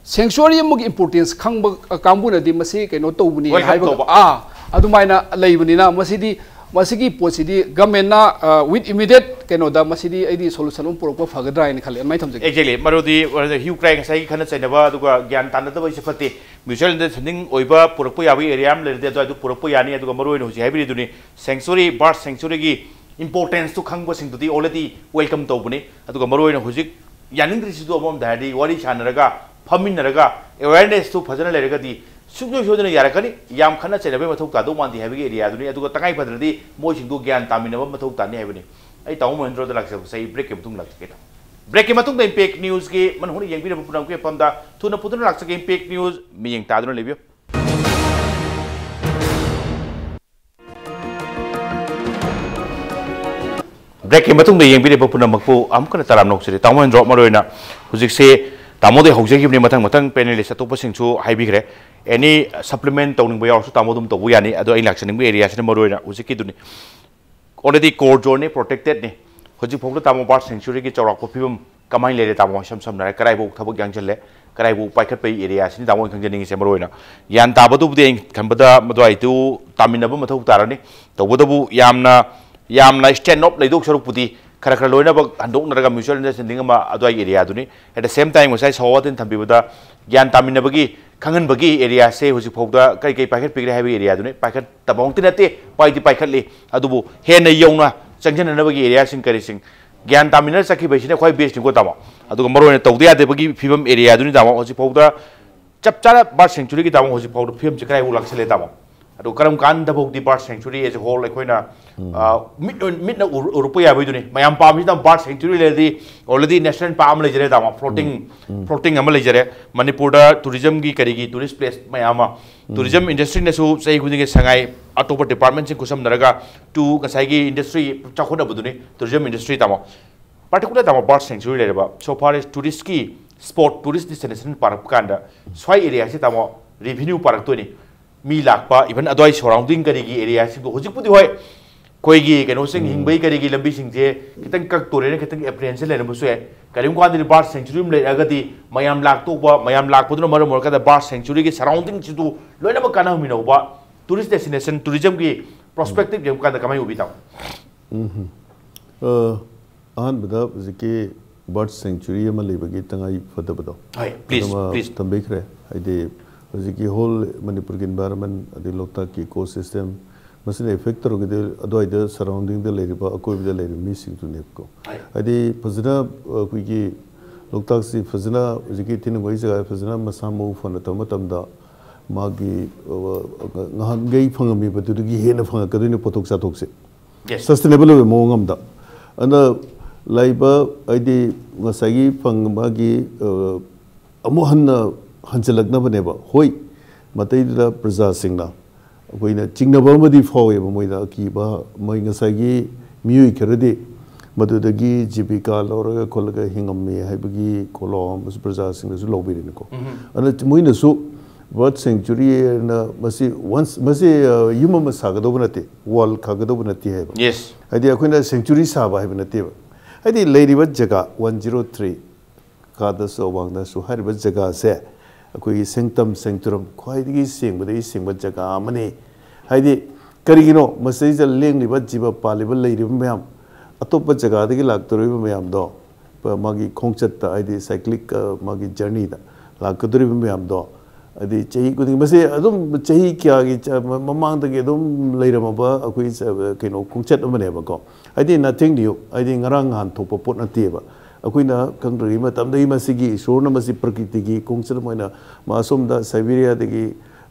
sanctuary ꯑꯃꯒꯤ importance ꯈꯪꯕ ꯀꯥꯡꯕꯨꯅꯗꯤ ꯃꯁꯤ ꯀꯩꯅꯣ ꯇꯧꯕꯅꯤ Welcome ꯍꯥꯏꯕ ꯇꯧꯕ. ꯑꯥ ꯑꯗꯨꯃꯥꯏꯅ ꯂꯩꯕꯅꯤꯅ ꯃꯁꯤꯗꯤ ꯃꯁꯤꯒꯤ ꯄꯣꯠꯁꯤꯗꯤ governmentꯅ with immediate ꯀꯩꯅꯣꯗ ꯃꯁꯤꯗꯤ ꯑꯩꯗꯤ solution ꯑꯃ ꯄꯨꯔꯛꯄ ꯐꯒꯗ꯭ꯔꯥ ꯍꯥꯏꯅ ꯈꯜꯂꯦ꯫ ꯑꯗꯨꯃꯥꯏꯅ ꯊꯝꯖꯒꯦ꯫ Exactly. ꯃꯔꯨꯗꯤ ꯍ꯭ꯌꯨ ꯀ꯭ꯔꯥꯏ ꯉꯁꯥꯏꯒꯤ ꯈꯠꯅ ꯆꯩꯅꯕ ꯑꯗꯨꯒ ꯒ꯭ꯌꯥꯟ ꯇꯥꯅꯗꯕ ꯍꯥꯏꯁꯦ ꯐꯠꯇꯦ꯫ Mutual understanding ꯑꯣꯏꯕ ꯄꯨꯔꯛꯄ ꯌꯥꯕ ꯑꯦꯔꯤꯌꯥ ꯑꯃ ꯂꯩꯔꯗꯤ ꯑꯗꯨꯋꯥꯏꯗꯨ ꯄꯨꯔꯛꯄ ꯌꯥꯅꯤ꯫ ꯑꯗꯨꯒ ꯃꯔꯨꯑꯣꯏꯅ ꯍꯧꯖꯤꯛ ꯍꯥꯏꯕꯤꯔꯤꯗꯨꯅꯤ, sanctuary, bird sanctuaryꯒꯤ importanceꯇꯨ ꯈꯪꯕꯁꯤꯡꯗꯨꯗꯤ already welcome ꯇꯧꯕꯅꯤ꯫ ꯑꯗꯨꯒ ꯃꯔꯨꯑꯣꯏꯅ ꯍꯧꯖꯤꯛ ꯌꯥꯅꯤꯡꯗ꯭ꯔꯤꯁꯤꯗꯨ ꯑꯃꯔꯣꯝꯗ ꯍꯥꯏꯔꯗꯤ ꯋꯥꯔꯤ ꯁꯥꯟꯅꯔꯒ, ꯐꯝꯃꯤꯟꯅꯔꯒ, awarenessꯇꯨ ꯐꯖꯅ ꯂꯩꯔꯒꯗꯤ ꯁꯨꯡꯁꯣꯏ ꯁꯣꯏꯗꯅ ꯌꯥꯔꯛꯀꯅꯤ꯫ ꯌꯥꯝ ꯈꯠꯅ ꯆꯩꯅꯕꯒꯤ ꯃꯊꯧ ꯇꯥꯗꯧ ꯃꯥꯟꯗꯦ ꯍꯥꯏꯕꯒꯤ ꯑꯦꯔꯤꯌꯥꯗꯨꯅꯤ꯫ ꯑꯗꯨꯒ ꯇꯉꯥꯏ ꯐꯗ꯭ꯔꯗꯤ ꯃꯣꯏꯁꯤꯡꯗꯨ ꯒ꯭ꯌꯥꯟ ꯇꯥꯃꯤꯟꯅꯕ ꯃꯊꯧ ꯇꯥꯅꯤ ꯍꯥꯏꯕꯅꯤ꯫ ꯑꯩ ꯇꯥꯃꯣ ꯃꯍꯦꯟꯗ꯭ꯔꯣꯗ ꯂꯥꯛꯆꯕꯁꯦ ꯑꯩ breakꯀꯤ ꯃꯇꯨꯡ ꯂꯥꯛꯆꯒꯦ꯫ Breakꯀꯤ ꯃꯇꯨꯡꯗ Impact Newsꯀꯤ ꯃꯅꯨꯡ ꯍꯨꯠꯅ ꯌꯦꯡꯕꯤꯔꯕ ꯄꯨꯝꯅꯃꯛꯀꯤ ꯃꯐꯝꯗ ꯊꯨꯅ ꯄꯨꯗꯨꯅ ꯂꯥꯛꯆꯒꯦ꯫ Impact News ꯃꯤꯠꯌꯦꯡ ꯇꯥꯗꯨꯅ ꯂꯩꯕꯤꯌꯨ꯫ Breakꯀꯤ ꯃꯇꯨꯡꯗ ꯌꯦꯡꯕꯤꯔꯤꯕ ꯄꯨꯝꯅꯃꯛꯄꯨ ꯑꯃꯨꯛ ꯍꯟꯅ ꯇꯔꯥꯝꯅ ꯑꯣꯛꯆꯔꯤ꯫ ꯇꯥꯃꯣ ꯃꯍꯦꯟꯗ꯭ꯔꯣ, ꯃꯔꯨꯑꯣꯏꯅ ꯍꯧꯖꯤꯛꯁꯦ ꯇꯥꯃꯣꯗꯒꯤ ꯍꯧꯖꯈꯤꯕꯅꯤ, ꯃꯊꯪ ꯃꯊꯪ panelist ꯑꯇꯣꯞꯄꯁꯤꯡꯁꯨ ꯍꯥꯏꯕꯤꯈ꯭ꯔꯦ꯫ Any supplement ꯇꯧꯅꯤꯡꯕ ꯌꯥꯎꯔꯁꯨ ꯇꯥꯃꯣ ꯑꯗꯨꯝ ꯇꯧꯕ ꯌꯥꯅꯤ꯫ ꯑꯗꯣ ꯑꯩ ꯂꯥꯛꯆꯅꯤꯡꯕ ꯑꯦꯔꯤꯌꯥꯁꯤꯅ ꯃꯔꯨꯑꯣꯏꯅ ꯍꯧꯖꯤꯛꯀꯤꯗꯨꯅꯤ꯫ Already core zoneꯅꯤ, protectedꯅꯤ꯫ ꯍꯧꯖꯤꯛ ꯐꯥꯎꯗ ꯇꯥꯃꯣ bird sanctuaryꯒꯤ ꯆꯥꯎꯔꯥꯛꯄ ꯐꯤꯕꯝ ꯀꯃꯥꯏꯅ ꯂꯩꯔꯦ ꯇꯥꯃꯣ? ꯏꯁꯝ ꯁꯝꯅ ꯍꯥꯏꯔ ꯀꯗꯥꯏꯐꯥꯎ ꯊꯕꯛ ꯌꯥꯡꯁꯜꯂꯦ, ꯀꯗꯥꯏꯐꯥꯎ ꯄꯥꯏꯈꯠꯄꯒꯤ ꯑꯦꯔꯤꯌꯥꯁꯤꯅꯤ ꯇꯥꯃꯣ ꯑꯩꯅ ꯈꯪꯖꯅꯤꯡꯉꯤꯁꯦ꯫ ꯃꯔꯨꯑꯣꯏꯅ ꯒ꯭ꯌꯥꯟ ꯇꯥꯕꯗꯨꯕꯨꯗꯤ ꯑꯩꯅ ꯈꯟꯕꯗ ꯃꯗꯨꯋꯥꯏꯗꯨ ꯇꯥꯃꯤꯟꯅꯕ ꯃꯊꯧ ꯇꯥꯔꯅꯤ꯫ ꯇꯧꯕꯇꯕꯨ ꯌꯥꯝꯅ, ꯌꯥꯝꯅ stand off ꯂꯩꯗꯧ ꯁꯔꯨꯛꯄꯨꯗꯤ ꯈꯔ ꯈꯔ ꯂꯣꯏꯅꯃꯛ ꯍꯟꯗꯣꯛꯅꯔꯒ mutual understanding ꯑꯃ ꯑꯗꯨꯋꯥꯏꯒꯤ ꯑꯦꯔꯤꯌꯥꯗꯨꯅꯤ꯫ At the same time ꯉꯁꯥꯏ ꯁꯍꯥꯋꯥꯇꯤꯟ ꯊꯝꯕꯤꯕꯗ ꯒ꯭ꯌꯥꯟ ꯇꯥꯃꯤꯟꯅꯕꯒꯤ, ꯈꯪꯍꯟꯕꯒꯤ ꯑꯦꯔꯤꯌꯥꯁꯦ ꯍꯧꯖꯤꯛ ꯐꯥꯎꯗ ꯀꯔꯤ ꯀꯔꯤ ꯄꯥꯏꯈꯠꯄꯤꯈ꯭ꯔꯦ ꯍꯥꯏꯕꯒꯤ ꯑꯦꯔꯤꯌꯥꯗꯨꯅꯤ꯫ ꯄꯥꯏꯈꯠꯇꯕꯃꯛꯇꯤ ꯅꯠꯇꯦ, ꯄꯥꯏꯗꯤ ꯄꯥꯏꯈꯠꯂꯤ, ꯑꯗꯨꯕꯨ ꯍꯦꯟꯅ ꯌꯧꯅ ꯆꯪꯁꯤꯟꯅꯅꯕꯒꯤ ꯑꯦꯔꯤꯌꯥꯁꯤꯡ ꯀꯔꯤꯁꯤꯡ ꯒ꯭ꯌꯥꯟ ꯇꯥꯃꯤꯟꯅꯔ ꯆꯠꯈꯤꯕ ꯍꯥꯏꯁꯤꯅ ꯈ꯭ꯋꯥꯏ bestꯅꯤꯀꯣ ꯇꯥꯃꯣ꯫ ꯑꯗꯨꯒ ꯃꯔꯨꯑꯣꯏꯅ ꯇꯧꯗ ꯌꯥꯗꯕꯒꯤ ꯐꯤꯕꯝ ꯑꯦꯔꯤꯌꯥꯗꯨꯅꯤ ꯇꯥꯃꯣ꯫ ꯍꯧꯖꯤꯛ ꯐꯥꯎꯗ ꯆꯞ ꯆꯥꯅ bird sanctuaryꯒꯤ ꯇꯥꯃꯣ ꯍꯧꯖꯤꯛ ꯐꯥꯎꯗ ꯐꯤꯕꯝꯁꯦ ꯀꯗꯥꯏꯐꯥꯎ ꯂꯥꯛꯁꯜꯂꯦ ꯇꯥꯃꯣ? ꯑꯗꯣ ꯀꯔꯝ ꯀꯥꯟꯗ ꯐꯥꯎꯗꯤ bird sanctuary as a whole ꯑꯩꯈꯣꯏꯅ, ꯑ, ꯃꯤꯠ ꯑꯣꯏ- ꯃꯤꯠꯅ ꯎꯔ- ꯎꯔꯛꯄ ꯌꯥꯕꯩꯗꯨꯅꯤ? ꯃꯌꯥꯝ ꯄꯥꯝꯃꯤꯁꯤꯅ bird sanctuary ꯂꯩꯔꯗꯤ already national park ꯑꯃ ꯂꯩꯖꯔꯦ ꯇꯥꯃꯣ, floating, floating ꯑꯃ ꯂꯩꯖꯔꯦ꯫ ꯃꯅꯤꯄꯨꯔꯗ tourismꯒꯤ ꯀꯔꯤꯒꯤ tourist place ꯃꯌꯥꯝ ꯑꯃ, tourism industryꯅꯁꯨ ꯆꯍꯤ ꯈꯨꯗꯤꯡꯒꯤ ꯁꯉꯥꯏ ꯑꯇꯣꯞꯄ departmentꯁꯤꯡ ꯈꯨꯠꯁꯝꯅꯔꯒ to ꯉꯁꯥꯏꯒꯤ industry ꯆꯥꯎꯈꯠꯅꯕꯗꯨꯅꯤ tourism industry ꯇꯥꯃꯣ꯫ Particular ꯇꯥꯃꯣ, bird sanctuary ꯂꯩꯔꯕ, so far as touristꯀꯤ spot, tourist destination ꯄꯥꯔꯛꯄ ꯀꯥꯟꯗ ꯁ꯭ꯋꯥꯏ areaꯁꯤ ꯇꯥꯃꯣ revenue ꯄꯥꯔꯛꯇꯣꯏꯅꯤ꯫ ꯃꯤ ꯂꯥꯛꯄ, even ꯑꯗꯨꯋꯥꯏ surrounding ꯀꯔꯤꯒꯤ areaꯁꯤꯡꯗꯣ ꯍꯧꯖꯤꯛꯄꯨꯗꯤ ꯍꯣꯏ, ꯑꯩꯈꯣꯏꯒꯤ ꯀꯩꯅꯣꯁꯤꯡ ꯍꯤꯡꯕꯒꯤ ꯀꯔꯤꯒꯤ ꯂꯝꯕꯤꯁꯤꯡꯁꯦ ꯈꯤꯇꯪ ꯀꯛꯇꯣꯔꯦꯅ ꯈꯤꯇꯪ apprehension ꯂꯩꯔꯝꯕꯁꯨ ꯌꯥꯏ꯫ ꯀꯔꯤꯒꯨꯝꯕ ꯀꯥꯟꯗꯗꯤ bird sanctuary ꯑꯃ ꯂꯩꯔꯛꯑꯒꯗꯤ ꯃꯌꯥꯝ ꯂꯥꯛꯇꯧꯕ, ꯃꯌꯥꯝ ꯂꯥꯛꯄꯗꯨꯅ ꯃꯔꯝ ꯑꯣꯏꯔꯀꯥꯟꯗ bird sanctuaryꯒꯤ surroundingꯁꯤꯗꯨ ꯂꯣꯏꯅꯃꯛ ꯀꯥꯟꯅꯍꯟꯃꯤꯟꯅꯧꯕ꯫ Tourist destination, tourismꯒꯤ perspective ꯌꯦꯡꯕ ꯀꯥꯟꯗ ꯀꯃꯥꯏꯅ ꯎꯕꯤ ꯇꯥꯃꯣ? ꯑ, ꯑꯍꯥꯟꯕꯗ ꯍꯧꯖꯤꯛꯀꯤ bird sanctuary ꯑꯃ ꯂꯩꯕꯒꯤ ꯇꯉꯥꯏ ꯐꯗꯕꯗꯣ, ꯍꯣꯏ, please, ꯑꯗꯨꯃ please. ꯊꯝꯕꯤꯈ꯭ꯔꯦ꯫ ꯍꯥꯏꯗꯤ ꯍꯧꯖꯤꯛꯀꯤ whole ꯃꯅꯤꯄꯨꯔꯒꯤ environment, ꯑꯗꯩ ꯂꯣꯛꯇꯥꯛꯀꯤ ecosystem, ꯃꯁꯤꯅ effect ꯇꯧꯔꯒꯗꯤ ꯑꯗꯨꯋꯥꯏꯗ surroundingꯗ ꯂꯩꯔꯤꯕ, ꯑꯀꯣꯏꯕꯗ ꯂꯩꯔꯤꯕ ꯃꯤꯁꯤꯡꯗꯨꯅꯦꯕꯀꯣ꯫ ꯍꯣꯏ. ꯍꯥꯏꯗꯤ ꯐꯖꯅ ꯑꯩꯈꯣꯏꯒꯤ ꯂꯣꯛꯇꯥꯛꯁꯤ ꯐꯖꯅ ꯍꯧꯖꯤꯛꯀꯤ ꯏꯊꯤ ꯅꯨꯡꯉꯥꯏ ꯖꯒꯥ ꯐꯖꯅ ꯃꯁꯥ ꯃꯎ ꯐꯅ ꯊꯝꯕ ꯃꯇꯝꯗ ꯃꯥꯒꯤ, ꯑ, ꯉꯍꯥꯟꯈꯩ ꯐꯪꯉꯝꯃꯤꯕꯗꯨꯗꯒꯤ ꯍꯦꯟꯅ ꯐꯪꯉꯛꯀꯗꯣꯏꯅꯦ ꯄꯣꯠꯊꯣꯛ ꯆꯥꯊꯣꯛꯁꯦ꯫ Yes. Sustainable ꯑꯣꯏꯕ ꯃꯑꯣꯡ ꯑꯃꯗ꯫ ꯑꯗꯨꯅ ꯂꯩꯕ ꯍꯥꯏꯗꯤ ꯉꯁꯥꯏꯒꯤ ꯐꯪ ꯃꯥꯒꯤ, ꯑ, ꯑꯃꯨꯛ ꯍꯟꯅ ꯍꯟꯖꯤꯜꯂꯛꯅꯕꯅꯦꯕ꯫ ꯍꯣꯏ, ꯃꯇꯩꯗꯨꯗ ꯄ꯭ꯔꯖꯥꯁꯤꯡꯅ ꯑꯩꯈꯣꯏꯅ ꯆꯤꯡꯅꯕ ꯑꯃꯗꯤ ꯐꯥꯎꯋꯦꯕ, ꯃꯣꯏꯗ ꯑꯀꯤꯕ, ꯃꯣꯏ ꯉꯁꯥꯏꯒꯤ ꯃꯤꯑꯣꯏ ꯈꯔꯗꯤ ꯃꯗꯨꯗꯒꯤ ꯖꯤꯕꯤꯀꯥ ꯂꯧꯔꯒ ꯈꯣꯠꯂꯒ ꯍꯤꯡꯉꯝꯃꯤ ꯍꯥꯏꯕꯒꯤ ꯈꯣꯜꯂꯥꯎ ꯑꯃꯁꯨ ꯄ꯭ꯔꯖꯥꯁꯤꯡꯅꯁꯨ ꯂꯧꯕꯤꯔꯤꯅꯤꯀꯣ꯫ ꯑꯗꯨꯅ ꯃꯣꯏꯅꯁꯨ bird sanctuary ꯍꯥꯏꯅ ꯃꯁꯤ once, ꯃꯁꯤ, ꯑ, ꯌꯨꯝ ꯑꯃ ꯁꯥꯒꯗꯧꯕ ꯅꯠꯇꯦ, wall ꯈꯥꯒꯗꯧꯕ ꯅꯠꯇꯦ ꯍꯥꯏꯕ꯫ Yes. ꯍꯥꯏꯗꯤ ꯑꯩꯈꯣꯏꯅ sanctuary ꯁꯥꯕ ꯍꯥꯏꯕ ꯅꯠꯇꯦꯕ꯫ ꯍꯥꯏꯗꯤ ꯂꯩꯔꯤꯕ ꯖꯒꯥ one zero three ꯀꯥꯗꯁꯨ ꯑꯋꯥꯡꯗꯁꯨ ꯍꯥꯏꯔꯤꯕ ꯖꯒꯥꯁꯦ ꯑꯩꯈꯣꯏꯒꯤ ꯁꯦꯡꯇꯝ ꯁꯦꯡꯇꯨꯔꯝ ꯈ꯭ꯋꯥꯏꯗꯒꯤ ꯁꯦꯡꯕꯗꯒꯤ ꯁꯦꯡꯕ ꯖꯒꯥ ꯑꯃꯅꯤ꯫ ꯍꯥꯏꯗꯤ ꯀꯔꯤꯒꯤꯅꯣ ꯃꯁꯤꯗꯩꯁꯤꯗ ꯂꯦꯡꯂꯤꯕ ꯖꯤꯕ ꯄꯥꯜꯂꯤꯕ ꯂꯩꯔꯤꯕ ꯃꯌꯥꯝ, ꯑꯇꯣꯞꯄ ꯖꯒꯥꯗꯒꯤ ꯂꯥꯛꯇꯧꯔꯤꯕ ꯃꯌꯥꯝꯗꯣ, ꯄ-, ꯃꯥꯒꯤ ꯈꯣꯡꯆꯠꯇ, ꯍꯥꯏꯗꯤ cyclic, ꯑ, ꯃꯥꯒꯤ journeyꯗ ꯂꯥꯛꯀꯗꯧꯔꯤꯕ ꯃꯌꯥꯝꯗꯣ, ꯍꯥꯏꯗꯤ ꯆꯍꯤ ꯈꯨꯗꯤꯡꯒꯤ ꯃꯁꯤ ꯑꯗꯨꯝ ꯆꯍꯤ ꯀꯌꯥꯒꯤ ꯆ-, ꯃ-, ꯃꯃꯥꯡꯗꯒꯤ ꯑꯗꯨꯝ ꯂꯩꯔꯝꯃꯕ ꯑꯩꯈꯣꯏ ꯆ-, ꯀꯩꯅꯣ ꯈꯣꯡꯆꯠ ꯑꯃꯅꯦꯕꯀꯣ꯫ ꯍꯥꯏꯗꯤ nothing new, ꯍꯥꯏꯗꯤ ꯉꯔꯥꯡ ꯅꯍꯥꯟ ꯊꯣꯛꯄ ꯄꯣꯠ ꯅꯠꯇꯦꯕ꯫ ꯑꯩꯈꯣꯏꯅ ꯈꯪꯗ꯭ꯔꯤꯉꯩ ꯃꯇꯝꯗꯒꯤ ꯃꯁꯤꯒꯤ ꯏꯁꯣꯔꯅ ꯃꯁꯤ ꯄ꯭ꯔꯀ꯭ꯔꯤꯇꯤꯒꯤ ꯈꯣꯡꯆꯠ ꯑꯃ ꯑꯣꯏꯅ ꯃꯥ ꯑꯁꯣꯝꯗ ꯁꯥꯏꯕꯤꯔꯤꯌꯥꯗꯒꯤ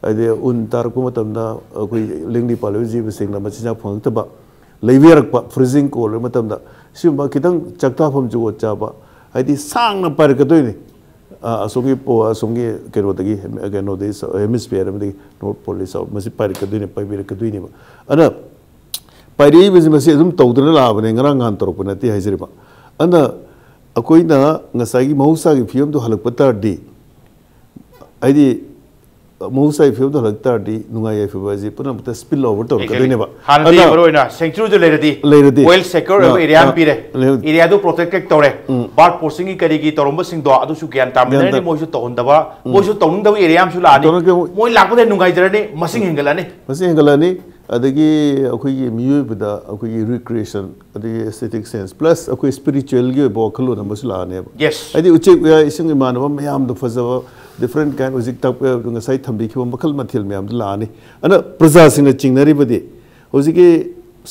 ꯍꯥꯏꯗꯤ ꯎꯟ ꯇꯥꯔꯛꯄ ꯃꯇꯝꯗ ꯑꯩꯈꯣꯏ ꯂꯤꯡꯂꯤ ꯄꯥꯜꯂꯤꯕ ꯖꯤꯕꯁꯤꯡꯅ ꯃꯆꯤꯟꯖꯥꯛ ꯐꯪꯉꯛꯇꯕ, ꯂꯩꯕ ꯌꯥꯔꯛꯄ, freezing cold ꯑꯣꯏꯕ ꯃꯇꯝꯗ ꯁꯤꯒꯨꯝꯕ ꯈꯤꯇꯪ ꯆꯥꯛꯇꯥꯐꯝ ꯖꯨꯒꯣꯠ ꯆꯥꯕ, ꯍꯥꯏꯗꯤ ꯁꯥꯡꯅ ꯄꯥꯏꯔꯛꯀꯗꯣꯏꯅꯤ꯫ ꯑ, ꯑꯁꯣꯝꯒꯤ ꯄꯣ-, ꯑꯁꯣꯝꯒꯤ ꯀꯩꯅꯣꯗꯒꯤ, ꯀꯩꯅꯣꯗꯒꯤ, hemisphere ꯑꯃꯗꯒꯤ North Pole ꯁꯥꯎꯠ ꯃꯁꯤ ꯄꯥꯏꯔꯛꯀꯗꯣꯏꯅꯤ, ꯄꯥꯏꯕꯤꯔꯛꯀꯗꯣꯏꯅꯦꯕ꯫ ꯑꯗꯨꯅ ꯄꯥꯏꯔꯛꯏꯕꯁꯤ ꯃꯁꯤ ꯑꯗꯨꯝ ꯇꯧꯗꯨꯅ ꯂꯥꯛꯑꯕꯅꯦ, ꯉꯔꯥꯡ ꯅꯍꯥꯟ ꯇꯧꯔꯛꯄ ꯅꯠꯇꯦ ꯍꯥꯏꯖꯔꯤꯕ꯫ ꯑꯗꯨꯅ ꯑꯩꯈꯣꯏꯅ ꯉꯁꯥꯏꯒꯤ ꯃꯍꯧꯁꯥꯒꯤ ꯐꯤꯕꯝꯗꯣ ꯍꯜꯂꯛꯄ ꯇꯥꯔꯗꯤ, ꯍꯥꯏꯗꯤ ꯃꯍꯧꯁꯥꯒꯤ ꯐꯤꯕꯝꯗ ꯍꯜꯂꯛ ꯇꯥꯔꯗꯤ ꯅꯨꯡꯉꯥꯏ ꯌꯥꯏꯐꯕ ꯑꯁꯤ ꯄꯨꯝꯅꯃꯛꯇ spill over ꯇꯧꯔꯛꯀꯗꯣꯏꯅꯦꯕ꯫ ꯍꯥꯟꯅꯗꯤ ꯑꯗꯨꯅ ꯃꯔꯨ ꯑꯣꯏꯅ sanctuaryꯗ ꯂꯩꯔꯗꯤ, ꯂꯩꯔꯗꯤ, well secured ꯑꯣꯏꯕ ꯑꯥ, area ꯑꯃ ꯑꯥ, ꯄꯤꯔꯦ꯫ ꯂꯩꯔꯗꯤ꯫ Areaꯗꯨ protected ꯇꯧꯔꯦ꯫ ꯎꯝ꯫ Bird poachingꯒꯤ ꯀꯔꯤꯒꯤ ꯇꯧꯔꯝꯕꯁꯤꯡꯗꯣ ꯑꯗꯨꯁꯨ ꯒ꯭ꯌꯥꯟ ꯇꯥꯃꯤꯟꯅꯔꯅꯤ, ꯒ꯭ꯌꯥꯟ ꯇꯥ-, ꯃꯣꯏꯁꯨ ꯇꯧꯍꯟꯗꯕ, ꯎꯝ꯫ ꯃꯣꯏꯁꯨ ꯇꯧꯅꯤꯡꯗꯕ area ꯑꯃꯁꯨ ꯂꯥꯛꯑꯅꯤ꯫ ꯇꯧꯔꯒꯦ, ꯃꯣꯏ ꯃꯣꯏ ꯂꯥꯛꯄꯗ ꯅꯨꯡꯉꯥꯏꯖꯔꯅꯤ, ꯃꯁꯤꯡ ꯍꯦꯟꯒꯠꯂꯅꯤ꯫ ꯃꯁꯤꯡ ꯍꯦꯟꯒꯠꯂꯅꯤ꯫ ꯑꯗꯒꯤ ꯑꯩꯈꯣꯏꯒꯤ ꯃꯤꯑꯣꯏꯕꯗ ꯑꯩꯈꯣꯏꯒꯤ recreation, ꯑꯗꯒꯤ aesthetic sense, plus ꯑꯩꯈꯣꯏ spiritualꯒꯤ ꯑꯣꯏꯕ ꯋꯥꯈꯜꯂꯣꯟ ꯑꯃꯁꯨ ꯂꯥꯛꯑꯅꯦꯕ꯫ Yes꯫ ꯍꯥꯏꯗꯤ ꯎꯆꯦꯛ ꯋꯥꯌꯥ, ꯏꯁꯤꯡ ꯏꯃꯥꯟꯅꯕ ꯃꯌꯥꯝꯗꯣ ꯐꯖꯕ, different kind, ꯍꯧꯖꯤꯛ ꯇꯥꯛꯄ-, ꯉꯁꯥꯏ ꯊꯝꯕꯤꯈꯤꯕ ꯃꯈꯜ ꯃꯊꯦꯜ ꯃꯌꯥꯝꯗꯣ ꯂꯥꯛꯑꯅꯤ꯫ ꯑꯗꯨꯅ ꯄ꯭ꯔꯖꯥꯁꯤꯡꯅ ꯆꯤꯡꯅꯔꯤꯕꯗꯤ ꯍꯧꯖꯤꯛꯀꯤ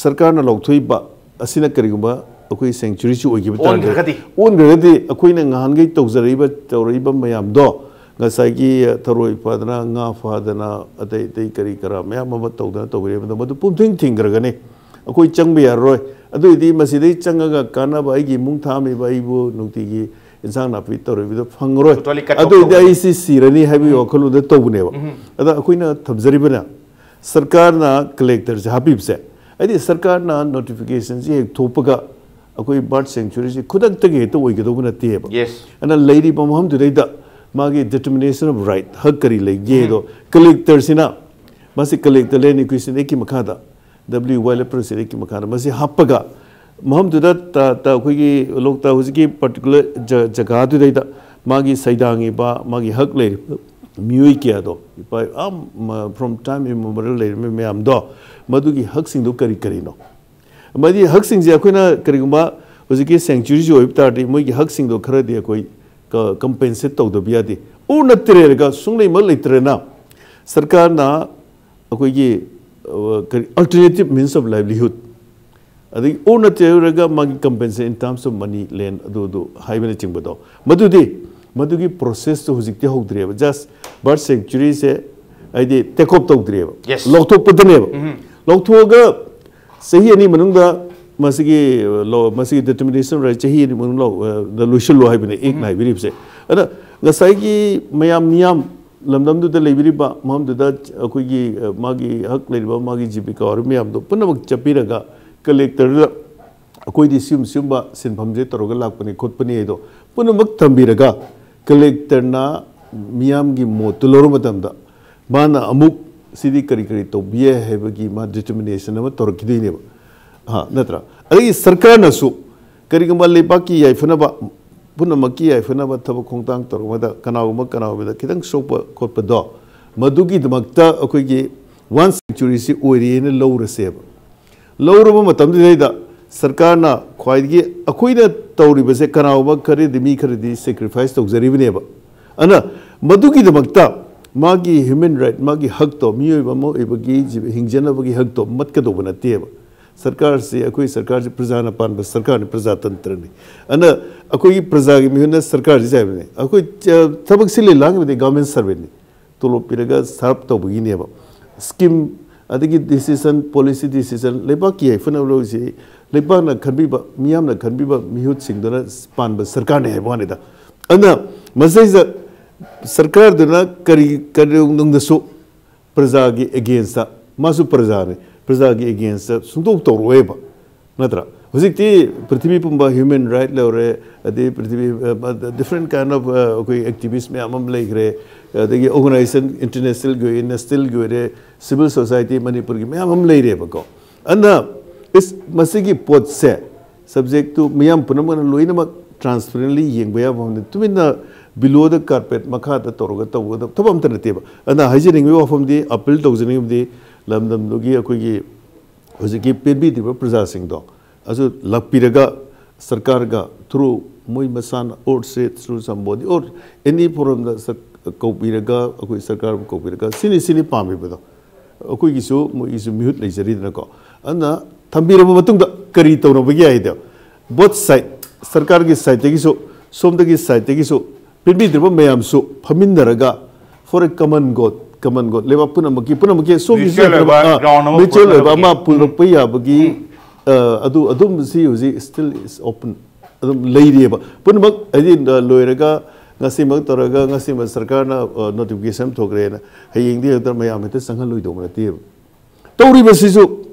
ꯁꯔꯀꯥꯔꯅ ꯂꯧꯊꯣꯛꯏꯕ ꯑꯁꯤꯅ ꯀꯔꯤꯒꯨꯝꯕ ꯑꯩꯈꯣꯏ sanctuaryꯁꯨ ꯑꯣꯏꯈꯤꯕ ꯇꯥꯔꯗꯤ, ꯑꯣꯟꯈ꯭ꯔꯒꯗꯤ? ꯑꯣꯟꯈ꯭ꯔꯒꯗꯤ ꯑꯩꯈꯣꯏꯅ ꯉꯍꯥꯟꯈꯩ ꯇꯧꯖꯔꯛꯏꯕ, ꯇꯧꯔꯛꯏꯕ ꯃꯌꯥꯝꯗꯣ, ꯉꯁꯥꯏꯒꯤ ꯊꯔꯣꯏ ꯐꯥꯗꯅ, ꯉꯥ ꯐꯥꯗꯅ, ꯑꯇꯩ ꯑꯇꯩ ꯀꯔꯤ ꯀꯔꯥ ꯃꯌꯥꯝ ꯑꯃ ꯇꯧꯗꯅ ꯇꯧꯕꯤꯔꯛꯏꯕꯗꯣ, ꯃꯗꯨ ꯄꯨꯝꯊꯤꯡ ꯊꯤꯡꯈ꯭ꯔꯒꯅꯤ꯫ ꯑꯩꯈꯣꯏ ꯆꯪꯕ ꯌꯥꯔꯔꯣꯏ꯫ ꯑꯗꯨꯏꯗꯤ ꯃꯁꯤꯗꯩ ꯆꯪꯉꯒ ꯀꯥꯟꯅꯕ, ꯑꯩꯒꯤ ꯏꯃꯨꯡ ꯊꯥꯝꯃꯤꯕ, ꯑꯩꯕꯨ ꯅꯨꯡꯇꯤꯒꯤ ꯏꯟꯁꯥꯡ ꯅꯥꯄꯤ ꯇꯧꯔꯤꯕꯗꯣ ꯐꯪꯉꯔꯣꯏ꯫ Totally cut off ꯑꯗꯨꯏꯗꯤ ꯇꯧꯔꯅꯤ꯫ ꯑꯩ ꯁꯤ ꯁꯤꯔꯅꯤ ꯍꯥꯏꯕꯒꯤ ꯎꯝ꯫ ꯋꯥꯈꯜꯂꯣꯟꯗ ꯇꯧꯕꯅꯦꯕ꯫ ꯎꯝ꯫ ꯑꯗ ꯑꯩꯈꯣꯏꯅ ꯊꯝꯖꯔꯤꯕꯅ ꯁꯔꯀꯥꯔꯅ collectorꯁꯦ ꯍꯥꯞꯄꯤꯕꯁꯦ, ꯍꯥꯏꯗꯤ ꯁꯔꯀꯥꯔꯅ notificationꯁꯦ ꯍꯦꯛ ꯊꯣꯛꯄꯒ ꯑꯩꯈꯣꯏ bird sanctuaryꯁꯦ ꯈꯨꯗꯛꯇꯒꯤ ꯍꯦꯛꯇ ꯑꯣꯏꯒꯗꯧꯕ ꯅꯠꯇꯦꯕ꯫ Yes꯫ ꯑꯗꯨꯅ ꯂꯩꯔꯤꯕ ꯃꯐꯝꯗꯨꯗꯩꯗ ꯃꯥꯒꯤ determination of right, ꯍꯛ ꯀꯔꯤ ꯂꯩꯒꯦꯗꯣ ꯎꯝ꯫ Collectorꯁꯤꯅ, ꯃꯁꯤ collector land acquisition actꯀꯤ ꯃꯈꯥꯗ, W Wildlife Protection Actꯀꯤ ꯃꯈꯥꯗ ꯃꯁꯤ ꯍꯥꯞꯄꯒ ꯃꯐꯝꯗꯨꯗ ꯇ-, ꯇ-, ꯑꯩꯈꯣꯏꯒꯤ ꯂꯣꯛꯇꯥꯛ ꯍꯧꯖꯤꯛꯀꯤ particular ꯖ-, ꯖꯒꯥꯗꯨꯗꯩꯗ ꯃꯥꯒꯤ ꯁꯩꯗꯥꯡꯉꯤꯕ, ꯃꯥꯒꯤ ꯍꯛ ꯂꯩꯔꯤꯕ ꯃꯤꯑꯣꯏ ꯀꯌꯥꯗꯣ, ꯏꯄꯥ-, ꯑꯥ, ꯃ-, from time immemorial ꯂꯩꯔꯝꯃꯤ ꯃꯌꯥꯝꯗꯣ, ꯃꯗꯨꯒꯤ ꯍꯛꯁꯤꯡꯗꯣ ꯀꯔꯤ ꯀꯔꯤꯅꯣ? ꯃꯗꯤ ꯍꯛꯁꯤꯡꯁꯦ ꯑꯩꯈꯣꯏꯅ ꯀꯔꯤꯒꯨꯝꯕ ꯍꯧꯖꯤꯛꯀꯤ sanctuaryꯁꯤ ꯑꯣꯏꯕ ꯇꯥꯔꯗꯤ ꯃꯣꯏꯒꯤ ꯍꯛꯁꯤꯡꯗꯣ ꯈꯔꯗꯤ ꯑꯩꯈꯣꯏ ꯀ-, compensate ꯇꯧꯗꯕ ꯌꯥꯗꯦ꯫ ꯎ ꯅꯠꯇ꯭ꯔꯦꯔꯒ ꯁꯨꯡꯂꯩꯃꯛ ꯂꯩꯇ꯭ꯔꯦꯅ ꯁꯔꯀꯥꯔꯅ ꯑꯩꯈꯣꯏꯒꯤ, ꯑ, ꯀꯔꯤ, alternative means of livelihood, ꯑꯗꯒꯤ ꯎ ꯅꯠꯇ꯭ꯔꯒ ꯃꯥꯒꯤ compensation in terms of money, land, ꯑꯗꯨ, ꯑꯗꯨ ꯍꯥꯏꯕꯅꯆꯤꯡꯕꯗꯣ, ꯃꯗꯨꯗꯤ, ꯃꯗꯨꯒꯤ processꯇꯨ ꯍꯧꯖꯤꯛꯇꯤ ꯍꯧꯗ꯭ꯔꯤꯑꯕ꯫ Just bird sanctuaryꯁꯦ ꯍꯥꯏꯗꯤ take up ꯇꯧꯗ꯭ꯔꯤꯑꯕ꯫ Yes. ꯂꯧꯊꯣꯛꯄꯗꯅꯦꯕ꯫ ꯎꯝ꯫ ꯂꯧꯊꯣꯛꯑꯒ ꯆꯍꯤ ꯑꯅꯤ ꯃꯅꯨꯡꯗ ꯃꯁꯤꯒꯤ ꯂꯣ-, ꯃꯁꯤꯒꯤ determination right ꯆꯍꯤ ꯑꯅꯤ ꯃꯅꯨꯡꯗ ꯂꯧ-, ꯑ, ꯗ ꯂꯣꯏꯁꯤꯜꯂꯣ ꯍꯥꯏꯕꯅꯦ ꯑꯦꯛꯅ ꯍꯥꯏꯕꯤꯔꯤꯕꯁꯦ꯫ ꯑꯗ ꯉꯁꯥꯏꯒꯤ ꯃꯌꯥꯝ ꯃꯤꯌꯥꯝ ꯂꯝꯗꯝꯗꯨꯗ ꯂꯩꯕꯤꯔꯤꯕ ꯃꯐꯝꯗꯨꯗ ꯑꯩꯈꯣꯏꯒꯤ, ꯑ, ꯃꯥꯒꯤ ꯍꯛ ꯂꯩꯔꯤꯕ ꯃꯥꯒꯤ ꯖꯤꯕꯤꯀꯥ ꯑꯣꯏꯔꯤꯕ ꯃꯌꯥꯝꯗꯣ ꯄꯨꯝꯅꯃꯛ ꯆꯠꯄꯤꯔꯒ ꯀꯂꯦꯛꯇꯔꯗ ꯑꯩꯈꯣꯏꯗꯤ ꯁꯤꯒꯨꯝ ꯁꯤꯒꯨꯝꯕ ꯁꯤꯟꯐꯝꯁꯦ ꯇꯧꯔꯒ ꯂꯥꯛꯄꯅꯤ ꯈꯣꯠꯄꯅꯤ ꯍꯥꯏꯗꯣ ꯄꯨꯝꯅꯃꯛ ꯊꯝꯕꯤꯔꯒ ꯀꯂꯦꯛꯇꯔꯅ ꯃꯤꯌꯥꯝꯒꯤ ꯃꯣꯠꯇꯨ ꯂꯧꯔ ꯃꯇꯝꯗ ꯃꯥꯅ ꯑꯃꯨꯛ ꯁꯤꯗꯤ ꯀꯔꯤ ꯀꯔꯤ ꯇꯧꯕꯤ ꯌꯥꯏ ꯍꯥꯏꯕꯒꯤ ꯃꯥ determination ꯑꯃ ꯇꯧꯔꯛꯈꯤꯗꯣꯏꯅꯦꯕ꯫ ꯍꯥ, ꯅꯠꯇ꯭ꯔꯥ? ꯑꯗꯒꯤ ꯁꯔꯀꯥꯔꯅꯁꯨ ꯀꯔꯤꯒꯨꯝꯕ ꯂꯩꯕꯥꯛꯀꯤ ꯌꯥꯏꯐꯅꯕ, ꯄꯨꯝꯅꯃꯛꯀꯤ ꯌꯥꯏꯐꯅꯕ ꯊꯕꯛ ꯈꯣꯡꯊꯥꯡ ꯇꯧꯔꯛꯄꯗ ꯀꯅꯥꯒꯨꯝꯕ ꯀꯅꯥꯒꯨꯝꯕꯗ ꯈꯤꯇꯪ ꯁꯣꯛꯄ ꯈꯣꯠꯄꯗꯣ, ꯃꯗꯨꯒꯤꯗꯃꯛꯇ ꯑꯩꯈꯣꯏꯒꯤ wild sanctuaryꯁꯤ ꯑꯣꯏꯔꯦꯅ ꯂꯧꯔꯁꯦꯕ꯫ ꯂꯧꯔꯕ ꯃꯇꯝꯗꯨꯗꯩꯗ ꯁꯔꯀꯥꯔꯅ ꯈ꯭ꯋꯥꯏꯗꯒꯤ ꯑꯩꯈꯣꯏꯅ ꯇꯧꯔꯤꯕꯁꯦ ꯀꯅꯥꯒꯨꯝꯕ ꯈꯔꯗꯤ, ꯃꯤ ꯈꯔꯗꯤ sacrifice ꯇꯧꯖꯔꯤꯕꯅꯦꯕ꯫ ꯑꯗꯨꯅ ꯃꯗꯨꯒꯤꯗꯃꯛꯇ ꯃꯥꯒꯤ human right, ꯃꯥꯒꯤ ꯍꯛꯇꯣ, ꯃꯤꯑꯣꯏꯕ ꯑꯃ ꯑꯣꯏꯕꯒꯤ ꯖꯤ-, ꯍꯤꯡꯖꯅꯕꯒꯤ ꯍꯛꯇꯣ ꯃꯠꯀꯗꯧꯕ ꯅꯠꯇꯦꯕ꯫ ꯁꯔꯀꯥꯔꯁꯤ, ꯑꯩꯈꯣꯏ ꯁꯔꯀꯥꯔꯁꯤ ꯄ꯭ꯔꯖꯥꯅ ꯄꯥꯟꯕ ꯁꯔꯀꯥꯔꯅꯤ, ꯄ꯭ꯔꯖꯥꯇꯟꯇ꯭ꯔꯅꯤ꯫ ꯑꯗꯨꯅ ꯑꯩꯈꯣꯏꯒꯤ ꯄ꯭ꯔꯖꯥꯒꯤ ꯃꯤꯍꯨꯠꯅ ꯁꯔꯀꯥꯔꯁꯤ ꯆꯥꯏꯕꯅꯤ꯫ ꯑꯩꯈꯣꯏ, ꯑ, ꯊꯕꯛ ꯁꯤꯜꯂꯤ ꯂꯥꯡꯉꯤꯕꯗꯤ government servantꯅꯤ꯫ ꯇꯣꯂꯣꯞ ꯄꯤꯔꯒ serve ꯇꯧꯕꯒꯤꯅꯦꯕ꯫ Scheme ꯑꯗꯒꯤ decision, policy decision, ꯂꯩꯕꯥꯛꯀꯤ ꯌꯥꯏꯐꯅꯕ ꯂꯧꯔꯤꯁꯤ ꯂꯩꯕꯥꯛꯅ ꯈꯟꯕꯤꯕ, ꯃꯤꯌꯥꯝꯅ ꯈꯟꯕꯤꯕ ꯃꯤꯍꯨꯠꯁꯤꯡꯗꯨꯅ ꯄꯥꯟꯕ ꯁꯔꯀꯥꯔꯅꯤ ꯍꯥꯏꯕ ꯋꯥꯅꯤꯗ꯫ ꯑꯗꯨꯅ ꯃꯁꯤꯗꯩꯁꯤꯗ ꯁꯔꯀꯥꯔꯗꯨꯅ ꯀꯔꯤ, ꯀꯔꯤꯗꯁꯨ ꯄ꯭ꯔꯖꯥꯒꯤ againstꯇ, ꯃꯥꯁꯨ ꯄ꯭ꯔꯖꯥꯅꯤ, ꯄ꯭ꯔꯖꯥꯒꯤ againstꯇ ꯁꯨꯡꯇꯧ ꯇꯧꯔꯛꯑꯣꯏꯕ꯫ ꯅꯠꯇ꯭ꯔꯥ? ꯍꯧꯖꯤꯛꯇꯤ ꯄ꯭ꯔꯤꯊꯤꯕꯤ ꯄꯨꯝꯕ human right ꯂꯩꯔꯦ, ꯑꯗꯩ ꯄ꯭ꯔꯤꯊꯤꯕꯤ, ꯑ, different kind of, ꯑ, ꯑꯩꯈꯣꯏ activist ꯃꯌꯥꯝ ꯑꯃ ꯂꯩꯈ꯭ꯔꯦ, ꯑꯗꯒꯤ organization internationalꯒꯤ ꯑꯣꯏꯔꯦ, nationalꯒꯤ ꯑꯣꯏꯔꯦ, civil society ꯃꯅꯤꯄꯨꯔꯒꯤ ꯃꯌꯥꯝ ꯑꯃ ꯂꯩꯔꯦꯕꯀꯣ꯫ ꯑꯗꯨꯅ ꯏꯁ-, ꯃꯁꯤꯒꯤ ꯄꯣꯠꯁꯦ subjectꯇꯨ ꯃꯤꯌꯥꯝ ꯄꯨꯝꯅꯃꯛꯅ ꯂꯣꯏꯅꯃꯛ transparently ꯌꯦꯡꯕ ꯌꯥꯕ ꯃꯐꯝꯗ ꯇꯨꯃꯤꯟꯅ below the carpet ꯃꯈꯥꯗ ꯇꯧꯔꯒ ꯇꯧꯒꯗꯕ ꯊꯕꯛ ꯑꯝꯇ ꯅꯠꯇꯦꯕ꯫ ꯑꯗꯨꯅ ꯍꯥꯏꯖꯅꯤꯡꯉꯤꯕ ꯋꯥꯐꯝꯗꯤ, appeal ꯇꯧꯖꯅꯤꯡꯉꯤꯕꯗꯤ ꯂꯝꯗꯝꯗꯨꯒꯤ ꯑꯩꯈꯣꯏꯒꯤ ꯍꯧꯖꯤꯛꯀꯤ ꯄꯦꯟꯕꯤꯗ꯭ꯔꯤꯕ ꯄ꯭ꯔꯖꯥꯁꯤꯡꯗꯣ ꯑꯗꯨ ꯂꯥꯛꯄꯤꯔꯒ ꯁꯔꯀꯥꯔꯒ through ꯃꯣꯏ ꯃꯁꯥꯅ or say through somebody or any forumꯗ ꯁꯛ-, ꯀꯧꯕꯤꯔꯒ, ꯑꯩꯈꯣꯏ ꯁꯔꯀꯥꯔꯕꯨ ꯀꯧꯕꯤꯔꯒ ꯁꯤꯅꯤ ꯁꯤꯅꯤ ꯄꯥꯝꯃꯤꯕꯗꯣ ꯑꯩꯈꯣꯏꯒꯤꯁꯨ ꯃꯣꯏꯒꯤꯁꯨ ꯃꯤꯍꯨꯠ ꯂꯩꯖꯔꯤꯗꯅꯀꯣ꯫ ꯑꯗꯨꯅ ꯊꯝꯕꯤꯔꯕ ꯃꯇꯨꯡꯗ ꯀꯔꯤ ꯇꯧꯅꯕꯒꯦ ꯍꯥꯏꯗꯣ both side, ꯁꯔꯀꯥꯔꯒꯤ sideꯇꯒꯤꯁꯨ ꯁꯣꯝꯗꯒꯤ sideꯇꯒꯤꯁꯨ ꯄꯦꯟꯕꯤꯗ꯭ꯔꯤꯕ ꯃꯌꯥꯝꯁꯨ ꯐꯝꯃꯤꯟꯅꯔꯒ for a common good, common goal, ꯂꯩꯕꯥꯛ ꯄꯨꯝꯅꯃꯛꯀꯤ, ꯄꯨꯝꯅꯃꯛꯀꯤ ꯁꯣꯝꯒꯤꯁꯨ Mutual ꯑꯣꯏꯕ ꯑꯥ, ground ꯑꯃ mutual ꯑꯣꯏꯕ ꯄꯨꯔꯛꯅꯕꯒꯤ꯫ ꯑꯃ ꯄꯨꯔꯛꯄ ꯌꯥꯕꯒꯤ, ꯑ, ꯑꯗꯨ ꯑꯗꯨꯝꯕꯁꯤ ꯍꯧꯖꯤꯛ still is open ꯑꯗꯨꯝ ꯂꯩꯔꯤꯑꯕ꯫ ꯄꯨꯝꯅꯃꯛ ꯍꯥꯏꯗꯤ, ꯑ, ꯂꯣꯏꯔꯒ ꯉꯁꯤꯃꯛ ꯇꯧꯔꯒ ꯉꯁꯤꯃꯛ ꯁꯔꯀꯥꯔꯅ, ꯑ, notification ꯊꯣꯛꯈ꯭ꯔꯦꯅ ꯍꯌꯦꯡꯗꯤ ꯍꯦꯛꯇ ꯃꯌꯥꯝ ꯍꯦꯛꯇ ꯆꯪꯍꯜꯂꯣꯏꯗꯧꯕ ꯅꯠꯇꯦꯕ꯫ ꯇꯧꯔꯤꯕꯁꯤꯁꯨ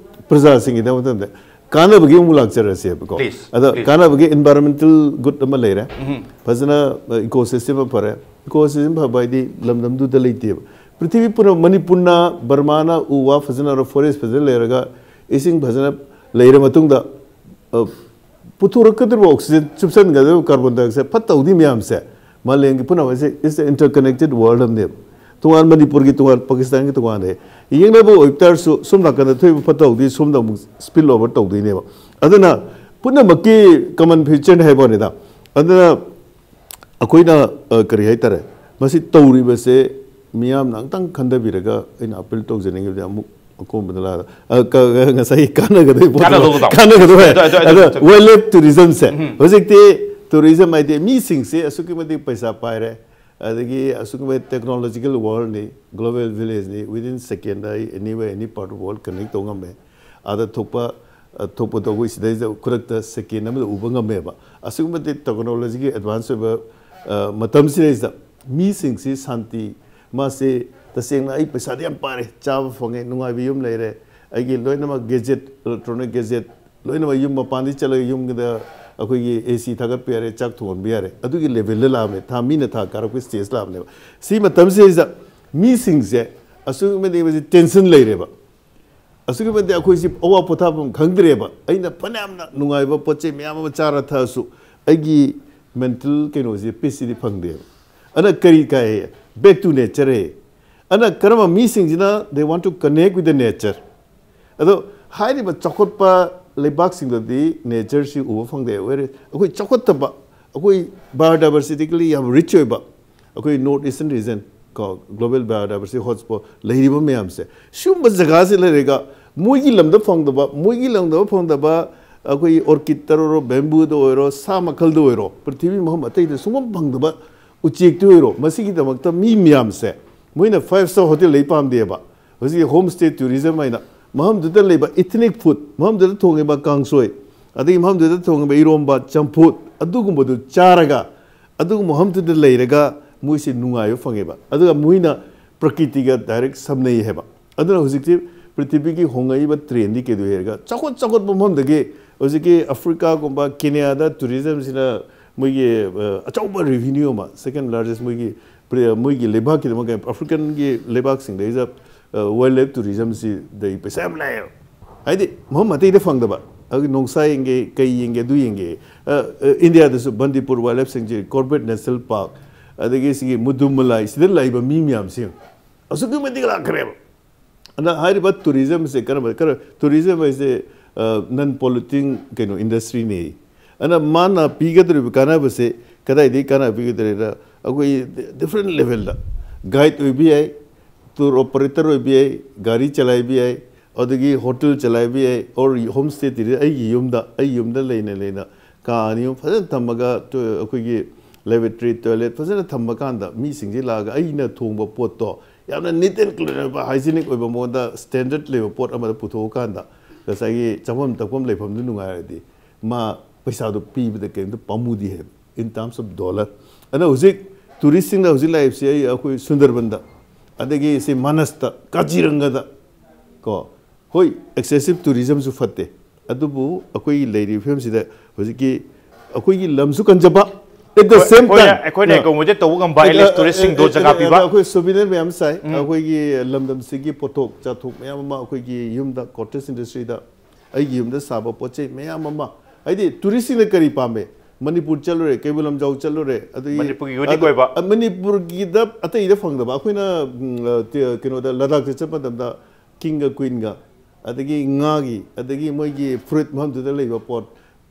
ꯄ꯭ꯔꯖꯥꯁꯤꯡꯒꯤꯗꯃꯛꯇ ꯀꯥꯟꯅꯕꯒꯤ ꯑꯃꯨꯛ ꯂꯥꯛꯆꯔꯁꯦꯕꯀꯣ꯫ Please, ꯑꯗ please. ꯀꯥꯟꯅꯕꯒꯤ environmental good ꯑꯃ ꯂꯩꯔꯦ꯫ ꯐꯖꯅ, ꯑ, ecosystem ꯑꯃ ꯐꯔꯦ꯫ Ecosystem ꯐꯕ ꯍꯥꯏꯗꯤ ꯂꯝꯗꯝꯗꯨꯗ ꯂꯩꯇꯦꯕ꯫ ꯄ꯭ꯔꯤꯊꯤꯕꯤ ꯄꯨꯝꯅꯃꯛ, ꯃꯅꯤꯄꯨꯔꯅ, ꯕꯔꯃꯥꯅ ꯎ ꯋꯥ ꯐꯖꯅ, forest ꯐꯖꯅ ꯂꯩꯔꯒ, ꯏꯁꯤꯡ ꯐꯖꯅ ꯂꯩꯔ ꯃꯇꯨꯡꯗ, ꯑ, ꯄꯨꯊꯣꯔꯛꯀꯗꯧꯔꯤꯕ oxygen, ꯆꯨꯞꯁꯤꯟꯒꯗꯧꯔꯤꯕ carbon dioxide, ꯐꯠꯇ ꯍꯥꯎꯗꯤ ꯃꯌꯥꯝꯁꯦ ꯃꯥꯂꯦꯝꯒꯤ ꯄꯨꯝꯅꯃꯛ ꯑꯁꯦ is interconnected world ꯑꯃꯅꯦꯕ꯫ ꯇꯣꯉꯥꯟ ꯃꯅꯤꯄꯨꯔꯒꯤ ꯇꯣꯉꯥꯟ, ꯄꯥꯀꯤꯁꯇꯥꯟꯒꯤ ꯇꯣꯉꯥꯟꯅ ꯌꯦꯡꯅꯕ ꯑꯣꯏꯕ ꯇꯥꯔꯁꯨ, ꯁꯣꯝ ꯅꯥꯀꯟꯗ ꯊꯣꯛꯏꯕ ꯐꯠꯇ ꯍꯥꯎꯗꯤ ꯁꯣꯝꯗ ꯑꯃꯨꯛ spill over ꯇꯧꯗꯣꯏꯅꯦꯕ꯫ ꯑꯗꯨꯅ ꯄꯨꯝꯅꯃꯛꯀꯤ common future ꯅꯤ ꯍꯥꯏꯕ ꯋꯥꯅꯤꯗ꯫ ꯑꯗꯨꯅ ꯑꯩꯈꯣꯏꯅ, ꯑ, ꯀꯔꯤ ꯍꯥꯏꯇꯥꯔꯦ, ꯃꯁꯤ ꯇꯧꯔꯤꯕꯁꯦ ꯃꯤꯌꯥꯝꯅ ꯑꯝꯇꯪ ꯈꯟꯊꯕꯤꯔꯒ, ꯑꯩꯅ appeal ꯇꯧꯖꯅꯤꯡꯉꯤꯕꯗꯤ ꯑꯃꯨꯛ ꯑꯀꯣꯟꯕꯗ ꯂꯥꯛꯑꯒ, ꯑ, ꯀ-, ꯀ-, ꯉꯁꯥꯏꯒꯤ ꯀꯥꯟꯅꯒꯗꯣꯏ ꯄꯣꯠ ꯑꯃ, ꯀꯥꯟꯅꯗꯧꯕꯗꯣ꯫ ꯀꯥꯟꯅꯒꯗꯧꯕ ꯍꯥꯏ꯫ ꯑꯗꯨ, ꯑꯗꯨ, ꯑꯗꯨ, ꯑꯗꯣ ꯑꯗꯨ, ꯑꯗꯨ꯫ wildlife tourism ꯁꯦ ꯎꯝ꯫ ꯍꯧꯖꯤꯛꯇꯤ tourism ꯍꯥꯏꯗꯤ ꯃꯤꯁꯤꯡꯁꯦ ꯑꯁꯨꯛꯀꯤ ꯃꯇꯤꯛ ꯄꯩꯁꯥ ꯄꯥꯏꯔꯦ, ꯑꯗꯒꯤ ꯑꯁꯨꯛꯀꯤ ꯃꯇꯤꯛ technological world ꯅꯤ, global village ꯅꯤ, within second ꯑꯩ anywhere, any part of world connect ꯇꯧ ꯉꯝꯃꯦ꯫ ꯑꯥꯗ ꯊꯣꯛꯄ, ꯑ, ꯊꯣꯛꯄꯗꯣ ꯑꯩꯈꯣꯏ ꯁꯤꯗꯩꯁꯤꯗ ꯈꯨꯗꯛꯇ second ꯑꯃꯗ ꯎꯕ ꯉꯝꯃꯦꯕ꯫ ꯑꯁꯤꯒꯨꯝꯕ ꯃꯇꯤꯛ technology ꯒꯤ advance ꯑꯣꯏꯕ, ꯑ, ꯃꯇꯝꯁꯤꯗꯩꯁꯤꯗ ꯃꯤꯁꯤꯡꯁꯤ ꯁꯥꯟꯇꯤ, ꯃꯥꯁꯦ ꯇꯁꯦꯡꯅ ꯑꯩ ꯄꯩꯁꯥꯗꯤ ꯌꯥꯝ ꯄꯥꯏꯔꯦ, ꯆꯥꯕ ꯐꯪꯉꯦ, ꯅꯨꯡꯉꯥꯏꯕ ꯌꯨꯝ ꯂꯩꯔꯦ, ꯑꯩꯒꯤ ꯂꯣꯏꯅꯃꯛ gadget, electronic gadget ꯂꯣꯏꯅꯃꯛ ꯌꯨꯝ ꯃꯄꯥꯟꯗꯤ ꯆꯠꯂꯒ ꯌꯨꯝꯗ ꯑꯩꯈꯣꯏꯒꯤ AC ꯊꯥꯒꯠꯄ ꯌꯥꯔꯦ, ꯆꯥꯛ ꯊꯣꯡꯍꯟꯕ ꯌꯥꯔꯦ, ꯑꯗꯨꯒꯤ level ꯗ ꯂꯥꯛꯑꯕꯅꯦ꯫ ꯊꯥ, ꯃꯤꯅ ꯊꯥ ꯀꯥꯔꯛꯄꯒꯤ stage ꯂꯥꯛꯑꯕꯅꯦꯕ꯫ ꯁꯤ ꯃꯇꯝꯁꯤꯗꯩꯁꯤꯗ ꯃꯤꯁꯤꯡꯁꯦ ꯑꯁꯨꯛꯀꯤ ꯃꯇꯤꯛ ꯃꯁꯤ tension ꯂꯩꯔꯦꯕ꯫ ꯑꯁꯨꯛꯀꯤ ꯃꯇꯤꯛ ꯑꯩꯈꯣꯏꯁꯤ ꯑꯋꯥ ꯄꯣꯊꯥꯐꯝ ꯈꯪꯗ꯭ꯔꯦꯕ꯫ ꯑꯩꯅ ꯐꯅꯌꯥꯝꯅ ꯅꯨꯡꯉꯥꯏꯕ ꯄꯣꯠ ꯆꯩ ꯃꯌꯥꯝ ꯑꯃ ꯆꯥꯔ ꯊꯛꯑꯁꯨ ꯑꯩꯒꯤ mental ꯀꯩꯅꯣꯁꯦ, peace ꯁꯤꯗꯤ ꯐꯪꯗꯦꯕ꯫ ꯑꯗꯨꯅ ꯀꯔꯤ ꯀꯥꯏ? Back to nature ꯍꯦ꯫ ꯑꯗꯨꯅ ꯀꯔꯝꯕ ꯃꯤꯁꯤꯡꯁꯤꯅ they want to connect with the nature? ꯑꯗꯣ ꯍꯥꯏꯔꯤꯕ ꯆꯥꯎꯈꯠꯄ ꯂꯩꯕꯥꯛꯁꯤꯡꯗꯗꯤ nature ꯁꯤ ꯎꯕ ꯐꯪꯗꯦ꯫ Whereas ꯑꯩꯈꯣꯏ ꯆꯥꯎꯈꯠꯇꯕ, ꯑꯩꯈꯣꯏ biodiversity ꯀꯦꯜꯂꯤ ꯌꯥꯝ rich ꯑꯣꯏꯕ, ꯑꯩꯈꯣꯏ North Eastern region ꯀꯣ, global biodiversity hotspot ꯂꯩꯔꯤꯕ ꯃꯌꯥꯝꯁꯦ, ꯁꯤꯒꯨꯝꯕ ꯖꯒꯥꯁꯤ ꯂꯩꯔꯒ ꯃꯣꯏꯒꯤ ꯂꯝꯗ ꯐꯪꯗꯕ, ꯃꯣꯏꯒꯤ ꯂꯝꯗ ꯐꯪꯗꯕ ꯑꯩꯈꯣꯏ orchid ꯇ ꯑꯣꯏꯔꯣ, bamboo ꯗ ꯑꯣꯏꯔꯣ, ꯁꯥ ꯃꯈꯜꯗ ꯑꯣꯏꯔꯣ, ꯄ꯭ꯔꯤꯊꯤꯕꯤ ꯃꯐꯝ ꯑꯇꯩꯗ ꯁꯨꯡꯐꯪ ꯐꯪꯗꯕ ꯎꯆꯦꯛꯇ ꯑꯣꯏꯔꯣ, ꯃꯁꯤꯒꯤꯗꯃꯛꯇ ꯃꯤ ꯃꯌꯥꯝꯁꯦ ꯃꯣꯏꯅ five star hotel ꯂꯩ ꯄꯥꯝꯗꯦꯕ꯫ ꯍꯧꯖꯤꯛꯀꯤ home stay tourism ꯍꯥꯏꯅ ꯃꯐꯝꯗꯨꯗ ꯂꯩꯕ ethnic food, ꯃꯐꯝꯗꯨꯗ ꯊꯣꯡꯉꯤꯕ ꯀꯥꯡꯁꯣꯏ, ꯑꯗꯒꯤ ꯃꯐꯝꯗꯨꯗ ꯊꯣꯡꯉꯤꯕ ꯏꯔꯣꯝꯕ, ꯆꯝꯐꯨꯠ, ꯑꯗꯨꯒꯨꯝꯕꯗꯨ ꯆꯥꯔꯒ, ꯑꯗꯨꯒꯨꯝꯕ ꯃꯐꯝꯗꯨꯗ ꯂꯩꯔꯒ ꯃꯣꯏꯁꯦ ꯅꯨꯡꯉꯥꯏꯕ ꯐꯪꯉꯦꯕ꯫ ꯑꯗꯨꯒ ꯃꯣꯏꯅ ꯄ꯭ꯔꯀꯤꯇꯤꯒ direct ꯁꯝꯅꯩ ꯍꯥꯏꯕ꯫ ꯑꯗꯨꯅ ꯍꯧꯖꯤꯛꯇꯤ ꯄ꯭ꯔꯤꯊꯤꯕꯤꯒꯤ ꯍꯣꯡꯉꯛꯏꯕ trendꯗꯤ ꯀꯩꯗꯧ ꯍꯥꯏꯔꯒ, ꯆꯥꯎꯈꯠ ꯆꯥꯎꯈꯠꯄ ꯃꯐꯝꯗꯒꯤ ꯍꯧꯖꯤꯛꯀꯤ ꯑꯐ꯭ꯔꯤꯀꯥꯒꯨꯝꯕ ꯀꯦꯅꯤꯌꯥꯗ tourismꯁꯤꯅ ꯃꯣꯏꯒꯤ, ꯑ, ꯑꯆꯧꯕ revenue ꯑꯃ, second largest ꯃꯣꯏꯒꯤ, ꯃꯣꯏꯒꯤ ꯂꯩꯕꯥꯛꯀꯤꯗꯃꯛ, Africanꯒꯤ ꯂꯩꯕꯥꯛꯁꯤꯡꯗꯩꯗ, ꯑ, wildlife tourismꯁꯤꯗꯩ ꯄꯩꯁꯥ ꯌꯥꯝ ꯂꯥꯛꯑꯦꯕ꯫ ꯍꯥꯏꯗꯤ ꯃꯐꯝ ꯑꯇꯩꯗ ꯐꯪꯗꯕ, ꯑꯗꯨꯒꯤ ꯅꯣꯡꯁꯥ ꯌꯦꯡꯒꯦ, ꯀꯩ ꯌꯦꯡꯒꯦ, ꯑꯗꯨ ꯌꯦꯡꯒꯦ꯫ ꯑ, ꯑ, ꯏꯟꯗꯤꯌꯥꯗꯁꯨ ꯕꯟꯗꯤꯄꯨꯔ Wildlife Sanctuary, Corbett National Park, ꯑꯗꯒꯤ ꯁꯤꯒꯤ ꯃꯨꯗꯨꯃꯂꯥꯏ, ꯁꯤꯗ ꯂꯩꯕ ꯃꯤ ꯃꯌꯥꯝꯁꯦ ꯑꯁꯨꯛꯀꯤ ꯃꯇꯤꯛ ꯂꯥꯛꯈ꯭ꯔꯦꯕ꯫ ꯑꯗ ꯍꯥꯏꯔꯤꯕ tourismꯁꯦ ꯀꯔꯝꯕ, ꯀꯔ-, tourism ꯍꯥꯏꯁꯦ, ꯑ, non polluting ꯀꯩꯅꯣ industryꯅꯤ꯫ ꯑꯗꯨꯅ ꯃꯥꯅ ꯄꯤꯒꯗꯧꯔꯤꯕ ꯀꯥꯟꯅꯕꯁꯦ ꯀꯗꯥꯏꯗꯒꯤ ꯀꯥꯟꯅꯕ ꯄꯤꯒꯗꯧꯔꯤꯅ, ꯑꯩꯈꯣꯏ different levelꯗ guide ꯑꯣꯏꯕ ꯌꯥꯏ, tour operator ꯑꯣꯏꯕ ꯌꯥꯏ, ꯒꯥꯔꯤ ꯆꯂꯥꯏꯕ ꯌꯥꯏ, ꯑꯗꯒꯤ hotel ꯆꯂꯥꯏꯕ ꯌꯥꯏ, or home stay ꯇꯤꯔꯤ ꯑꯩꯒꯤ ꯌꯨꯝꯗ, ꯑꯩꯒꯤ ꯌꯨꯝꯗ ꯂꯩꯅ ꯂꯩꯅ ꯀꯥ ꯑꯅꯤ ꯑꯍꯨꯝ ꯐꯖꯅ ꯊꯝꯃꯒ, ꯇꯣ-, ꯑꯩꯈꯣꯏꯒꯤ lavatory, toilet ꯐꯖꯅ ꯊꯝꯕ ꯀꯥꯟꯗ ꯃꯤꯁꯤꯡꯁꯤ ꯂꯥꯛꯑꯒ ꯑꯩꯅ ꯊꯣꯡꯕ ꯄꯣꯠꯇꯣ ꯌꯥꯝꯅ neat and clean ꯑꯣꯏꯕ, hygienic ꯑꯣꯏꯕ ꯃꯑꯣꯡꯗ standard ꯂꯩꯕ ꯄꯣꯠ ꯑꯃꯗ ꯄꯨꯊꯣꯛꯑꯀꯥꯟꯗ ꯉꯁꯥꯏꯒꯤ ꯆꯥꯐꯝ ꯊꯛꯐꯝ ꯂꯩꯐꯝꯗꯨ ꯅꯨꯡꯉꯥꯏꯔꯗꯤ ꯃꯥ ꯄꯩꯁꯥꯗꯣ ꯄꯤꯕꯗ ꯀꯔꯤꯝꯇ ꯄꯥꯝꯃꯨꯗꯦ ꯍꯥꯏꯕ, in terms of dollar꯫ ꯑꯗꯨꯅ ꯍꯧꯖꯤꯛ touristsꯁꯤꯡꯅ ꯍꯧꯖꯤꯛ ꯂꯥꯛꯏꯕꯁꯤ ꯑꯩ, ꯑꯩꯈꯣꯏ ꯁꯨꯟꯗꯔꯕꯟꯗ, ꯑꯗꯒꯤ ꯁꯤ ꯃꯥꯅꯁꯇ, ꯀꯥꯖꯤꯔꯪꯒꯗ ꯀꯣ꯫ ꯍꯣꯏ, excessive tourismꯁꯨ ꯐꯠꯇꯦ, ꯑꯗꯨꯕꯨ ꯑꯩꯈꯣꯏꯒꯤ ꯂꯩꯔꯤꯕ ꯐꯤꯕꯝꯁꯤꯗ ꯍꯧꯖꯤꯛꯀꯤ ꯑꯩꯈꯣꯏꯒꯤ ꯂꯝꯁꯨ ꯀꯟꯖꯕ, at the ꯑꯩꯈꯣꯏ-, same ꯑꯩꯈꯣꯏꯅ, time, ꯑꯩꯈꯣꯏꯅ ꯑ, accommodate ꯇꯧꯕ ꯉꯝꯕ, at least ꯑ, touristsꯁꯤꯡꯗꯣ ꯑ, ꯖꯒꯥ ꯑ, ꯄꯤꯕ꯫ ꯑꯩꯈꯣꯏ souvenir ꯃꯌꯥꯝ ꯁꯥꯏ꯫ ꯎꯝ꯫ ꯑꯩꯈꯣꯏꯒꯤ ꯂꯝꯗꯝꯁꯤꯒꯤ ꯄꯣꯠꯊꯣꯛ ꯆꯥꯊꯣꯛ ꯃꯌꯥꯝ ꯑꯃ ꯑꯩꯈꯣꯏꯒꯤ ꯌꯨꯝꯗ, cottage industryꯗ ꯑꯩꯒꯤ ꯌꯨꯝꯗ ꯁꯥꯕ ꯄꯣꯠ ꯆꯩ ꯃꯌꯥꯝ ꯑꯃ, ꯍꯥꯏꯗꯤ touristsꯁꯤꯡꯅ ꯀꯔꯤ ꯄꯥꯝꯃꯦ? ꯃꯅꯤꯄꯨꯔ ꯆꯠꯂꯨꯔꯦ, ꯀꯩꯕꯨꯜ ꯂꯝꯖꯥꯎ ꯆꯠꯂꯨꯔꯦ, ꯑꯗꯒꯤ ꯃꯅꯤꯄꯨꯔꯒꯤ unique ꯑꯗ-, ꯑꯣꯏꯕ꯫ ꯑ, ꯃꯅꯤꯄꯨꯔꯒꯤꯗ ꯑꯇꯩꯗ ꯐꯪꯗꯕ, ꯑꯩꯈꯣꯏꯅ, ꯎꯝ, ꯑ, ꯇꯦ-, ꯀꯩꯅꯣꯗ, ꯂꯗꯥꯛꯇ ꯆꯠꯄ ꯃꯇꯝꯗ kingꯒ queenꯒ, ꯑꯗꯒꯤ ꯉꯥꯒꯤ, ꯑꯗꯒꯤ ꯃꯣꯏꯒꯤ ꯐꯨꯔꯤꯠ ꯃꯐꯝꯗꯨꯗ ꯂꯩꯕ ꯄꯣꯠ,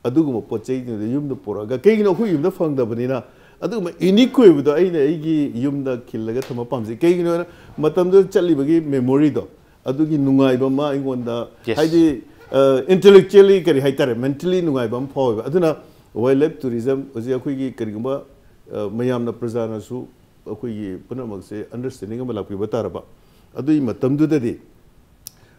ꯑꯗꯨꯒꯨꯝꯕ ꯄꯣꯠ ꯆꯩꯁꯤꯡꯗꯨ ꯌꯨꯝꯗ ꯄꯨꯔꯛꯑꯒ, ꯀꯩꯒꯤꯅꯣ ꯑꯩꯈꯣꯏ ꯌꯨꯝꯗ ꯐꯪꯗꯕꯅꯤꯅ, ꯑꯗꯨꯒꯨꯝꯕ unique ꯑꯣꯏꯕꯗꯣ ꯑꯩꯅ ꯑꯩꯒꯤ ꯌꯨꯝꯗ ꯈꯤꯜꯂꯒ ꯊꯝꯕ ꯄꯥꯝꯖꯩ꯫ ꯀꯩꯒꯤꯅꯣ ꯍꯥꯏꯅ ꯃꯇꯝꯗꯨꯗ ꯆꯠꯂꯤꯕꯒꯤ memoryꯗꯣ, ꯑꯗꯨꯒꯤ ꯅꯨꯡꯉꯥꯏꯕ ꯑꯃ ꯑꯩꯉꯣꯟꯗ, yes, ꯍꯥꯏꯗꯤ, ꯑ, intellectually ꯀꯔꯤ ꯍꯥꯏꯇꯥꯔꯦ, mentally ꯅꯨꯡꯉꯥꯏꯕ ꯑꯃ ꯐꯥꯎꯋꯦꯕ꯫ ꯑꯗꯨꯅ wildlife tourism ꯍꯧꯖꯤꯛ ꯑꯩꯈꯣꯏꯒꯤ ꯀꯔꯤꯒꯨꯝꯕ, ꯑ, ꯃꯌꯥꯝꯅ, ꯄ꯭ꯔꯖꯥꯅꯁꯨ ꯑꯩꯈꯣꯏꯒꯤ ꯄꯨꯝꯅꯃꯛꯁꯦ ꯑꯟꯗꯔꯁ꯭ꯇꯦꯟꯗꯤꯡ ꯑꯃ ꯂꯥꯛꯄꯤꯕ ꯇꯥꯔꯕ, ꯑꯗꯨꯒꯤ ꯃꯇꯝꯗꯨꯗꯗꯤ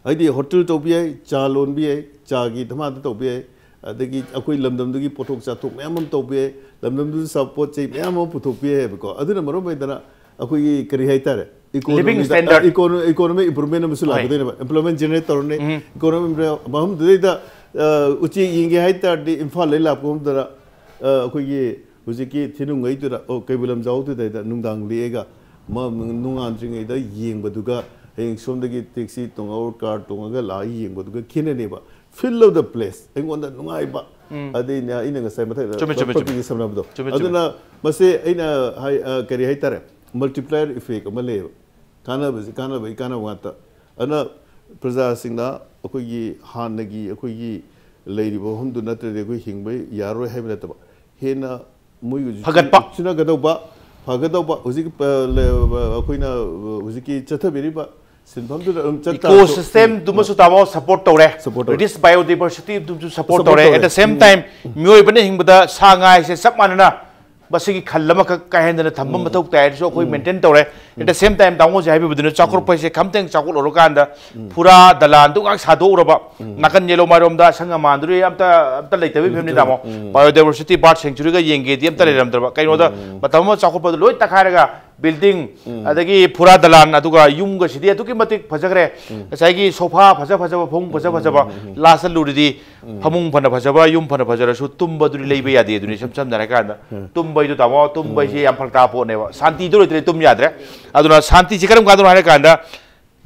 ꯍꯥꯏꯗꯤ ꯍꯣꯇꯦꯜ ꯇꯧꯕ ꯌꯥꯏ, ꯆꯥ ꯂꯣꯟꯕ ꯌꯥꯏ, ꯆꯥꯒꯤ ꯙꯃꯥꯗ ꯇꯧꯕ ꯌꯥꯏ, ꯑꯗꯒꯤ ꯑꯩꯈꯣꯏ ꯂꯝꯗꯝꯗꯨꯒꯤ ꯄꯣꯠꯊꯣꯛ ꯆꯥꯊꯣꯛ ꯃꯌꯥꯝ ꯑꯃ ꯇꯧꯕ ꯌꯥꯏ, ꯂꯝꯗꯝꯗꯨꯗ ꯆꯥꯕ ꯄꯣꯠ ꯆꯩ ꯃꯌꯥꯝ ꯑꯃ ꯄꯨꯊꯣꯛꯄ ꯌꯥꯏ ꯍꯥꯏꯕꯀꯣ꯫ ꯑꯗꯨꯅ ꯃꯔꯝ ꯑꯣꯏꯗꯅ ꯑꯩꯈꯣꯏꯒꯤ ꯀꯔꯤ ꯍꯥꯏꯇꯥꯔꯦ, Living ꯏꯀꯣꯅꯣꯃꯤꯗ standard. ꯏꯀꯣꯅꯣꯃꯤꯛ ꯏꯝꯄ꯭ꯔꯨꯚꯃꯦꯟ ꯑꯃꯁꯨ ꯍꯣꯏ. ꯂꯥꯛꯀꯗꯣꯏꯅꯦꯕ, ꯑꯦꯝꯄ꯭ꯂꯣꯏꯃꯦꯟ ꯖꯦꯅꯦꯔꯦꯠ ꯇꯧꯔꯅꯤ꯫ ꯎꯝ. ꯏꯀꯣꯅꯣꯃꯤ ꯃꯐꯝꯗꯨꯗꯩꯗ ꯑ, ꯎꯆꯦꯛ ꯌꯦꯡꯒꯦ ꯍꯥꯏ ꯇꯥꯔꯗꯤ ꯏꯝꯐꯥꯜꯗꯩ ꯂꯥꯛꯄ ꯃꯐꯝꯗꯨꯗ ꯑ, ꯑꯩꯈꯣꯏꯒꯤ ꯍꯧꯖꯤꯛꯀꯤ ꯊꯤꯅꯨꯡꯒꯩꯗꯨꯗ, ꯑꯣ, ꯀꯩꯕꯨꯜ ꯂꯝꯖꯥꯎꯗꯨꯗꯩꯗ ꯅꯨꯡꯗꯥꯡ ꯂꯦꯛꯑꯒ ꯃ- ꯅꯣꯡꯉꯥꯟꯗ꯭ꯔꯤꯉꯩꯗ ꯌꯦꯡꯕꯗꯨꯒ ꯍꯌꯦꯡ ꯁꯣꯝꯗꯒꯤ ꯇꯦꯛꯁꯤ ꯇꯣꯡꯉꯒ ꯑꯣꯔ ꯀꯥꯔ ꯇꯣꯡꯉꯒ ꯂꯥꯛꯑꯒ ꯌꯦꯡꯕꯗꯨꯒ ꯈꯦꯠꯅꯅꯦꯕ꯫ Feel of the place, ꯑꯩꯉꯣꯟꯗ ꯅꯨꯡꯉꯥꯏꯕ, ꯎꯝ. ꯑꯗꯩꯅꯦ ꯑꯩꯅ ꯉꯁꯥꯏ ꯃꯊꯛꯇ ꯆꯨꯝꯃꯦ, ꯆꯨꯝꯃꯦ, ꯆꯨꯝꯃꯦ. ꯄ꯭ꯔꯀ꯭ꯔꯤꯇꯤꯒꯤ ꯁꯝꯅꯕꯗꯣ꯫ ꯆꯨꯝꯃꯦ, ꯆꯨꯝꯃꯦ. ꯑꯗꯨꯅ ꯃꯁꯦ ꯑꯩꯅ ꯍꯥꯏ ꯑ, ꯀꯔꯤ ꯍꯥꯏꯇꯥꯔꯦ, ꯃꯜꯇꯤꯄ꯭ꯂꯥꯏꯌꯔ ꯏꯐꯦꯛ ꯑꯃ ꯂꯩꯌꯦꯕ꯫ ꯀꯥꯟꯅꯕꯁꯤ ꯀꯥꯟꯅꯕꯒꯤ ꯀꯥꯟꯅꯕ ꯉꯥꯛꯇ꯫ ꯑꯗꯨꯅ ꯄ꯭ꯔꯖꯥꯁꯤꯡꯅ ꯑꯩꯈꯣꯏꯒꯤ ꯍꯥꯟꯅꯒꯤ ꯑꯩꯈꯣꯏꯒꯤ ꯂꯩꯔꯤꯕ ꯃꯐꯝꯗꯨ ꯅꯠꯇ꯭ꯔꯗꯤ ꯑꯩꯈꯣꯏ ꯍꯤꯡꯕ ꯌꯥꯔꯣꯏ ꯍꯥꯏꯕ ꯅꯠꯇꯕ, ꯍꯦꯟꯅ ꯃꯣꯏꯒꯤ ꯍꯧꯖꯤꯛꯀꯤ ꯐꯒꯠꯄ. ꯆꯨꯅꯒꯗꯧꯕ, ꯐꯒꯗꯧꯕ ꯍꯧꯖꯤꯛ ꯑ, ꯂ- ꯑꯩꯈꯣꯏꯅ ꯑ, ꯍꯧꯖꯤꯛꯀꯤ ꯆꯠꯊꯕꯤꯔꯤꯕ ꯁꯤꯟꯐꯝꯗꯨꯗ ꯑꯗꯨꯝ ꯆꯠ ꯇꯥꯔꯁꯨ, Ecosystem ꯗꯨꯃꯁꯨ ꯇꯥꯃꯣ ꯁꯞꯄꯣꯔꯠ ꯇꯧꯔꯦ, Support ꯇꯧꯔꯦ. Rich biodiversity ꯗꯨꯃꯁꯨ ꯁꯞꯄꯣꯔꯠ Support ꯇꯧꯔꯦ, ꯇꯧꯔꯦ. at the same um. time ꯃꯤꯑꯣꯏꯕꯅ ꯍꯤꯡꯕꯗ ꯁꯥ ꯉꯥ ꯍꯥꯏꯁꯦ ꯆꯞ ꯃꯥꯟꯅꯅ ꯃꯁꯤꯒꯤ ꯈꯜ ꯑꯃꯈꯛ ꯀꯥꯏꯍꯟꯗꯅ ꯊꯝꯕ ꯃꯊꯧ ꯇꯥꯏ ꯍꯥꯏꯁꯨ ꯑꯩꯈꯣꯏ ꯃꯦꯟꯇꯦꯟ ꯇꯧꯔꯦ꯫ At the same time ꯇꯥꯃꯣꯁꯦ ꯍꯥꯏꯕꯤꯕꯗꯨꯅ ꯆꯥꯎꯈꯠꯄ ꯍꯥꯏꯁꯦ ꯈꯝꯇꯪ ꯆꯥꯎꯈꯠꯂꯨꯔꯀꯥꯟꯗ ꯐꯨꯔꯥ ꯗꯂꯥꯟꯗꯨ ꯉꯥꯛ ꯁꯥꯗꯣꯛꯎꯔꯕ, ꯅꯥꯀꯟ ꯌꯦꯂꯣ ꯃꯥꯏꯔꯣꯝꯗ ꯑꯁꯪ ꯑꯃꯥꯟꯗꯨꯗꯤ ꯑꯝꯇ ꯑꯝꯇ ꯂꯩꯇꯕꯒꯤ ꯐꯤꯕꯝꯅꯤ ꯇꯥꯃꯣ꯫ Biodiversity, bird sanctuary ꯒ ꯌꯦꯡꯒꯦꯗꯤ ꯑꯝꯇ ꯂꯩꯔꯝꯗ꯭ꯔꯕ꯫ ꯀꯩꯅꯣꯗ ꯃꯇꯝ ꯑꯃ ꯆꯥꯎꯈꯠꯄꯗ ꯂꯣꯏ ꯇꯛꯈꯥꯏꯔꯒ building, ꯑꯗꯒꯤ ꯐꯨꯔꯥ ꯗꯂꯥꯟ, ꯑꯗꯨꯒ ꯌꯨꯝꯒꯁꯤꯗꯤ ꯑꯗꯨꯛꯀꯤ ꯃꯇꯤꯛ ꯐꯖꯈ꯭ꯔꯦ꯫ ꯉꯁꯥꯏꯒꯤ ꯁꯣꯐꯥ ꯐꯖ ꯐꯖꯕ, ꯐꯃꯨꯡ ꯐꯖ ꯐꯖꯕ, ꯂꯥꯁꯇ ꯂꯨꯔꯤꯗꯤ ꯐꯃꯨꯡ ꯐꯅ ꯐꯖꯕ, ꯌꯨꯝ ꯐꯅ ꯐꯖꯔꯁꯨ ꯇꯨꯝꯕꯗꯨꯗꯤ ꯂꯩꯕ ꯌꯥꯗꯦ꯫ ꯑꯗꯨꯅꯤ ꯏꯁꯝ ꯁꯝꯅ ꯍꯥꯏꯔꯀꯥꯟꯗ ꯇꯨꯝꯕꯩꯗꯨ ꯇꯥꯃꯣ, ꯇꯨꯝꯕꯩꯁꯤ ꯌꯥꯝ ꯐꯔꯛ ꯇꯥꯕ ꯄꯣꯠꯅꯦꯕ꯫ ꯁꯥꯟꯇꯤꯗꯨ ꯂꯩꯇ꯭ꯔꯗꯤ ꯇꯨꯝ ꯌꯥꯗ꯭ꯔꯦ꯫ ꯑꯗꯨꯅ ꯁꯥꯟꯇꯤꯁꯤ ꯀꯔꯝ ꯀꯥꯟꯗꯅꯣ ꯍꯥꯏꯔꯀꯥꯟꯗ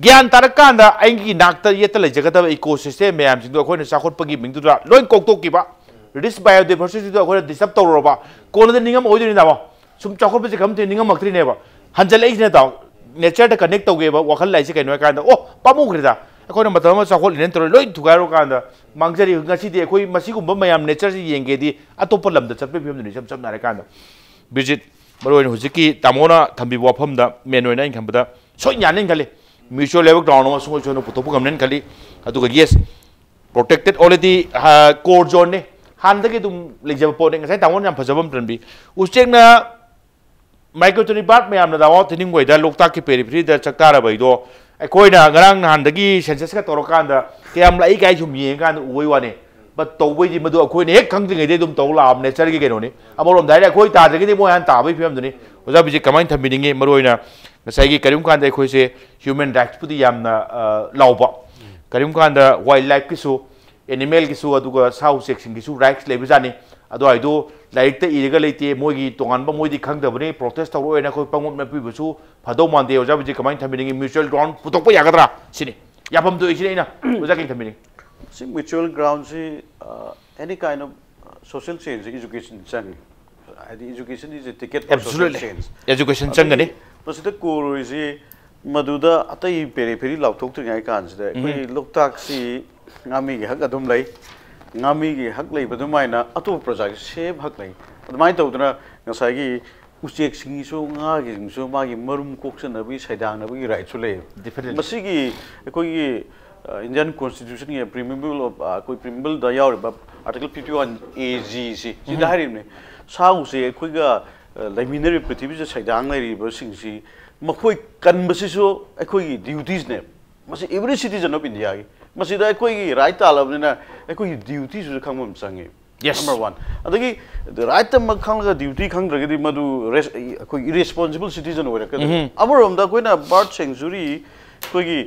ꯒ꯭ꯌꯥꯟ ꯇꯥꯔꯀꯥꯟꯗ ꯑꯩꯒꯤ ꯅꯥꯛꯇ ꯌꯦꯠꯇ ꯂꯩꯖꯒꯗꯕ ꯏꯀꯣ ꯁꯤꯁꯇꯦꯝ ꯃꯌꯥꯝꯁꯤꯡꯗꯣ ꯑꯩꯈꯣꯏꯅ ꯆꯥꯎꯈꯠꯄꯒꯤ ꯃꯤꯡꯗꯨꯗ ꯂꯣꯏ ꯀꯣꯛꯇꯣꯛꯈꯤꯕ, ꯔꯤꯆ ꯕꯥꯏꯑꯣꯗꯥꯏꯚꯔꯁꯤꯇꯤꯗꯣ ꯑꯩꯈꯣꯏꯅ ꯗꯤꯁꯇꯔꯕ ꯇꯧꯔꯨꯔꯕ, ꯀꯣꯟꯅꯗꯤ ꯅꯤꯡꯉꯝꯃꯛꯑꯣꯏꯗꯣꯏꯅꯤ ꯇꯥꯃꯣ꯫ ꯁꯨꯝ ꯆꯥꯎꯈꯠꯄꯁꯦ ꯈꯝꯇ ꯅꯤꯡꯉꯝꯃꯛꯇ꯭ꯔꯤꯅꯦꯕ꯫ ꯍꯟꯖꯜꯂꯛꯏꯁꯤꯅ ꯇꯥꯃꯣ, ꯅꯦꯆꯔꯗ ꯀꯅꯦꯛ ꯇꯧꯒꯦꯕ ꯋꯥꯈꯜ ꯂꯥꯛꯏꯁꯦ ꯀꯩꯅꯣ ꯍꯥꯏꯀꯥꯟꯗ, ꯑꯣ, ꯄꯥꯝꯃꯨꯈ꯭ꯔꯦꯗ, ꯑꯩꯈꯣꯏꯅ ꯃꯇꯝ ꯑꯃ ꯆꯥꯎꯈꯠꯂꯤꯅꯦꯅ ꯇꯧꯔ ꯂꯣꯏ ꯊꯨꯒꯥꯏꯔꯨꯀꯥꯟꯗ ꯃꯥꯡꯖꯔꯤ꯫ ꯉꯁꯤꯗꯤ ꯑꯩꯈꯣꯏ ꯃꯁꯤꯒꯨꯝꯕ ꯃꯌꯥꯝ ꯅꯦꯆꯔꯁꯤ ꯌꯦꯡꯒꯦꯗꯤ ꯑꯇꯣꯞꯄ ꯂꯝꯗ ꯆꯠꯄꯒꯤ ꯐꯤꯕꯝꯗꯨꯅꯤ ꯏꯁꯝ ꯁꯝꯅ ꯍꯥꯏꯔꯀꯥꯟꯗ꯫ ꯕꯤꯖꯤꯠ, ꯃꯔꯨꯑꯣꯏꯅ ꯍꯧꯖꯤꯛꯀꯤ ꯇꯥꯃꯣꯅ ꯊꯝꯕꯤꯕ ꯋꯥꯐꯝꯗ ꯃꯦꯟ ꯑꯣꯏꯅ ꯑꯩꯅ ꯈꯟꯕꯗ ꯁꯣꯏ ꯌꯥꯅꯤꯅ ꯈꯜꯂꯤ꯫ ꯃ꯭ꯌꯨꯆꯨꯋꯦꯜ ꯂꯦꯕꯦꯜ ꯒ꯭ꯔꯥꯎꯟ ꯑꯃ ꯁꯨꯡꯁꯣꯏ ꯁꯣꯏꯗꯅ ꯄꯨꯊꯣꯛꯄ ꯉꯝꯅꯦꯅ ꯈꯜꯂꯤ꯫ ꯑꯗꯨꯒ ꯌꯦꯁ, ꯄ꯭ꯔꯣꯇꯦꯛꯇꯦꯠ ꯑꯣꯜꯔꯦꯗꯤ ꯀꯣꯔ ꯖꯣꯟꯅꯤ, ꯍꯥꯟꯅꯗꯒꯤ ꯑꯗꯨꯝ ꯂꯩꯖꯕ ꯄꯣꯠꯅꯤ꯫ ꯉꯁꯥꯏ ꯇꯥꯃꯣꯅ ꯌꯥꯝ ꯐꯖꯕ ꯑꯃ ꯊꯝꯕꯤ, ꯎꯆꯦꯛꯅ Migratory bird ꯃꯌꯥꯝꯅ ꯗꯥꯋꯥ ꯇꯤꯅꯤꯡꯈꯣꯏꯗ ꯂꯣꯛꯇꯥꯛꯀꯤ ꯄꯦꯔꯤꯐꯦꯔꯤꯗ ꯆꯥꯛ ꯇꯥꯔꯕ ꯑꯩꯗꯣ ꯑꯩꯈꯣꯏꯅ ꯉꯔꯥꯡ ꯅꯍꯥꯟꯗꯒꯤ ꯁꯦꯟꯁꯁꯀ ꯇꯧꯔꯀꯥꯟꯗ ꯀꯌꯥꯝ ꯂꯥꯛꯏ ꯀꯥꯏ ꯁꯨꯝ ꯌꯦꯡꯉꯀꯥꯟꯗ ꯎꯕꯩ ꯋꯥꯅꯤ꯫ ꯕꯠ ꯇꯧꯕꯩꯗꯤ ꯃꯗꯨ ꯑꯩꯈꯣꯏꯅ ꯍꯦꯛ ꯈꯪꯗ꯭ꯔꯤꯉꯩꯗꯩ ꯑꯗꯨꯝ ꯇꯧ ꯂꯥꯛꯑꯕ ꯅꯦꯆꯔꯒꯤ ꯀꯩꯅꯣꯅꯤ꯫ ꯑꯃꯔꯣꯝꯗ ꯍꯥꯏꯔꯦ ꯑꯩꯈꯣꯏ ꯇꯥꯗ꯭ꯔꯤꯉꯩꯗꯤ ꯃꯣꯏ ꯍꯥꯟꯅ ꯇꯥꯕꯒꯤ ꯐꯤꯕꯝꯗꯨꯅꯤ꯫ ꯑꯣꯖꯥ ꯕꯤꯖꯤꯠ, ꯀꯃꯥꯏꯅ ꯊꯝꯕꯤꯅꯤꯡꯉꯤ? ꯃꯔꯨꯑꯣꯏꯅ ꯉꯁꯥꯏꯒꯤ ꯀꯔꯤꯒꯨꯝꯕ ꯀꯥꯟꯗ ꯑꯩꯈꯣꯏꯁꯦ ꯍ꯭ꯌꯨꯃꯦꯟ ꯔꯥꯏꯠꯁꯄꯨꯗꯤ ꯌꯥꯝꯅ ꯂꯥꯎꯕ, ꯀꯔꯤꯒꯨꯝꯕ ꯀꯥꯟꯗ ꯋꯥꯏꯜ ꯂꯥꯏꯐꯀꯤꯁꯨ, ꯑꯦꯅꯤꯃꯦꯜꯒꯤꯁꯨ, ꯑꯗꯨꯒ ꯁꯥ ꯎꯆꯦꯛꯁꯤꯡꯒꯤꯁꯨ ꯔꯥꯏꯠꯁ ꯂꯩꯕꯖꯥꯠꯅꯤ꯫ ꯑꯗꯨꯋꯥꯏꯗꯣ ꯂꯥꯏꯔꯤꯛꯇ ꯏꯔꯒ ꯂꯩꯇꯦ, ꯃꯣꯏꯒꯤ ꯇꯣꯉꯥꯟꯕ ꯃꯣꯏꯗꯤ ꯈꯪꯗꯕꯅꯤ꯫ ꯄ꯭ꯔꯣꯇꯦꯁ ꯇꯧꯔꯛꯑꯣꯏꯅ ꯑꯩꯈꯣꯏ ꯄꯪꯎꯞꯅ ꯄꯤꯕꯁꯨ ꯐꯗꯧ ꯃꯥꯟꯗꯦ꯫ ꯑꯣꯖꯥ ꯕꯤꯖꯤꯠ, ꯀꯃꯥꯏꯅ ꯊꯝꯕꯤꯅꯤꯡꯉꯤ? ꯃ꯭ꯌꯨꯆꯨꯋꯦꯜ ꯒ꯭ꯔꯥꯎꯟ ꯄꯨꯊꯣꯛꯄ ꯌꯥꯒꯗ꯭ꯔꯥ ꯁꯤꯅꯤ꯫ ꯌꯥꯐꯝ ꯊꯣꯛꯏ ꯁꯤꯅꯤ꯫ ꯑꯩꯅ ꯑꯣꯖꯥ ꯀꯩ ꯊꯝꯕꯤꯅꯤꯡꯉꯤ? ꯁꯤ ꯃ꯭ꯌꯨꯆꯨꯋꯦꯜ ꯒ꯭ꯔꯥꯎꯟꯁꯤ any kind of social change, education ꯆꯪꯉꯤ꯫ ꯍꯥꯏꯗꯤ education is a ticket for social Absolutely. Change. Education ꯆꯪꯒꯅꯤ꯫ ꯃꯁꯤꯗ ꯀꯣꯔꯣꯏꯁꯤ ꯃꯗꯨꯗ ꯑꯇꯩ ꯄꯦꯔꯤꯐꯦꯔꯤ ꯂꯥꯎꯊꯣꯛꯇ꯭ꯔꯤꯉꯩ ꯀꯥꯟꯁꯤꯗ ꯑꯩꯈꯣꯏ ꯂꯣꯛꯇꯥꯛꯁꯤ ꯉꯥꯃꯤꯒꯤ ꯍꯛ ꯑꯗꯨꯝ ꯂꯩ꯫ ꯉꯥꯃꯤꯒꯤ ꯍꯛ ꯂꯩꯕ ꯑꯗꯨꯃꯥꯏꯅ ꯑꯇꯣꯞꯄ ꯄ꯭ꯔꯖꯥꯒꯤ ꯁꯦꯝ ꯍꯛ ꯂꯩ꯫ ꯑꯗꯨꯃꯥꯏꯅ ꯇꯧꯗꯅ ꯉꯁꯥꯏꯒꯤ ꯎꯆꯦꯛꯁꯤꯡꯒꯤꯁꯨ ꯉꯥꯒꯤꯁꯤꯡꯁꯨ ꯃꯥꯒꯤ ꯃꯔꯨꯝ ꯀꯣꯛꯆꯅꯕꯒꯤ ꯁꯩꯗꯥꯡꯅꯕꯒꯤ ꯔꯥꯏꯠꯁꯨ ꯂꯩꯌꯦꯕ꯫ Definitely. ꯃꯁꯤꯒꯤ ꯑꯩꯈꯣꯏꯒꯤ ꯏꯟꯗꯤꯌꯥꯟ ꯀꯣꯟꯁꯇꯤꯇ꯭ꯌꯨꯁꯟꯒꯤ ꯄ꯭ꯔꯤꯑꯦꯝꯕꯜ ꯑꯣꯐ ꯑꯩꯈꯣꯏ ꯄ꯭ꯔꯤꯑꯦꯝꯕꯜꯗ ꯌꯥꯎꯔꯤꯕ ꯑꯥꯔꯇꯤꯀꯜ ꯐꯤꯐꯇꯤ ꯋꯥꯟ ꯑꯦ ꯖꯤꯁꯤ ꯁꯤꯗ ꯍꯥꯏꯔꯤꯕꯅꯤ꯫ ꯁꯥ ꯎꯆꯦꯛ ꯑꯩꯈꯣꯏꯒ ꯂꯩꯃꯤꯟꯅꯔꯤꯕ ꯄ꯭ꯔꯤꯊꯤꯕꯤꯁꯤꯗ ꯁꯩꯗꯥꯡ ꯂꯩꯔꯤꯕꯁꯤꯡꯁꯤ ꯃꯈꯣꯏ ꯀꯟꯕꯁꯤꯁꯨ ꯑꯩꯈꯣꯏꯒꯤ ꯗ꯭ꯌꯨꯇꯤꯁꯅꯦꯕ꯫ ꯃꯁꯤ every citizen of Indiaꯒꯤ, ꯃꯁꯤꯗ ꯑꯩꯈꯣꯏꯒꯤ ꯔꯥꯏꯠ ꯇꯥꯜꯂꯕꯅꯤꯅ ꯑꯩꯈꯣꯏꯒꯤ ꯗ꯭ꯌꯨꯇꯤꯁꯨ ꯈꯪꯕ ꯑꯃ ꯆꯪꯉꯤ꯫ Yes. Number one. ꯑꯗꯒꯤ ꯔꯥꯏꯠꯇꯃꯛ ꯈꯪꯂꯒ ꯗ꯭ꯌꯨꯇꯤ ꯈꯪꯗ꯭ꯔꯒꯗꯤ ꯃꯗꯨ res- ꯑꯩꯈꯣꯏ ꯏꯔꯦꯁꯄꯣꯟꯁꯤꯕꯜ ꯁꯤꯇꯤꯖꯟ ꯑꯣꯏꯔꯛꯀꯗꯣꯏꯅꯤ꯫ ꯑꯃꯔꯣꯝꯗ ꯑꯩꯈꯣꯏꯅ ꯕꯥꯔꯠ ꯁꯦꯡꯆꯨꯔꯤ ꯑꯩꯈꯣꯏꯒꯤ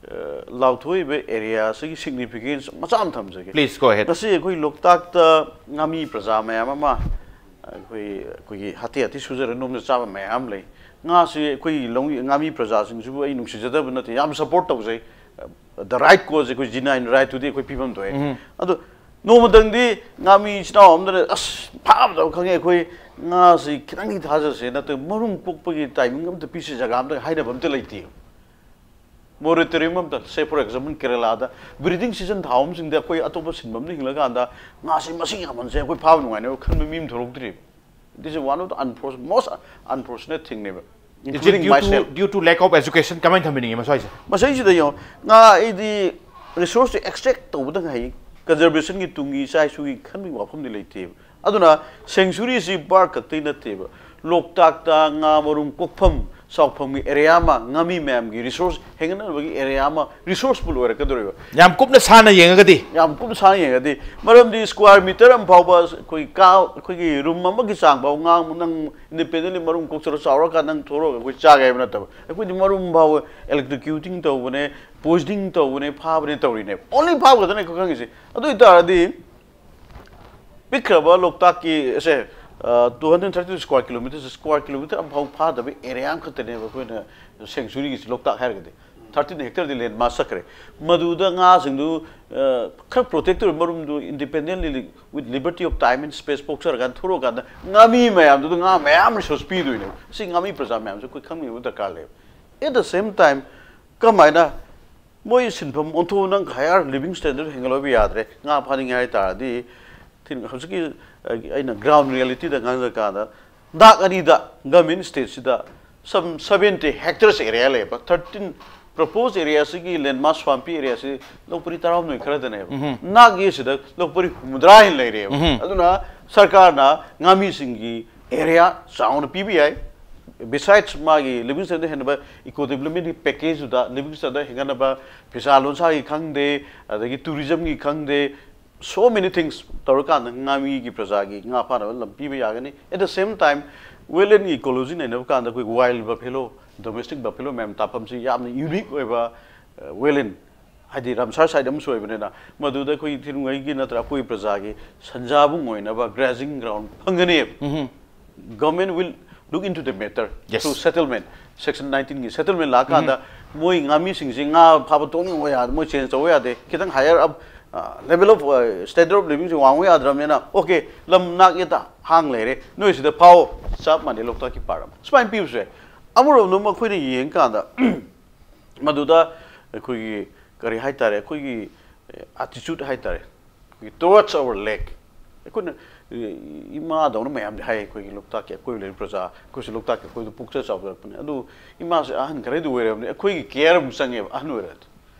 ꯑ, ꯂꯥꯎꯊꯣꯛꯏꯕ ꯑꯦꯔꯤꯌꯥꯁꯤꯒꯤ ꯁꯤꯒꯅꯤꯐꯤꯀꯦꯟꯁ ꯃꯆꯥ ꯑꯃ ꯊꯝꯖꯒꯦ꯫ Please go ahead. ꯉꯁꯤ ꯑꯩꯈꯣꯏ ꯂꯣꯛꯇꯥꯛꯇ ꯉꯥꯃꯤ ꯄ꯭ꯔꯖꯥ ꯃꯌꯥꯝ ꯑꯃ ꯑꯩꯈꯣꯏ ꯑꯩꯈꯣꯏꯒꯤ ꯍꯥꯇꯦ ꯍꯥꯇꯦ ꯁꯨꯖꯔ ꯅꯣꯝꯖ ꯆꯥꯕ ꯃꯌꯥꯝ ꯂꯩ꯫ ꯉꯥꯁꯤ ꯑꯩꯈꯣꯏꯒꯤ ꯂꯧꯃꯤ ꯉꯥꯃꯤ ꯄ꯭ꯔꯖꯥꯁꯤꯡꯁꯤꯕꯨ ꯑꯩ ꯅꯨꯡꯁꯤꯖꯗꯕ ꯅꯠꯇꯦ, ꯌꯥꯝ ꯁꯞꯄꯣꯔꯠ ꯇꯧꯖꯩ꯫ ꯗ ꯔꯥꯏꯠ ꯀꯣꯁ ꯑꯩꯈꯣꯏ ꯖꯤꯅꯥꯏꯟ ꯔꯥꯏꯠꯇꯨꯗꯤ ꯑꯩꯈꯣꯏ ꯄꯤꯐꯝ ꯊꯣꯛꯑꯦ꯫ ꯑꯗꯣ ꯅꯣꯡꯃꯇꯪꯗꯤ ꯉꯥꯃꯤ ꯏꯆꯤꯟ ꯏꯅꯥꯎ ꯑꯃꯗꯅ ꯑꯁ ꯐꯥꯕꯗ ꯈꯪꯉꯦ ꯑꯩꯈꯣꯏ ꯉꯥꯁꯤ ꯈꯤꯇꯪꯗꯤ ꯊꯥꯖꯁꯦ ꯅꯠꯇ꯭ꯔꯒ ꯃꯔꯨꯝ ꯀꯣꯛꯄꯒꯤ ꯇꯥꯏꯃꯤꯡ ꯑꯝꯇ ꯄꯤꯁꯤ, ꯖꯒꯥ ꯑꯝꯇ ꯍꯥꯏꯅꯕ ꯑꯝꯇ ꯂꯩꯇꯦ꯫ ꯃꯣꯔꯦꯇꯣꯔꯤꯌꯝ ꯑꯝꯇ, say for example ꯀꯦꯔꯂꯥꯗ ꯕ꯭ꯔꯤꯗꯤꯡ ꯁꯤꯖꯟ ꯊꯥ ꯑꯍꯨꯝꯁꯤꯡꯗ ꯑꯩꯈꯣꯏ ꯑꯇꯣꯞꯄ ꯁꯤꯟꯕ ꯑꯃꯗ ꯍꯤꯡꯂꯀꯥꯟꯗ ꯉꯥꯁꯤ ꯃꯁꯤꯡ ꯌꯥꯝꯃꯟꯁꯦ ꯑꯩꯈꯣꯏ ꯐꯥꯕ ꯅꯨꯡꯉꯥꯏꯅꯦꯕ ꯈꯟꯕ ꯃꯤ ꯑꯃ ꯊꯣꯛꯂꯛꯇ꯭ꯔꯤꯕ꯫ This is one of the unfortunate, most unfortunate thingꯅꯦꯕ꯫ Is it due to, due to lack of education? ꯀꯃꯥꯏꯅ ꯊꯝꯕꯤꯅꯤꯡꯉꯤ ꯃꯁ꯭ꯋꯥꯏꯁꯦ? ꯃꯁꯤꯁꯤꯗ ꯌꯦꯡꯉꯣ, ꯉꯥ ꯑꯩꯗꯤ ꯔꯤꯁꯣꯔꯁꯁꯦ ꯑꯦꯛꯁꯇ꯭ꯔꯦꯛ ꯇꯧꯕꯗ ꯉꯥꯏ ꯀꯟꯖꯔꯕꯦꯁꯟꯒꯤ ꯇꯨꯡꯒꯤ ꯏꯆꯥ ꯏꯁꯨꯒꯤ ꯈꯟꯕꯒꯤ ꯋꯥꯐꯝꯗꯤ ꯂꯩꯇꯦꯕ꯫ ꯑꯗꯨꯅ ꯁꯦꯡꯆꯨꯔꯤꯁꯤ ꯕꯥꯔꯠ ꯈꯛꯇꯩ ꯅꯠꯇꯦꯕ, ꯂꯣꯛꯇꯥꯛꯇ ꯉꯥ ꯃꯔꯨꯝ ꯀꯣꯛꯐꯝ ꯆꯥꯎꯐꯝꯒꯤ ꯑꯦꯔꯤꯌꯥ ꯑꯃ, ꯉꯥꯃꯤ ꯃꯌꯥꯝꯒꯤ ꯔꯤꯁꯣꯔꯁ ꯍꯦꯟꯒꯠꯅꯕꯒꯤ ꯑꯦꯔꯤꯌꯥ ꯑꯃ, ꯔꯤꯁꯣꯔꯁꯐꯨꯜ ꯑꯣꯏꯔꯛꯀꯗꯧꯔꯤꯕ꯫ ꯌꯥꯝ ꯀꯨꯞꯅ ꯁꯥꯟꯅ ꯌꯦꯡꯉꯒꯗꯤ ꯌꯥꯝ ꯀꯨꯞꯅ ꯁꯥꯟꯅ ꯌꯦꯡꯉꯒꯗꯤ, ꯃꯔꯝꯗꯤ ꯁ꯭ꯀ꯭ꯋꯥꯔ ꯃꯤꯇꯔ ꯑꯃ ꯐꯥꯎꯕ ꯑꯩꯈꯣꯏ ꯀꯥ, ꯑꯩꯈꯣꯏꯒꯤ ꯔꯨꯝ ꯑꯃꯒꯤ ꯆꯥꯡ ꯐꯥꯎ ꯉꯥ ꯅꯪ ꯏꯟꯗꯤꯄꯦꯟꯗꯦꯟꯂꯤ ꯃꯔꯨꯝ ꯀꯣꯛꯆꯔ ꯆꯥꯎꯔꯀꯥꯟꯗ ꯅꯪ ꯊꯣꯛꯂꯛꯑꯒ ꯑꯩꯈꯣꯏ ꯆꯥꯒꯦ ꯍꯥꯏꯕ ꯅꯠꯇꯕ, ꯑꯩꯈꯣꯏꯗꯤ ꯃꯔꯨꯝ ꯐꯥꯎꯕ ꯏꯂꯦꯛꯇ꯭ꯔꯣꯀ꯭ꯌꯨꯇꯤꯡ ꯇꯧꯕꯅꯦ, ꯄꯣꯏꯖꯅꯤꯡ ꯇꯧꯕꯅꯦ, ꯐꯥꯕꯅꯦ ꯇꯧꯔꯤꯅꯦ꯫ ꯑꯣꯟꯂꯤ ꯐꯥꯕ ꯈꯛꯇꯅꯦ ꯑꯩꯈꯣꯏ ꯈꯪꯉꯤꯁꯦ꯫ ꯑꯗꯨ ꯑꯣꯏꯇꯥꯔꯗꯤ ꯄꯤꯛꯈ꯭ꯔꯕ ꯂꯣꯛꯇꯥꯛꯀꯤ ꯑꯁꯦ, two hundred thirty square kilometers, square kilometre ꯑꯃꯐꯥꯎ ꯐꯥꯗꯕ ꯑꯦꯔꯤꯌꯥ ꯑꯃꯈꯛꯇꯅꯦꯕ ꯑꯩꯈꯣꯏꯅ ꯁꯦꯡꯆꯨꯔꯤꯒꯤꯁꯤ ꯂꯣꯛꯇꯥꯛ ꯍꯥꯏꯔꯒꯗꯤ꯫ ꯊꯥꯔꯇꯤꯟ ꯍꯦꯛꯇꯔꯗꯤ ꯂꯦꯟ ꯃꯥꯁ ꯆꯠꯈ꯭ꯔꯦ꯫ ꯃꯗꯨꯗ ꯉꯥꯁꯤꯡꯗꯨ, ꯑ, ꯈꯔ ꯄ꯭ꯔꯣꯇꯦꯛ ꯇꯧꯔ ꯃꯔꯨꯝꯗꯨ independently with liberty of time and space ꯄꯣꯛꯆꯔꯀꯥꯟꯗ ꯊꯣꯛꯂꯛꯑꯀꯥꯟꯗ ꯉꯥꯃꯤ ꯃꯌꯥꯝꯗꯨꯗ ꯉꯥ ꯃꯌꯥꯝ ꯔꯤꯁꯣꯔꯁ ꯄꯤꯗꯣꯏꯅꯦꯕ꯫ ꯁꯤ ꯉꯥꯃꯤ ꯄ꯭ꯔꯖꯥ ꯃꯌꯥꯝꯁꯦ ꯑꯩꯈꯣꯏ ꯈꯪꯕꯤꯕ ꯗꯔꯀꯥꯔ ꯂꯩꯌꯦꯕ꯫ At the same time, ꯀꯃꯥꯏꯅ ꯃꯣꯏ ꯁꯤꯟꯐꯝ ꯑꯣꯟꯊꯣꯛꯑ ꯅꯪ ꯍꯥꯌꯔ ꯂꯤꯕꯤꯡ ꯁ꯭ꯇꯦꯟꯗꯔꯗ ꯍꯦꯟꯒꯠꯂꯣꯏꯕ ꯌꯥꯗ꯭ꯔꯦ꯫ ꯉꯥ ꯐꯥꯅꯤꯡꯉꯦ ꯍꯥꯏ ꯇꯥꯔꯗꯤ, ꯊꯤꯟ-, ꯍꯧꯖꯤꯛꯀꯤ, ꯑ, ꯑꯩꯅ ꯒ꯭ꯔꯥꯎꯟ ꯔꯤꯌꯦꯂꯤꯇꯤꯗ ꯉꯥꯡꯖꯔꯀꯥꯟꯗ, ꯅꯥꯛ ꯑꯅꯤꯗ ꯒꯃꯦꯟ ꯁ꯭ꯇꯦꯠꯁꯤꯗ ꯁꯝ ꯁꯕꯦꯟꯇꯤ ꯍꯦꯛꯇꯔꯁ ꯑꯦꯔꯤꯌꯥ ꯂꯩꯌꯦꯕ꯫ ꯊꯥꯔꯇꯤꯟ ꯄ꯭ꯔꯣꯄꯣꯁ ꯑꯦꯔꯤꯌꯥꯁꯤꯒꯤ ꯂꯦꯟꯃꯥꯁ ꯁ꯭ꯋꯥꯝꯄꯤ ꯑꯦꯔꯤꯌꯥꯁꯤ ꯂꯧ ꯄꯔꯤ ꯇꯔꯥꯍꯨꯝꯗꯣꯏ ꯈꯔꯗꯅꯦꯕ꯫ ꯅꯥꯛ ꯑꯦꯁꯤꯗ ꯂꯧ ꯄꯔꯤ ꯍꯨꯝꯐꯨꯇꯔꯥ ꯍꯦꯟꯅ ꯂꯩꯔꯦꯕ꯫ ꯑꯗꯨꯅ ꯁꯔꯀꯥꯔꯅ ꯉꯥꯃꯤꯁꯤꯡꯒꯤ ꯑꯦꯔꯤꯌꯥ ꯆꯥꯎꯅ ꯄꯤꯕ ꯌꯥꯏ꯫ Besides ꯃꯥꯒꯤ ꯂꯤꯕꯤꯡ ꯁ꯭ꯇꯦꯟꯗꯔꯗ ꯍꯦꯟꯅꯕ ꯏꯀꯣ ꯗꯤꯕꯂꯞꯃꯦꯟꯒꯤ ꯄꯦꯀꯦꯖꯇꯨꯗ ꯂꯤꯕꯤꯡ ꯁ꯭ꯇꯦꯟꯗꯔꯗ ꯍꯦꯟꯒꯠꯅꯕ, ꯐꯤꯁꯥ ꯂꯣꯟꯁꯥꯒꯤ ꯈꯪꯗꯦ, ꯑꯗꯒꯤ ꯇꯨꯔꯤꯖꯝꯒꯤ ꯈꯪꯗꯦ, so many things ꯇꯧꯔꯀꯥꯟꯗ ꯉꯥꯃꯤꯒꯤ ꯄ꯭ꯔꯖꯥꯒꯤ ꯉꯥ ꯐꯥꯅꯕ ꯂꯝ ꯄꯤꯕ ꯌꯥꯒꯅꯤ꯫ At the same time, ꯋꯦꯠꯂꯦꯟꯒꯤ ꯏꯀꯣꯂꯣꯖꯤ ꯅꯩꯅꯕ ꯀꯥꯟꯗ ꯑꯩꯈꯣꯏ ꯋꯥꯏꯜ ꯕꯐꯦꯂꯣ, ꯗꯣꯃꯦꯁꯇꯤꯛ ꯕꯐꯦꯂꯣ ꯃꯌꯥꯝ ꯇꯥꯐꯝꯁꯤ ꯌꯥꯝꯅ ꯌꯨꯅꯤꯛ ꯑꯣꯏꯕ, ꯑ, ꯋꯦꯠꯂꯦꯟ, ꯍꯥꯏꯗꯤ ꯔꯥꯝꯁꯥꯔ ꯁꯥꯏꯠ ꯑꯃꯁꯨ ꯑꯣꯏꯕꯅꯤꯅ, ꯃꯗꯨꯗ ꯑꯩꯈꯣꯏ ꯊꯤꯅꯨꯡꯒꯩꯒꯤ ꯅꯠꯇ꯭ꯔꯒ ꯑꯩꯈꯣꯏ ꯄ꯭ꯔꯖꯥꯒꯤ ꯁꯟꯖꯥꯕꯨꯡ ꯑꯣꯏꯅꯕ grazing ground ꯐꯪꯒꯅꯦꯕ꯫ Government will look into the matter Yes. through settlement, section nineteenꯒꯤ ꯁꯦꯇꯜꯃꯦꯟ ꯂꯥꯛꯑꯀꯥꯟꯗ ꯃꯣꯏ ꯉꯥꯃꯤꯁꯤꯡꯁꯤ ꯉꯥ ꯐꯥꯕ ꯇꯣꯛꯅꯤꯡꯕ ꯌꯥꯗꯦ, ꯃꯣꯏ ꯆꯦꯟꯖ ꯇꯧꯕ ꯌꯥꯗꯦ, ꯈꯤꯇꯪ higher up level of standard of ꯂꯤꯕꯤꯡꯁꯤ ꯋꯥꯡꯕ ꯌꯥꯗ꯭ꯔꯕꯅꯤꯅ, ꯑꯣꯀꯦ, ꯂꯝ ꯅꯥꯛ ꯌꯦꯠꯇ ꯍꯥꯡ ꯂꯩꯔꯦ, ꯅꯣꯏ ꯁꯤꯗ ꯐꯥꯎ, ꯆꯞ ꯃꯥꯟꯅꯩ ꯂꯣꯛꯇꯥꯛꯀꯤ ꯄꯥꯔꯠ ꯑꯃ꯫ ꯁꯨꯃꯥꯏꯅ ꯄꯤꯕꯁꯨ ꯌꯥꯏ꯫ ꯑꯃꯔꯣꯝꯗ ꯑꯃꯨꯛ ꯑꯩꯈꯣꯏꯅ ꯌꯦꯡꯀꯥꯟꯗ ꯃꯗꯨꯗ ꯑꯩꯈꯣꯏꯒꯤ ꯀꯔꯤ ꯍꯥꯏꯇꯥꯔꯦ, ꯑꯩꯈꯣꯏꯒꯤ ꯑꯦꯇꯤꯆꯨꯠ ꯍꯥꯏꯇꯥꯔꯦ, ꯑꯩꯈꯣꯏꯒꯤ towards our lake, ꯑꯩꯈꯣꯏꯅ, ꯑꯦ, ꯏꯃꯥꯗꯧꯅ ꯃꯌꯥꯝꯗꯤ ꯍꯥꯏ, ꯑꯩꯈꯣꯏꯒꯤ ꯂꯣꯛꯇꯥꯛꯀꯤ ꯑꯀꯣꯏꯕ ꯂꯩꯔꯤꯕ ꯄ꯭ꯔꯖꯥ, ꯑꯩꯈꯣꯏꯁꯨ ꯂꯣꯛꯇꯥꯛꯀꯤ ꯑꯀꯣꯏꯕꯗ ꯄꯣꯛꯆ ꯆꯥꯎꯖꯔꯛꯄꯅꯦ꯫ ꯑꯗꯨ ꯏꯃꯥꯁꯦ ꯑꯍꯟ ꯈꯔꯗꯤ ꯑꯣꯏꯔꯕꯅꯤ, ꯑꯩꯈꯣꯏꯒꯤ ꯀꯦꯌꯔ ꯑꯃ ꯆꯪꯉꯦꯕ ꯑꯍꯟ ꯑꯣꯏꯔꯗꯤ꯫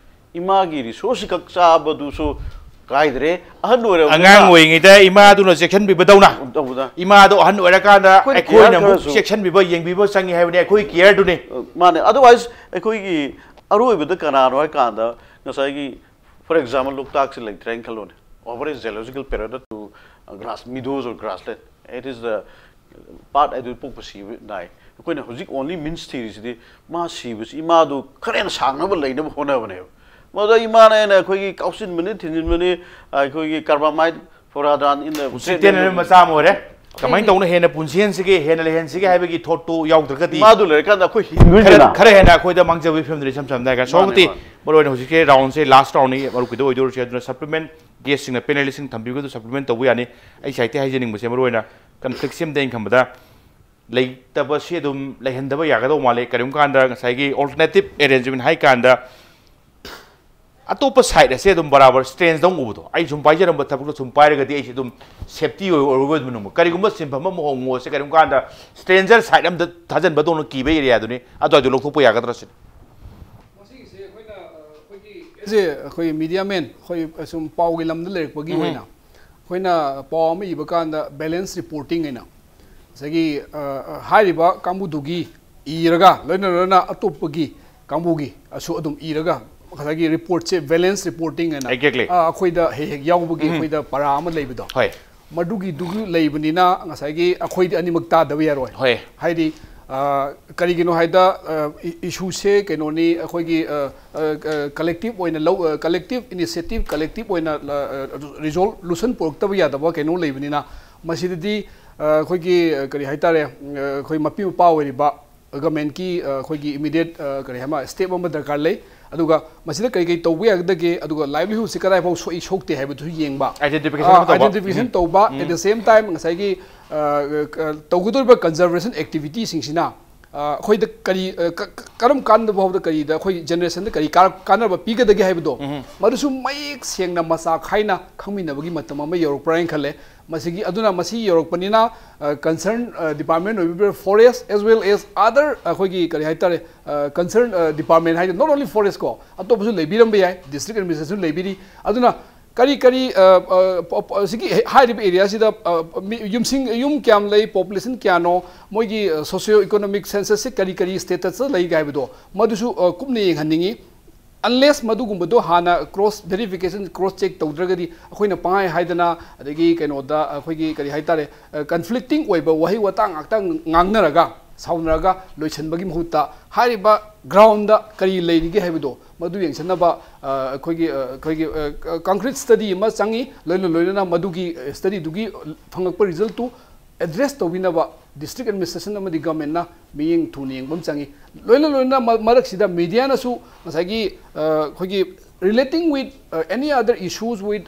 ꯏꯃꯥꯒꯤ ꯔꯤꯁꯣꯔꯁꯁꯤ ꯈꯛ ꯆꯥꯕꯗꯨꯁꯨ ꯀꯥꯏꯗ꯭ꯔꯦ꯫ ꯑꯍꯟ ꯑꯣꯏꯔꯕꯅꯤꯅ ꯑꯉꯥꯡ ꯑꯣꯏꯔꯤꯉꯩꯗ ꯏꯃꯥꯗꯨꯅ ꯆꯦꯛꯁꯤꯟꯕꯤꯕꯗꯧꯅ ꯇꯧꯕꯗ ꯏꯃꯥꯗꯣ ꯑꯍꯟ ꯑꯣꯏꯔꯀꯥꯟꯗ ꯑꯩꯈꯣꯏꯅ ꯑꯩꯈꯣꯏꯅ care ꯑꯃꯨꯛ ꯈꯔꯁꯨ ꯆꯦꯛꯁꯤꯟꯕꯤꯕ, ꯌꯦꯡꯕꯤꯕ ꯆꯪꯉꯤ ꯍꯥꯏꯕꯅꯤ, ꯑꯩꯈꯣꯏ ꯀꯤꯌꯔꯗꯨꯅꯤ꯫ ꯃꯥꯅꯦ꯫ Otherwise ꯑꯩꯈꯣꯏꯒꯤ ꯑꯔꯣꯏꯕꯗ ꯀꯅꯥꯅꯣ ꯍꯥꯏ ꯀꯥꯟꯗ, ꯉꯁꯥꯏꯒꯤ, for example, ꯂꯣꯛꯇꯥꯛꯁꯤ ꯂꯩꯇ꯭ꯔꯦꯅ ꯈꯜꯂꯣꯅꯦ, over a geological period to grass meadows or grassland, it is the part ꯑꯗꯨ ꯄꯣꯛꯄ ꯁꯤꯕ ꯅꯥꯏ꯫ ꯑꯩꯈꯣꯏꯅ ꯍꯧꯖꯤꯛ only means ꯊꯤꯔꯤꯁꯤꯗꯤ ꯃꯥ ꯁꯤꯕꯁꯤ ꯏꯃꯥꯗꯨ ꯈꯔ ꯍꯦꯟꯅ ꯁꯥꯡꯅꯕ ꯂꯩꯅꯕ ꯍꯣꯠꯅꯕꯅꯦꯕ꯫ ꯃꯗꯨꯗ ꯏꯃꯥꯅ ꯍꯦꯟꯅ ꯑꯩꯈꯣꯏꯒꯤ ꯀꯥꯎꯁꯤꯟꯕꯅꯤ, ꯊꯤꯟꯖꯤꯟꯕꯅꯤ, ꯑꯩꯈꯣꯏꯒꯤ carbamide, furadine in the ꯄꯨꯟꯁꯤ ꯇꯦꯟꯅꯅꯕ ꯃꯆꯥ ꯑꯃ ꯑꯣꯏꯔꯦ꯫ ꯀꯃꯥꯏꯅ ꯇꯧꯅ ꯍꯦꯟꯅ ꯄꯨꯟꯁꯤꯍꯟꯁꯤꯒꯦ, ꯍꯦꯟꯅ ꯂꯩꯍꯟꯁꯤꯒꯦ ꯍꯥꯏꯕꯒꯤ ꯊꯣꯠꯇꯨ ꯌꯥꯎꯗ꯭ꯔꯒꯗꯤ ꯃꯥꯗꯨ ꯂꯩꯔꯀꯥꯟꯗ ꯑꯩꯈꯣꯏ ꯈꯔ ꯍꯤꯡꯗꯣꯏꯅꯤꯅ꯫ ꯈꯔ ꯍꯦꯟꯅ ꯑꯩꯈꯣꯏꯗ ꯃꯥꯡꯖꯕꯒꯤ ꯐꯤꯕꯝꯗ ꯏꯁꯝ ꯁꯝꯅ ꯍꯥꯏꯔꯒ ꯁꯣꯝꯗꯤ ꯃꯥꯅꯦ꯫ ꯃꯔꯨ ꯑꯣꯏꯅ ꯍꯧꯖꯤꯛꯀꯤ ꯔꯥꯎꯟꯁꯦ ꯂꯥꯁ ꯔꯥꯎꯟꯅꯤ, ꯃꯔꯨꯞꯀꯤꯗ ꯑꯣꯏꯗꯣꯏꯔꯁꯦ, ꯑꯗꯨꯅ ꯁꯄ꯭ꯂꯤꯃꯦꯟ ꯒꯦꯁꯁꯤꯡꯅ ꯄꯦꯅꯦꯂꯤꯁꯁꯤꯡ ꯊꯝꯕꯤꯕꯗꯨ ꯁꯄ꯭ꯂꯤꯃꯦꯟ ꯇꯧꯕ ꯌꯥꯅꯤ꯫ ꯑꯩ ꯁꯥꯏꯠꯇ ꯍꯥꯏꯖꯅꯤꯡꯕꯁꯦ ꯃꯔꯨ ꯑꯣꯏꯅ ꯀꯟꯐ꯭ꯂꯤꯛꯁꯤ ꯑꯝꯇ ꯑꯩꯅ ꯈꯟꯕꯗ ꯂꯩꯇꯕꯁꯤ ꯑꯗꯨꯝ ꯂꯩꯍꯟꯗꯕ ꯌꯥꯒꯗꯧ ꯃꯥꯜꯂꯦ꯫ ꯀꯔꯤꯒꯨꯝꯕ ꯀꯥꯟꯗ ꯉꯁꯥꯏꯒꯤ ꯑꯣꯜꯇꯔꯅꯦꯇꯤꯞ ꯑꯦꯔꯦꯟꯖꯃꯦꯟ ꯍꯥꯏ ꯀꯥꯟꯗ ꯑꯇꯣꯞꯄ ꯁꯥꯏꯠ ꯑꯁꯦ ꯑꯗꯨꯝ ꯕꯔꯥꯕꯔ ꯁ꯭ꯇ꯭ꯔꯦꯟꯁ ꯇꯧ ꯎꯕꯗꯣ, ꯑꯩ ꯁꯨꯝ ꯄꯥꯏꯖꯔꯝꯕ ꯊꯕꯛꯇꯣ ꯁꯨꯝ ꯄꯥꯏꯔꯒꯗꯤ ꯑꯩꯁꯦ ꯑꯗꯨꯝ ꯁꯦꯐꯇꯤ ꯑꯣꯏꯔꯣꯏꯗꯕꯅꯣ꯫ ꯀꯔꯤꯒꯨꯝꯕ ꯁꯤꯟꯐꯝ ꯑꯃ ꯍꯣꯡꯉꯣꯁꯦ, ꯀꯔꯤꯒꯨꯝꯕ ꯀꯥꯟꯗ ꯁ꯭ꯇ꯭ꯔꯦꯟꯖꯔ ꯁꯥꯏꯠ ꯑꯝꯗ ꯊꯥꯖꯟꯕ ꯇꯧꯅ ꯀꯤꯕ ꯑꯦꯔꯤꯌꯥꯗꯨꯅꯤ, ꯑꯗꯨꯋꯥꯏꯗꯣ ꯂꯧꯊꯣꯛꯄ ꯌꯥꯒꯗ꯭ꯔꯥ ꯁꯤꯅꯤ꯫ ꯃꯁꯤꯒꯤꯁꯦ ꯑꯩꯈꯣꯏꯅ ꯑꯩꯈꯣꯏꯒꯤ ꯑꯦꯁ ꯑꯦ ꯑꯩꯈꯣꯏ ꯃꯤꯗꯤꯌꯥ ꯃꯦꯟ, ꯑꯩꯈꯣꯏ ꯁꯨꯝ ꯄꯥꯎꯒꯤ ꯂꯝꯗ ꯂꯩꯔꯛꯄꯒꯤ ꯑꯣꯏꯅ ꯑꯩꯈꯣꯏꯅ ꯄꯥꯎ ꯑꯃ ꯏꯕ ꯀꯥꯟꯗ ꯕꯦꯂꯦꯟꯁ ꯔꯤꯄꯣꯔꯇꯤꯡ ꯍꯥꯏꯅ ꯉꯁꯥꯏꯒꯤ ꯑ, ꯑ, ꯍꯥꯏꯔꯤꯕ ꯀꯥꯡꯕꯨꯗꯨꯒꯤ ꯏꯔꯒ ꯂꯣꯏꯅ ꯂꯣꯏꯅ ꯑꯇꯣꯞꯄꯒꯤ ꯀꯥꯡꯕꯨꯒꯤ ꯑꯁꯨ ꯑꯗꯨꯝ ꯏꯔꯒ ꯉꯁꯥꯏꯒꯤ ꯔꯤꯄꯣꯔꯠꯁꯦ ꯕꯦꯂꯦꯟꯁ ꯔꯤꯄꯣꯔꯇꯤꯡ ꯍꯥꯏꯅ Exactly. ꯑ, ꯑꯩꯈꯣꯏꯗ ꯍꯦꯛ ꯍꯦꯛ ꯌꯥꯎꯕꯒꯤ ꯑꯩꯈꯣꯏꯗ ꯄꯔꯥ ꯑꯃ ꯂꯩꯕꯗꯣ ꯍꯣꯏ꯫ ꯃꯗꯨꯒꯤꯗꯨꯒꯤ ꯂꯩꯕꯅꯤꯅ ꯉꯁꯥꯏꯒꯤ ꯑꯩꯈꯣꯏꯗꯤ ꯑꯅꯤꯃꯛ ꯇꯥꯗꯕ ꯌꯥꯔꯣꯏ꯫ ꯍꯣꯏ꯫ ꯍꯥꯏꯗꯤ ꯑ, ꯀꯔꯤꯒꯤꯅꯣ ꯍꯥꯏꯗ ꯏꯁꯨꯁꯦ ꯀꯩꯅꯣꯅꯤ, ꯑꯩꯈꯣꯏꯒꯤ ꯀꯂꯦꯛꯇꯤꯞ ꯑꯣꯏꯅ ꯂꯧ, ꯀꯂꯦꯛꯇꯤꯞ ꯏꯅꯤꯁꯤꯌꯦꯇꯤꯞ, ꯀꯂꯦꯛꯇꯤꯞ ꯑꯣꯏꯅ ꯔꯤꯖꯣꯜ ꯂꯨꯁꯟ ꯄꯨꯔꯛꯇꯕ ꯌꯥꯗꯕ ꯀꯩꯅꯣ ꯂꯩꯕꯅꯤꯅ ꯃꯁꯤꯗꯗꯤ ꯑ, ꯑꯩꯈꯣꯏꯒꯤ ꯑ, ꯀꯔꯤ ꯍꯥꯏꯇꯥꯔꯦ, ꯑ, ꯑꯩꯈꯣꯏ ꯃꯄꯤ ꯃꯄꯥ ꯑꯣꯏꯔꯤꯕ ꯒꯃꯦꯟꯀꯤ ꯑ, ꯑꯩꯈꯣꯏꯒꯤ ꯏꯃꯤꯗꯤꯌꯦꯠ ꯀꯔꯤ ꯍꯥꯏꯃ ꯁ꯭ꯇꯦꯞ ꯑꯃ ꯗꯔꯀꯥꯔ ꯂꯩ꯫ ꯑꯗꯨꯒ ꯃꯁꯤꯗ ꯀꯔꯤ ꯀꯔꯤ ꯇꯧꯕ ꯌꯥꯒꯗꯒꯦ, ꯑꯗꯨꯒ ꯂꯥꯏꯚꯂꯤꯍꯨꯗꯁꯤ ꯀꯗꯥꯏꯐꯥꯎ ꯁꯣꯛꯏ ꯁꯣꯛꯇꯦ ꯍꯥꯏꯕꯗꯨꯁꯨ ꯌꯦꯡꯕ꯫ Identification ꯑꯃ ꯇꯧꯕ꯫ Identification ꯇꯧꯕ, at the same time ꯉꯁꯥꯏꯒꯤ ꯑ, ꯑ, ꯇꯧꯒꯗꯧꯔꯤꯕ ꯀꯟꯖꯔꯕꯦꯁꯟ ꯑꯦꯛꯇꯤꯚꯤꯇꯤꯁꯤꯡꯁꯤꯅ ꯑ, ꯑꯩꯈꯣꯏꯗ ꯀꯔꯤ ꯑ, ꯀ- ꯀ- ꯀꯔꯝ ꯀꯥꯟꯗ ꯐꯥꯎꯕꯗ ꯀꯔꯤꯗ ꯑꯩꯈꯣꯏ ꯖꯦꯅꯦꯔꯦꯁꯟꯗ ꯀꯔꯤ ꯀꯥ- ꯀꯥꯟꯅꯕ ꯄꯤꯒꯗꯒꯦ ꯍꯥꯏꯕꯗꯣ ꯃꯗꯨꯁꯨ ꯃꯌꯦꯛ ꯁꯦꯡꯅ ꯃꯆꯥ ꯈꯥꯏꯅ ꯈꯪꯃꯤꯟꯅꯕꯒꯤ ꯃꯇꯝ ꯑꯃ ꯌꯧꯔꯛꯄ꯭ꯔꯥ ꯍꯥꯏꯅ ꯈꯜꯂꯦ꯫ ꯃꯁꯤꯒꯤ ꯑꯗꯨꯅ ꯃꯁꯤ ꯌꯧꯔꯛꯄꯅꯤꯅ ꯀꯟꯁꯔꯟ ꯗꯤꯄꯥꯔꯠꯃꯦꯟ ꯑꯣꯏꯕꯤꯕ forest as well as other ꯑꯩꯈꯣꯏꯒꯤ ꯀꯔꯤ ꯍꯥꯏꯇꯥꯔꯦ, ꯀꯟꯁꯔꯟ ꯗꯤꯄꯥꯔꯠꯃꯦꯟ ꯍꯥꯏꯗꯤ not only forest ꯀꯣ, ꯑꯇꯣꯞꯄꯁꯨ ꯂꯩꯕꯤꯔꯝꯕ ꯌꯥꯏ, ꯗꯤꯁꯇ꯭ꯔꯤꯛ ꯑꯦꯗꯃꯤꯅꯤꯁꯇ꯭ꯔꯦꯁꯟ ꯂꯩꯕꯤꯔꯤ꯫ ꯑꯗꯨꯅ ꯀꯔꯤ ꯀꯔꯤ ꯑ, ꯑ, ꯄ- ꯄ- ꯁꯤꯒꯤ ꯍꯦ- ꯍꯥꯏꯔꯤꯕ ꯑꯦꯔꯤꯌꯥꯁꯤꯗ ꯑ, ꯃꯤ- ꯌꯨꯝꯁꯤꯡ ꯌꯨꯝ ꯀꯌꯥꯝ ꯂꯩ, ꯄꯣꯄꯨꯂꯦꯁꯟ ꯀꯌꯥꯅꯣ, ꯃꯣꯏꯒꯤ ꯁꯣꯁꯤꯌꯣ ꯏꯀꯣꯅꯣꯃꯤꯛ ꯁꯦꯟꯁꯁꯁꯤ ꯀꯔꯤ ꯀꯔꯤ ꯁ꯭ꯇꯦꯇꯁꯇ ꯂꯩꯒꯦ ꯍꯥꯏꯕꯗꯣ ꯃꯗꯨꯁꯨ ꯑ, ꯀꯨꯞꯅ ꯌꯦꯡꯍꯟꯅꯤꯡꯉꯤ꯫ ꯑꯟꯂꯦꯁ ꯃꯗꯨꯒꯨꯝꯕꯗꯣ ꯍꯥꯟꯅ ꯀ꯭ꯔꯣꯁ ꯚꯦꯔꯤꯐꯤꯀꯦꯁꯟ, ꯀ꯭ꯔꯣꯁ ꯆꯦꯛ ꯇꯧꯗ꯭ꯔꯒꯗꯤ ꯑꯩꯈꯣꯏꯅ ꯄꯪꯍꯥꯏ ꯍꯥꯏꯗꯅ, ꯑꯗꯒꯤ ꯀꯩꯅꯣꯗ ꯑꯩꯈꯣꯏꯒꯤ ꯀꯔꯤ ꯍꯥꯏꯇꯥꯔꯦ, ꯀꯟꯐ꯭ꯂꯤꯛꯇꯤꯡ ꯑꯣꯏꯕ ꯋꯥꯍꯩ ꯋꯥꯇꯥ ꯉꯥꯛꯇ ꯉꯥꯡꯅꯔꯒ ꯁꯥꯎꯅꯔꯒ ꯂꯣꯏꯁꯤꯟꯕꯒꯤ ꯃꯍꯨꯠꯇ ꯍꯥꯏꯔꯤꯕ ꯒ꯭ꯔꯥꯎꯟꯗ ꯀꯔꯤ ꯂꯩꯔꯤꯒꯦ ꯍꯥꯏꯕꯗꯣ ꯃꯗꯨ ꯌꯦꯡꯁꯤꯟꯅꯕ ꯑ, ꯑꯩꯈꯣꯏꯒꯤ ꯑ, ꯑꯩꯈꯣꯏꯒꯤ ꯀꯪꯀ꯭ꯔꯤꯠ ꯁ꯭ꯇꯗꯤ ꯑꯃ ꯆꯪꯉꯤ꯫ ꯂꯣꯏꯅ ꯂꯣꯏꯅꯅ ꯃꯗꯨꯒꯤ ꯁ꯭ꯇꯗꯤꯗꯨꯒꯤ ꯐꯪꯂꯛꯄ ꯔꯤꯖꯜꯠꯇꯨ ꯑꯦꯗ꯭ꯔꯦꯁ ꯇꯧꯕꯤꯅꯕ ꯗꯤꯁꯇ꯭ꯔꯤꯛ ꯑꯦꯗꯃꯤꯅꯤꯁꯇ꯭ꯔꯦꯁꯟ ꯑꯃꯗꯤ ꯒꯚꯔꯟꯃꯦꯟꯠꯅ ꯃꯤꯠꯌꯦꯡ ꯊꯨꯅ ꯌꯦꯡꯕ ꯑꯃ ꯆꯪꯉꯤ꯫ ꯂꯣꯏꯅ ꯂꯣꯏꯅꯅ ꯃ- ꯃꯔꯛꯁꯤꯗ ꯃꯦꯗꯤꯌꯥꯅꯁꯨ ꯉꯁꯥꯏꯒꯤ ꯑ, ꯑꯩꯈꯣꯏꯒꯤ relating with any other issues with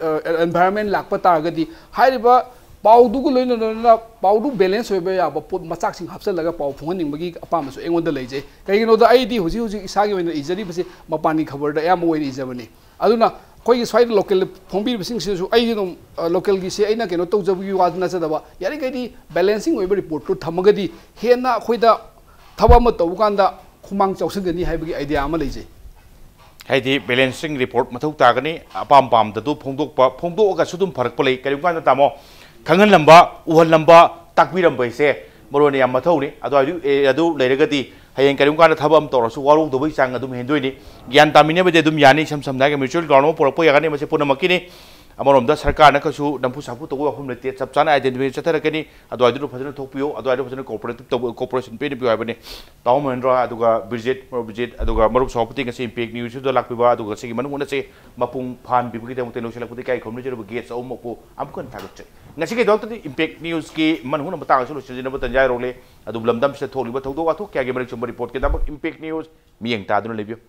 environment ꯂꯥꯛꯄ ꯇꯥꯔꯒꯗꯤ ꯍꯥꯏꯔꯤꯕ ꯄꯥꯎꯗꯨꯒ ꯂꯣꯏꯅ ꯂꯣꯏꯅꯅ ꯄꯥꯎꯗꯨ ꯕꯦꯂꯦꯟꯁ ꯑꯣꯏꯕ ꯌꯥꯕ ꯄꯣꯠ ꯃꯆꯥꯛꯁꯤꯡ ꯍꯥꯞꯆꯤꯜꯂꯒ ꯄꯥꯎ ꯐꯣꯡꯍꯟꯅꯤꯡꯕꯒꯤ ꯑꯄꯥꯝꯕꯁꯨ ꯑꯩꯉꯣꯟꯗ ꯂꯩꯖꯩ꯫ ꯀꯩꯒꯤꯅꯣꯗ ꯑꯩꯗꯤ ꯍꯧꯖꯤꯛ ꯍꯧꯖꯤꯛ ꯏꯁꯥꯒꯤ ꯑꯣꯏꯅ ꯏꯖꯔꯤꯕꯁꯤ ꯃꯄꯥꯟꯒꯤ ꯈꯕꯔꯗ ꯑꯌꯥꯝꯕ ꯑꯣꯏꯅ ꯏꯖꯕꯅꯤ꯫ ꯑꯗꯨꯅ ꯑꯩꯈꯣꯏꯒꯤ ꯁ꯭ꯋꯥꯏꯗ ꯂꯣꯀꯦꯜ ꯐꯣꯡꯕꯤꯔꯤꯕꯁꯤꯡꯁꯤꯗꯁꯨ ꯑꯩꯗꯤ ꯑꯗꯨꯝ ꯂꯣꯀꯦꯜꯒꯤꯁꯦ ꯑꯩꯅ ꯀꯩꯅꯣ ꯇꯧꯖꯕꯒꯤ ꯋꯥ ꯅꯠꯆꯗꯕ, ꯌꯥꯔꯤꯈꯩꯗꯤ ꯕꯦꯂꯦꯟꯁꯤꯡ ꯑꯣꯏꯕ ꯔꯤꯄꯣꯔꯠꯇꯨ ꯊꯝꯃꯒꯗꯤ ꯍꯦꯟꯅ ꯑꯩꯈꯣꯏꯗ ꯊꯕꯛ ꯑꯃ ꯇꯧꯕ ꯀꯥꯟꯗ ꯈꯨꯃꯥꯡ ꯆꯥꯎꯁꯤꯟꯒꯅꯤ ꯍꯥꯏꯕꯒꯤ ꯑꯥꯏꯗꯤꯌꯥ ꯑꯃ ꯂꯩꯖꯩ꯫ ꯍꯥꯏꯗꯤ ꯕꯦꯂꯦꯟꯁꯤꯡ ꯔꯤꯄꯣꯔꯠ ꯃꯊꯧ ꯇꯥꯒꯅꯤ꯫ ꯑꯄꯥꯝ ꯄꯥꯝꯗꯗꯨ ꯐꯣꯡꯗꯣꯛꯄ, ꯐꯣꯡꯗꯣꯛꯑꯒꯁꯨ ꯑꯗꯨꯝ ꯐꯔꯛꯄ ꯂꯩ꯫ ꯀꯔꯤꯒꯨꯝꯕ ꯀꯥꯟꯗ ꯇꯥꯃꯣ, ꯈꯪꯍꯜꯂꯝꯕ, ꯎꯍꯜꯂꯝꯕ, ꯇꯥꯛꯄꯤꯔꯝꯕ ꯍꯥꯏꯁꯦ ꯃꯔꯨ ꯑꯣꯏꯅ ꯌꯥꯝ ꯃꯊꯧꯅꯤ꯫ ꯑꯗꯨ ꯑꯗꯨ ꯑꯦ, ꯑꯗꯨ ꯂꯩꯔꯒꯗꯤ ꯍꯌꯦꯡ ꯀꯔꯤꯒꯨꯝꯕ ꯀꯥꯟꯗ ꯊꯕꯛ ꯑꯃ ꯇꯧꯔꯁꯨ ꯋꯥꯔꯧꯗꯕꯒꯤ ꯆꯥꯡ ꯑꯗꯨꯝ ꯍꯦꯟꯗꯣꯏꯅꯤ꯫ ꯒ꯭ꯌꯥꯟ ꯇꯥꯃꯤꯟꯅꯕꯗꯤ ꯑꯗꯨꯝ ꯌꯥꯅꯤ꯫ ꯏꯁꯝ ꯁꯝꯅ ꯍꯥꯏꯔꯒ ꯃ꯭ꯌꯨꯆꯨꯋꯦꯜ ꯒ꯭ꯔꯥꯎꯟ ꯑꯃ ꯄꯨꯔꯛꯄ ꯌꯥꯒꯅꯤ꯫ ꯃꯁꯤ ꯄꯨꯝꯅꯃꯛꯀꯤꯅꯤ꯫ ꯑꯃꯔꯣꯝꯗ ꯁꯔꯀꯥꯔꯅ ꯀꯩꯁꯨ ꯅꯝꯐꯨ ꯁꯥꯐꯨ ꯇꯧꯕ ꯋꯥꯐꯝ ꯂꯩꯇꯦ꯫ ꯆꯞ ꯆꯥꯅ ꯑꯥꯏꯗꯦꯟꯇꯤꯐꯥꯏ ꯆꯠꯊꯔꯛꯀꯅꯤ꯫ ꯑꯗꯨꯋꯥꯏꯗꯨꯗ ꯐꯖꯅ ꯊꯣꯛꯄꯤꯌꯨ꯫ ꯑꯗꯨꯋꯥꯏꯗꯨ ꯐꯖꯅ ꯀꯣꯑꯣꯄꯔꯦꯇꯤꯞ ꯇꯧꯕ, ꯀꯣꯑꯣꯄꯔꯦꯁꯟ ꯄꯤꯅ ꯄꯤꯌꯨ ꯍꯥꯏꯕꯅꯤ꯫ ꯇꯥꯃꯣ ꯃꯍꯦꯟꯗ꯭ꯔ, ꯑꯗꯨꯒ ꯕ꯭ꯔꯤꯖꯤꯠ, ꯃꯔꯨꯞ ꯕ꯭ꯔꯤꯖꯤꯠ, ꯑꯗꯨꯒ ꯃꯔꯨꯞ ꯁꯚꯥꯄꯇꯤ ꯉꯁꯤ ꯏꯝꯄꯦꯛ ꯅ꯭ꯌꯨꯁꯇ ꯂꯥꯛꯄꯤꯕ, ꯑꯗꯨꯒ ꯉꯁꯤꯒꯤ ꯃꯅꯨꯡ ꯍꯨꯠꯅꯁꯤ ꯃꯄꯨꯡ ꯐꯥꯍꯟꯕꯤꯕꯒꯤꯗꯃꯛꯇ ꯂꯣꯏꯁꯤꯜꯂꯛꯄꯗ ꯏꯀꯥꯏ ꯈꯨꯝꯅꯖꯔꯤꯕ ꯒꯦꯁ ꯑꯍꯨꯝꯃꯛꯄꯨ ꯑꯃꯨꯛ ꯍꯟꯅ ꯊꯥꯒꯠꯆꯔꯤ꯫ ꯉꯁꯤꯒꯤꯗꯃꯛꯇꯗꯤ ꯏꯝꯄꯦꯛ ꯅ꯭ꯌꯨꯁꯀꯤ ꯃꯅꯨꯡ ꯍꯨꯠꯅ ꯃꯇꯥꯡ ꯑꯁꯤ ꯂꯣꯏꯁꯤꯟꯖꯅꯕ ꯇꯟꯖꯥ ꯌꯧꯔꯛꯂꯦ꯫ ꯑꯗꯨꯕꯨ ꯂꯝꯗꯝꯁꯤꯗ ꯊꯣꯛꯂꯤꯕ ꯊꯧꯗꯣꯛ ꯋꯥꯊꯣꯛ ꯀꯌꯥꯒꯤ ꯃꯔꯤꯛ ꯆꯨꯝꯕ ꯔꯤꯄꯣꯔꯠꯀꯤꯗꯃꯛ ꯏꯝꯄꯦꯛ ꯅ꯭ꯌꯨꯁ ꯃꯤꯠꯌꯦꯡ ꯇꯥꯗꯨꯅ ꯂꯩꯕꯤꯌꯨ꯫